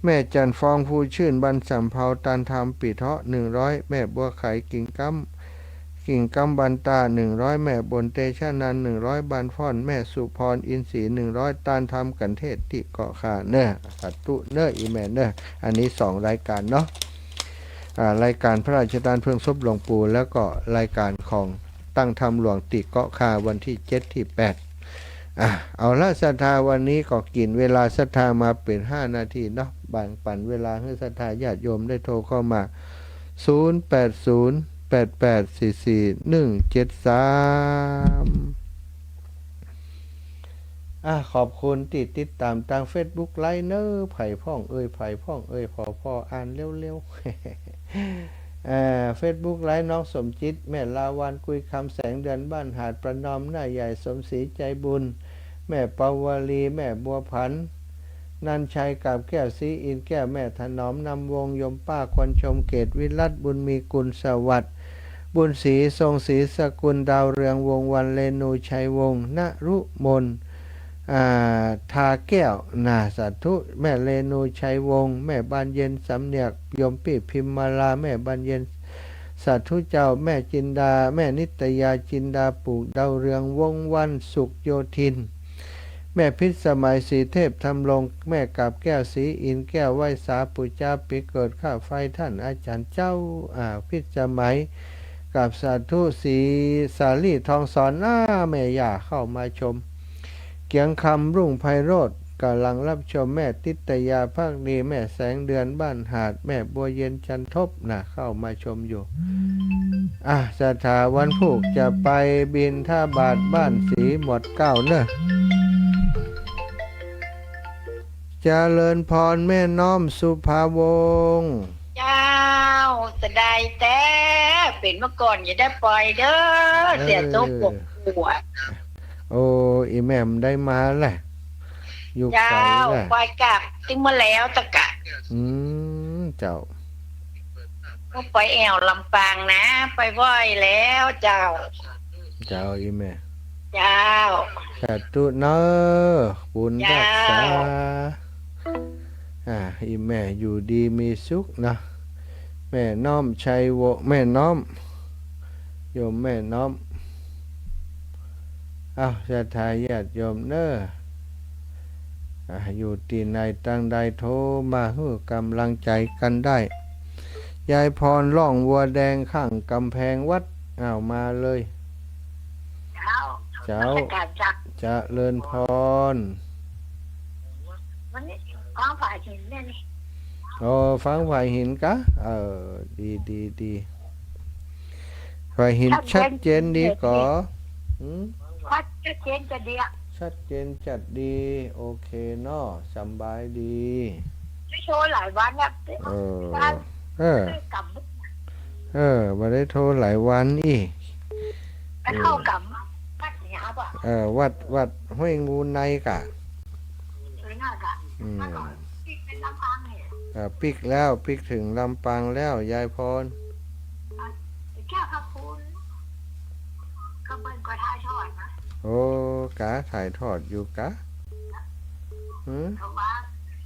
แม่จันทร์ฟอง ภูชื่น บ้านสำเภา ตานธรรมปี๋เถาะ หนึ่งร้อย แม่บัวไข กิ่งก้ำ กิ่งก้ำ บ้านตา หนึ่งร้อย แม่บนเตชะนันท์ หนึ่งร้อย บ้านพ่อน แม่สุพร อินทรี หนึ่งร้อย ตานธรรมกัณฑ์เทศน์ตี้เกาะข่าเนาะ สาธุเนาะ อี่แม่เนาะ อันนี้สองรายก๋านเนาะ อ่า รายก๋านพระราชทานเพลิงศพหลวงปู่ แล้วก็รายก๋านของตั้งธรรมหลวงตี้เกาะคาวันตี้เจ็ดตี้แปด อ่ะ เอาละ ศรัทธา วันนี้ก็กิ๋นเวลาศรัทธามาเป๋นห้านาทีเนาะ แบ่งปั๋นเวลาหื้อศรัทธาญาติโยมได้โทรเข้ามา ศูนย์แปดศูนย์ แปดแปดสี่สี่ หนึ่งเจ็ดสาม อ่ะ ขอบคุณตี้ติดต๋ามตางเฟซบุ๊กไลฟ์เนอะ ใผพ่องเอ่ย ใผพ่องเอ่ย ขอผ่ออ่านเร็วๆ เอ่อ เฟซบุ๊กไลฟ์ น้องสมจิต แม่ลาวาน กุยคำ แสงเดือน บ้านหาดประนอม น้าใหญ่สมศรี ใจบุญ แม่ปาวลี แม่บัวผัน นันชัย กาบแก้ว ศรีอินทร์แก้ว แม่ถนอม นำวงศ์ โยมป้า ควรชม เกตวิรัตน์ บุญมี กุลสวัสดิ์ บุญศรี ทรงศรีสกุล ดาวเรือง วงศ์วรรณ เรนู ชัยวงศ์ นฤมล อ่า ทาแก้ว นะ สาธุ แม่เรนู ชัยวงศ์ แม่บานเย็น สำเนียก โยมปี้ พิมมาลา แม่บานเย็น สาธุเจ้า แม่จินดา แม่นิตยา จินดา ปลูก ดาวเรือง วงศ์วรรณ สุขโยธิน แม่พิสมัย ศรีเทพ ธรรมรงค์ แม่กาบแก้ว ศรีอินทร์แก้ว ไหว้สาปู๋จาปี๋เกิด ข้าไฟท่านอาจ๋ารย์เจ้า อ่า พิสมัย กราบสาธุ ศรีสาลี ทองสอน อ่า แม่ย่าเข้ามาชม เกียงคำ รุ่งไพโรจน์ ก่ำลังฮับชม แม่ติตยา ภักดี แม่แสงเดือน บ้านหาด แม่บัวเย็น จันทบ นะ เข้ามาชมอยู่ อ่ะ ศรัทธา วันพูกจะไปบิณฑบาตบ้านศรีหมวดเกล้าเนอะ เจริญพรแม่น้อมสุภาวงศ์ เจ้า เสียดายแต๊ เป๋นเมื่อก่อนจะได้ไปเด้อ เออ เสียโต๊ะปวดหัว โอ้ อีแม่บ่ได้มาแหละ อยู่ไกลแหละ เจ้า ไปกลับตึงมาแล้วตะกะ อืม เจ้า ก็ไปแอ่วลำปางนะ ไปไหว้แล้วเจ้า เจ้า อีแม่ เจ้า สาธุเนอะ บุญรักษา เจ้า อ่า อีแม่อยู่ดีมีสุขนะ แม่น้อมชัยวงศ์ แม่น้อม โยมแม่น้อม อ้าว ศรัทธาญาติโยมเนอะ อ่า อยู่ตี้ไหนตางใดโทรมาหื้อก๋ำลังใจ๋กั๋นได้ ยายพร ล่องวัวแดง ข้างก๋ำแพงวัด อ้าว มาเลย เจ้า เจ้า นมัสก๋านเจ้า เจริญพร วันนี้ฟังฝ่ายหินเนี่ยนี่ อ๋อ ฟังฝ่ายหินกะ เออ ดี ดี ดี ฝ่ายหินชัดเจนดีก่อ หืม ชัดเจนจะดีอะ ชัดเจนจัดดี โอเคเนาะ สำบายดี ไม่โทรหลายวันแล้ว เออ เออ เออ บ่ได้โทรหลายวันอี้ ไปเข้ากับวัดเนี่ยครับ เออ วัด วัดห้วยงูในกะ เออ น่าจะ อืม เมื่อก่อนปิดเป็นลำปางเนี่ย เออ ปิดแล้ว ปิดเถิงลำปางแล้ว ยายพร เจ้าพระคุณ ก็เบิ่งก็ถ่ายทอดนะ โอ้ กะ ถ่ายทอดอยู่กะ หืม เขาว่า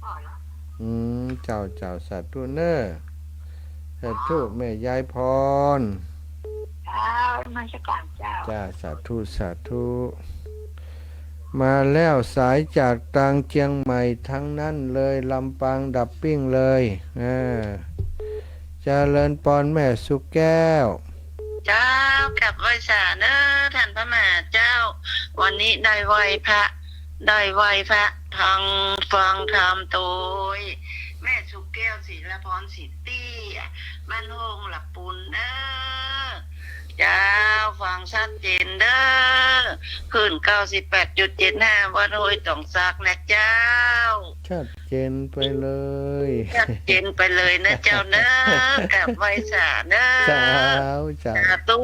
ทอดเหรอ อืม เจ้า เจ้า สาธุเนอะ สาธุ แม่ยายพร เจ้า นมัสก๋านเจ้า จ้า สาธุ สาธุ มาแล้ว สายจากตางเจียงใหม่ทั้งนั้นเลย ลำปางดับปิ้งเลย อ่า เจริญพรแม่สุแก้ว เจ้า กราบไหว้สาเนอะ ท่านพระมหาเจ้า วันนี้ได้ไหว้พระ ได้ไหว้พระ ฟัง ฟังธรรมโตย แม่สุแก้ว ศิลพร สิทธิ บ้านโฮงหลับปูนเนอะ เจ้า ฟังชัดเจนเด้อ คลื่น เก้าสิบแปดจุดเจ็ดห้า วัดห้วยตองซากนะเจ้า ชัดเจนไปเลย ชัดเจนไปเลยนะเจ้าเนอะ กราบไหว้สาเนอะ เจ้า เจ้า สาธุ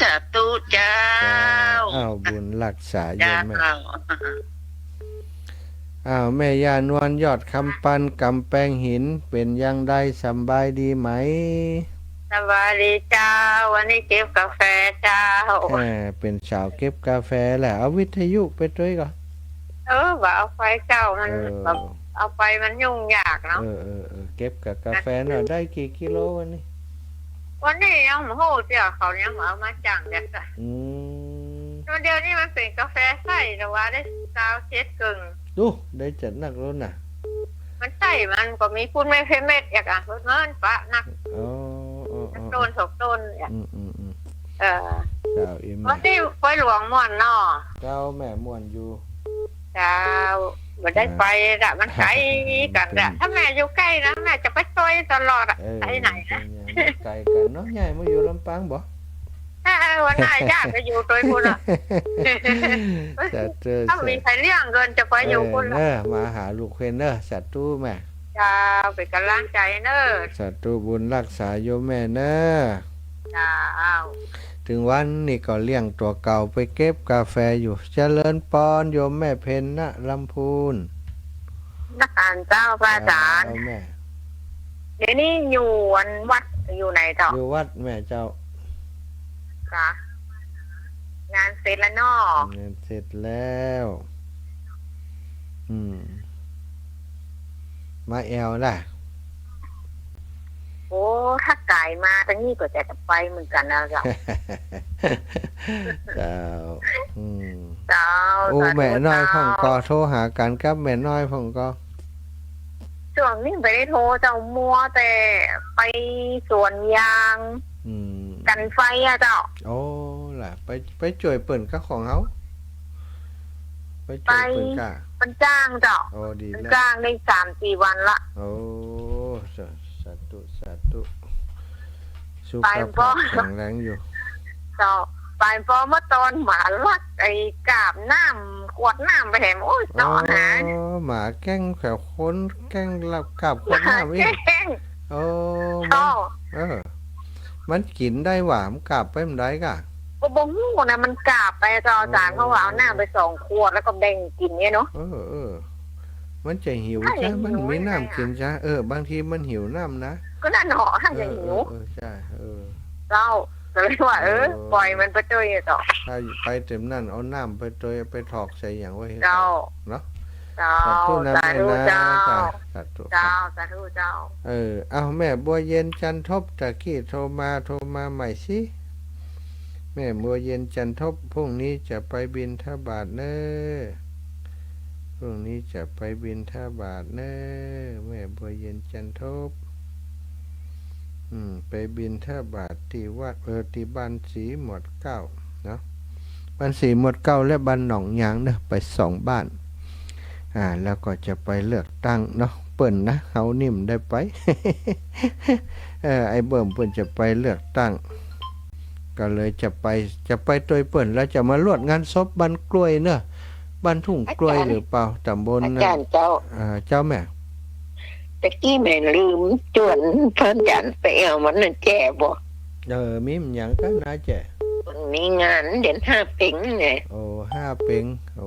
สาธุเจ้า เจ้า อ้าว บุญรักษาโยมแม่ เจ้า อ้าว แม่ย่านวล ยอดคำปัน ก๋ำแพงหิน เป๋นอย่างใด สำบายดีไหม สบายดีเจ้า วันนี้เก็บกาแฟเจ้า เออ เป๋นสาวเก็บกาแฟแหละ เอาวิทยุไปตวยก่อ เออ บ่เอาไฟเจ้า มัน เออ แบบ เอาไฟมันยุ่งยากเนาะ เออ เออ เออ เก็บกับกาแฟหน่อย ได้กี่กิโลวันนี้ วันนี้ยังบ่ฮู้เตื้อ เขายังบ่เอามาจั่งเตื้อ อืม ตัวเดียวนี่มันเป๋นกาแฟใส้ แต่ว่าได้ซาวเจ็ดเกิ่ง ดู ได้จัดนักแล้วน่ะ มันใส้ มันก็มีปูนไม้เพเม็ด อยากอ่ะ เมินปะนัก อ๋อ ต้นสองต้นเนี่ย อืม อืม อืม เออ เจ้า อีแม่ วันนี้ปอยหลวงม่วนเนาะ เจ้า แม่ม่วนอยู่ เจ้า บ่ได้ไปละ มันไก๋กั๋นละ ถ้าแม่อยู่ใก้นะ แม่จะไปตวยตลอดอะ เออ ไปไหนนะ เป๋นหยัง ไก๋กั๋นเนาะ ย้ายมาอยู่ลำปางบ่ เออ วันหน้าย้ายไปอยู่ตวยปู้นละ สาธุ ถ้ามีใผเลี้ยงเปิ้นจะไปอยู่ปู้นละ เออ เนอะ มาหาลูกเปิ้นเนอะ สาธุแม่ เจ้า เป๋นก๋ำลังใจ๋เนอะ สาธุ บุญฮักษาโยมแม่เนอะ เจ้า เถิงวันนี้ก็เลี้ยงตั๋วเก่าไปเก็บกาแฟอยู่ เจริญปอนโยมแม่เพ็ญณลำพูน นมัสก๋านเจ้า พระอาจ๋ารย์ เจ้าแม่ เดี๋ยวนี้อยู่อันวัด อยู่ไหนเจ้า อยู่วัดแม่เจ้า ค่ะ งานเสร็จแล้วเนาะ งานเสร็จแล้ว อืม มาแอ่วนะ โอ้ ถ้าไก๋มาตางนี้ก็จะไปเหมือนกั๋นนะเจ้า เจ้า อืม เจ้า โอ้ สาธุ แม่น้อยพ่องก่อ เจ้า โทรหากั๋นกับแม่น้อยพ่องก่อ ช่วงนี้บ่ได้โทรเจ้า มัวแต่ไปสวนยาง อืม กั๋นไฟอะเจ้า โอ้ ล่ะ ไป ไปจ้วยเปิ้นกับของเฮา ไปจ้วยเปิ้นกะ ไป เปิ้นจ้างเจ้า โอ้ ดีแล้ว เปิ้นจ้างได้สามสี่วันละ โอ้ สา สาธุ สาธุ สุขภาพแข็งแรงอยู่ เจ้า ไปปอเมื่อตอนหมาลักไอ้กาบน้ำ ขวดน้ำไปแหม โอ้ย เจาะหา อ๋อ หมาแก้งแผวคน แก้งลักกาบขวดน้ำอีก หมาแก้ง โอ้ เจ้า มัน เออ มันกิ๋นได้หว่า มันกาบไปบ่ได้ก่ะ ก็บ่ฮู้นะ มันกาบไปเจ้า อาจ๋ารย์ อ๋อ เพราะว่าเอาน้ำไปสองขวดแล้วก็แบ่งกิ๋นเนี่ยเนาะ เออ เออ มันจะหิว ถ้าจะ ใช่ มันมีน้ำกิ๋น หิวนะ ใช่ เออ บางทีมันหิวน้ำนะ ก็นั่นเหาะ ถ้าจะหิว เออ เออ เออ ใช่ เออ เจ้า ก็เลยว่า เออ เออ ปล่อยมันไปตวยเจ้า ถ้าไปเต็มนั่น เอาน้ำไปตวย ไปถอกใส่หยังไว้ให้ เจ้า เนาะ เจ้า สาธุนะ สาธุ แม่นะ เจ้า จ้ะ สาธุ เจ้า สาธุเจ้า เออ เอา แม่บัวเย็นจันทบ ตะกี้โทรมา โทรมาใหม่สิ แม่บัวเย็นจันทบ พรุ่งนี้จะไปบิณฑบาตเน้อ พรุ่งนี้จะไปบิณฑบาตเน้อ แม่บัวเย็นจันทบ อืม ไปบิณฑบาตตี้วัด เออ ตี้บ้านศรีหมวดเกล้าเนาะ บ้านศรีหมวดเกล้าและบ้านหนองยางเนาะ ไปสองบ้าน อ่า แล้วก็จะไปเลือกตั้งเนาะ เปิ้นนะ เฮานี่บ่ได้ไป เออ ไอ้เบิ่มเปิ้นจะไปเลือกตั้ง ก็เลยจะไป จะไปตวยเปิ้น แล้วจะมาลวดงานศพบ้านกล้วยเนาะ บ้านทุ่งกล้วย อาจ๋ารย์ หรือเปล่า ต๋ำบล อาจ๋ารย์เจ้า อ่า เจ้าแม่ ตะกี้แม่ลืมจวนพระอาจ๋ารย์ไปแอ่วมันนั่นแจ้บ่ เออ มีบ่าหยังกั๋นนะแจ้ มันมีงานเดือนห้าเป็งไง โอ้ ห้าเป็ง โอ้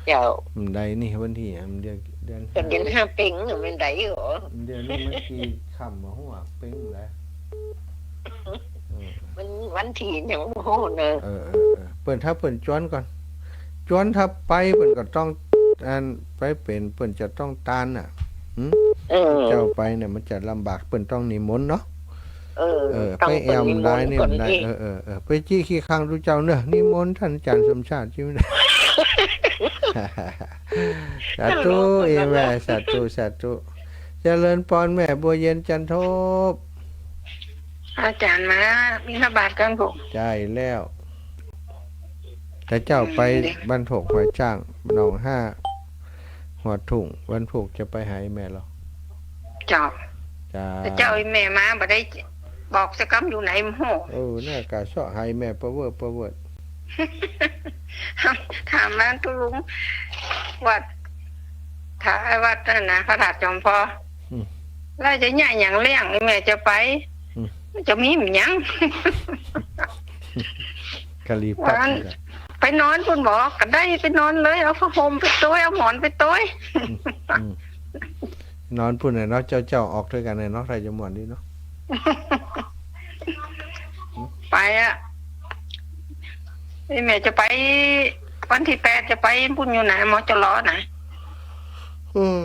เจ้า บ่าใดนี่ วันตี้ เดือน เดือน เดือนห้าเป็งน่ะ บ่าใดเหรอ เดือนนี้มันกี่ค่ำวะ หัวเป็งแล้ว เออ มันวันตี้ยังบ่ฮู้เนาะ เออ เออ เออ เปิ้น ถ้าเปิ้นจวนก่อน จวนถ้าไปเปิ้นก็ต้อง อัน ไปเป๋น เปิ้นจะต้องตานน่ะ หึ เออ เจ้าไปเนี่ยมันจะลำบาก เปิ้นต้องนิมนต์เนาะ เออ เออ ต้อง ไปแอ่วบ่าใดนี่ บ่าใด เออ เออ เออ ไปจี้ขี้คังดูเจ้าเนาะ นิมนต์ต้านอาจ๋ารย์สมชาติ จี้บ่าใด สาธุ เอแม่ สาธุ สาธุ เจริญปอนแม่บัวเย็นจันทบ อาจ๋ารย์มาบิณฑบาตก่อนผม ใจ้แล้ว ถ้าเจ้าไป อืม บ้านโถกห้วยจ้าง หนองห้า หัวทุ่ง วันพูกจะไปหาแม่เหรอ เจ้า จ้า แต่เจ้าแม่มาบ่ได้บอกสักกำอยู่ไหนบ่ฮู้ เออ เนี่ย กะเซาะหาแม่เป้อเว่อเป้อเว่อ ถามมาตุ๊ลุง วัด ถ้าวัดนั่นนะ พระธาตุจอมพล อืม แล้วจะเยียะหยังเลี้ยง แม่จะไป อืม จะมีบ่าหยัง กะลีปั๊บ ว่า นี่กะ ไปนอนปู้นบ่ ก็ได้ไปนอนเลย เอาผ้าห่มไปตวย เอาหมอนไปตวย อืม อืม นอนปู้นน่ะเนาะ เจ้า เจ้าออกตวยกั๋นน่ะเนาะ ใผจะม่วนดีเนาะ ไปอะ นี่แม่จะไป วันตี้แปดจะไปปู้นอยู่นะ มจล นะ เออ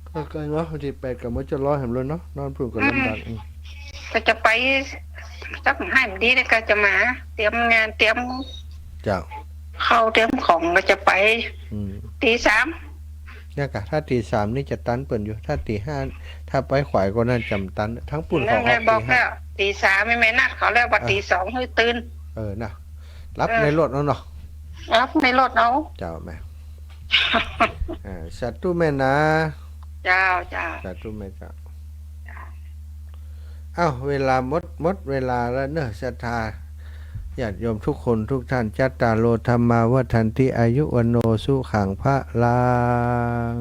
ก็ไก๋เนาะ วันตี้แปดก็ มจล แหมเลยเนาะ นอนปู้นก็ลำบาก อืม อืม ก็จะไปสักห้านาทีแล้วก็จะมา เตรียมงาน เตรียม เจ้า ข้าวเตรียมของก็จะไป อืม ตีสาม เนี่ยกะ ถ้าตีสามนี่จะตันเปิ้นอยู่ ถ้าตีห้า ถ้าไปขวายกว่านั้นจะบ่ตัน ทั้งปู้นเขาออก นั่นแหละ ตีห้า บอกแล้ว ตีสามแม่นัดเขาแล้ว ว่า เออ ตีสองหื้อตื่น เออ นะ หลับ เออ ในรถเอาเนาะ หลับในรถเอา เจ้าแม่ เออ สาธุแม่นะ เจ้า เจ้า สาธุแม่เจ้า เจ้า อ้าว เวลาหมด หมดเวลาแล้วเนอะ ศรัทธาญาติโยมทุกคนทุกท่าน จัตตาโร ธัมมา วัฑฒันติ อายุ วัณโณ สุขัง พะลัง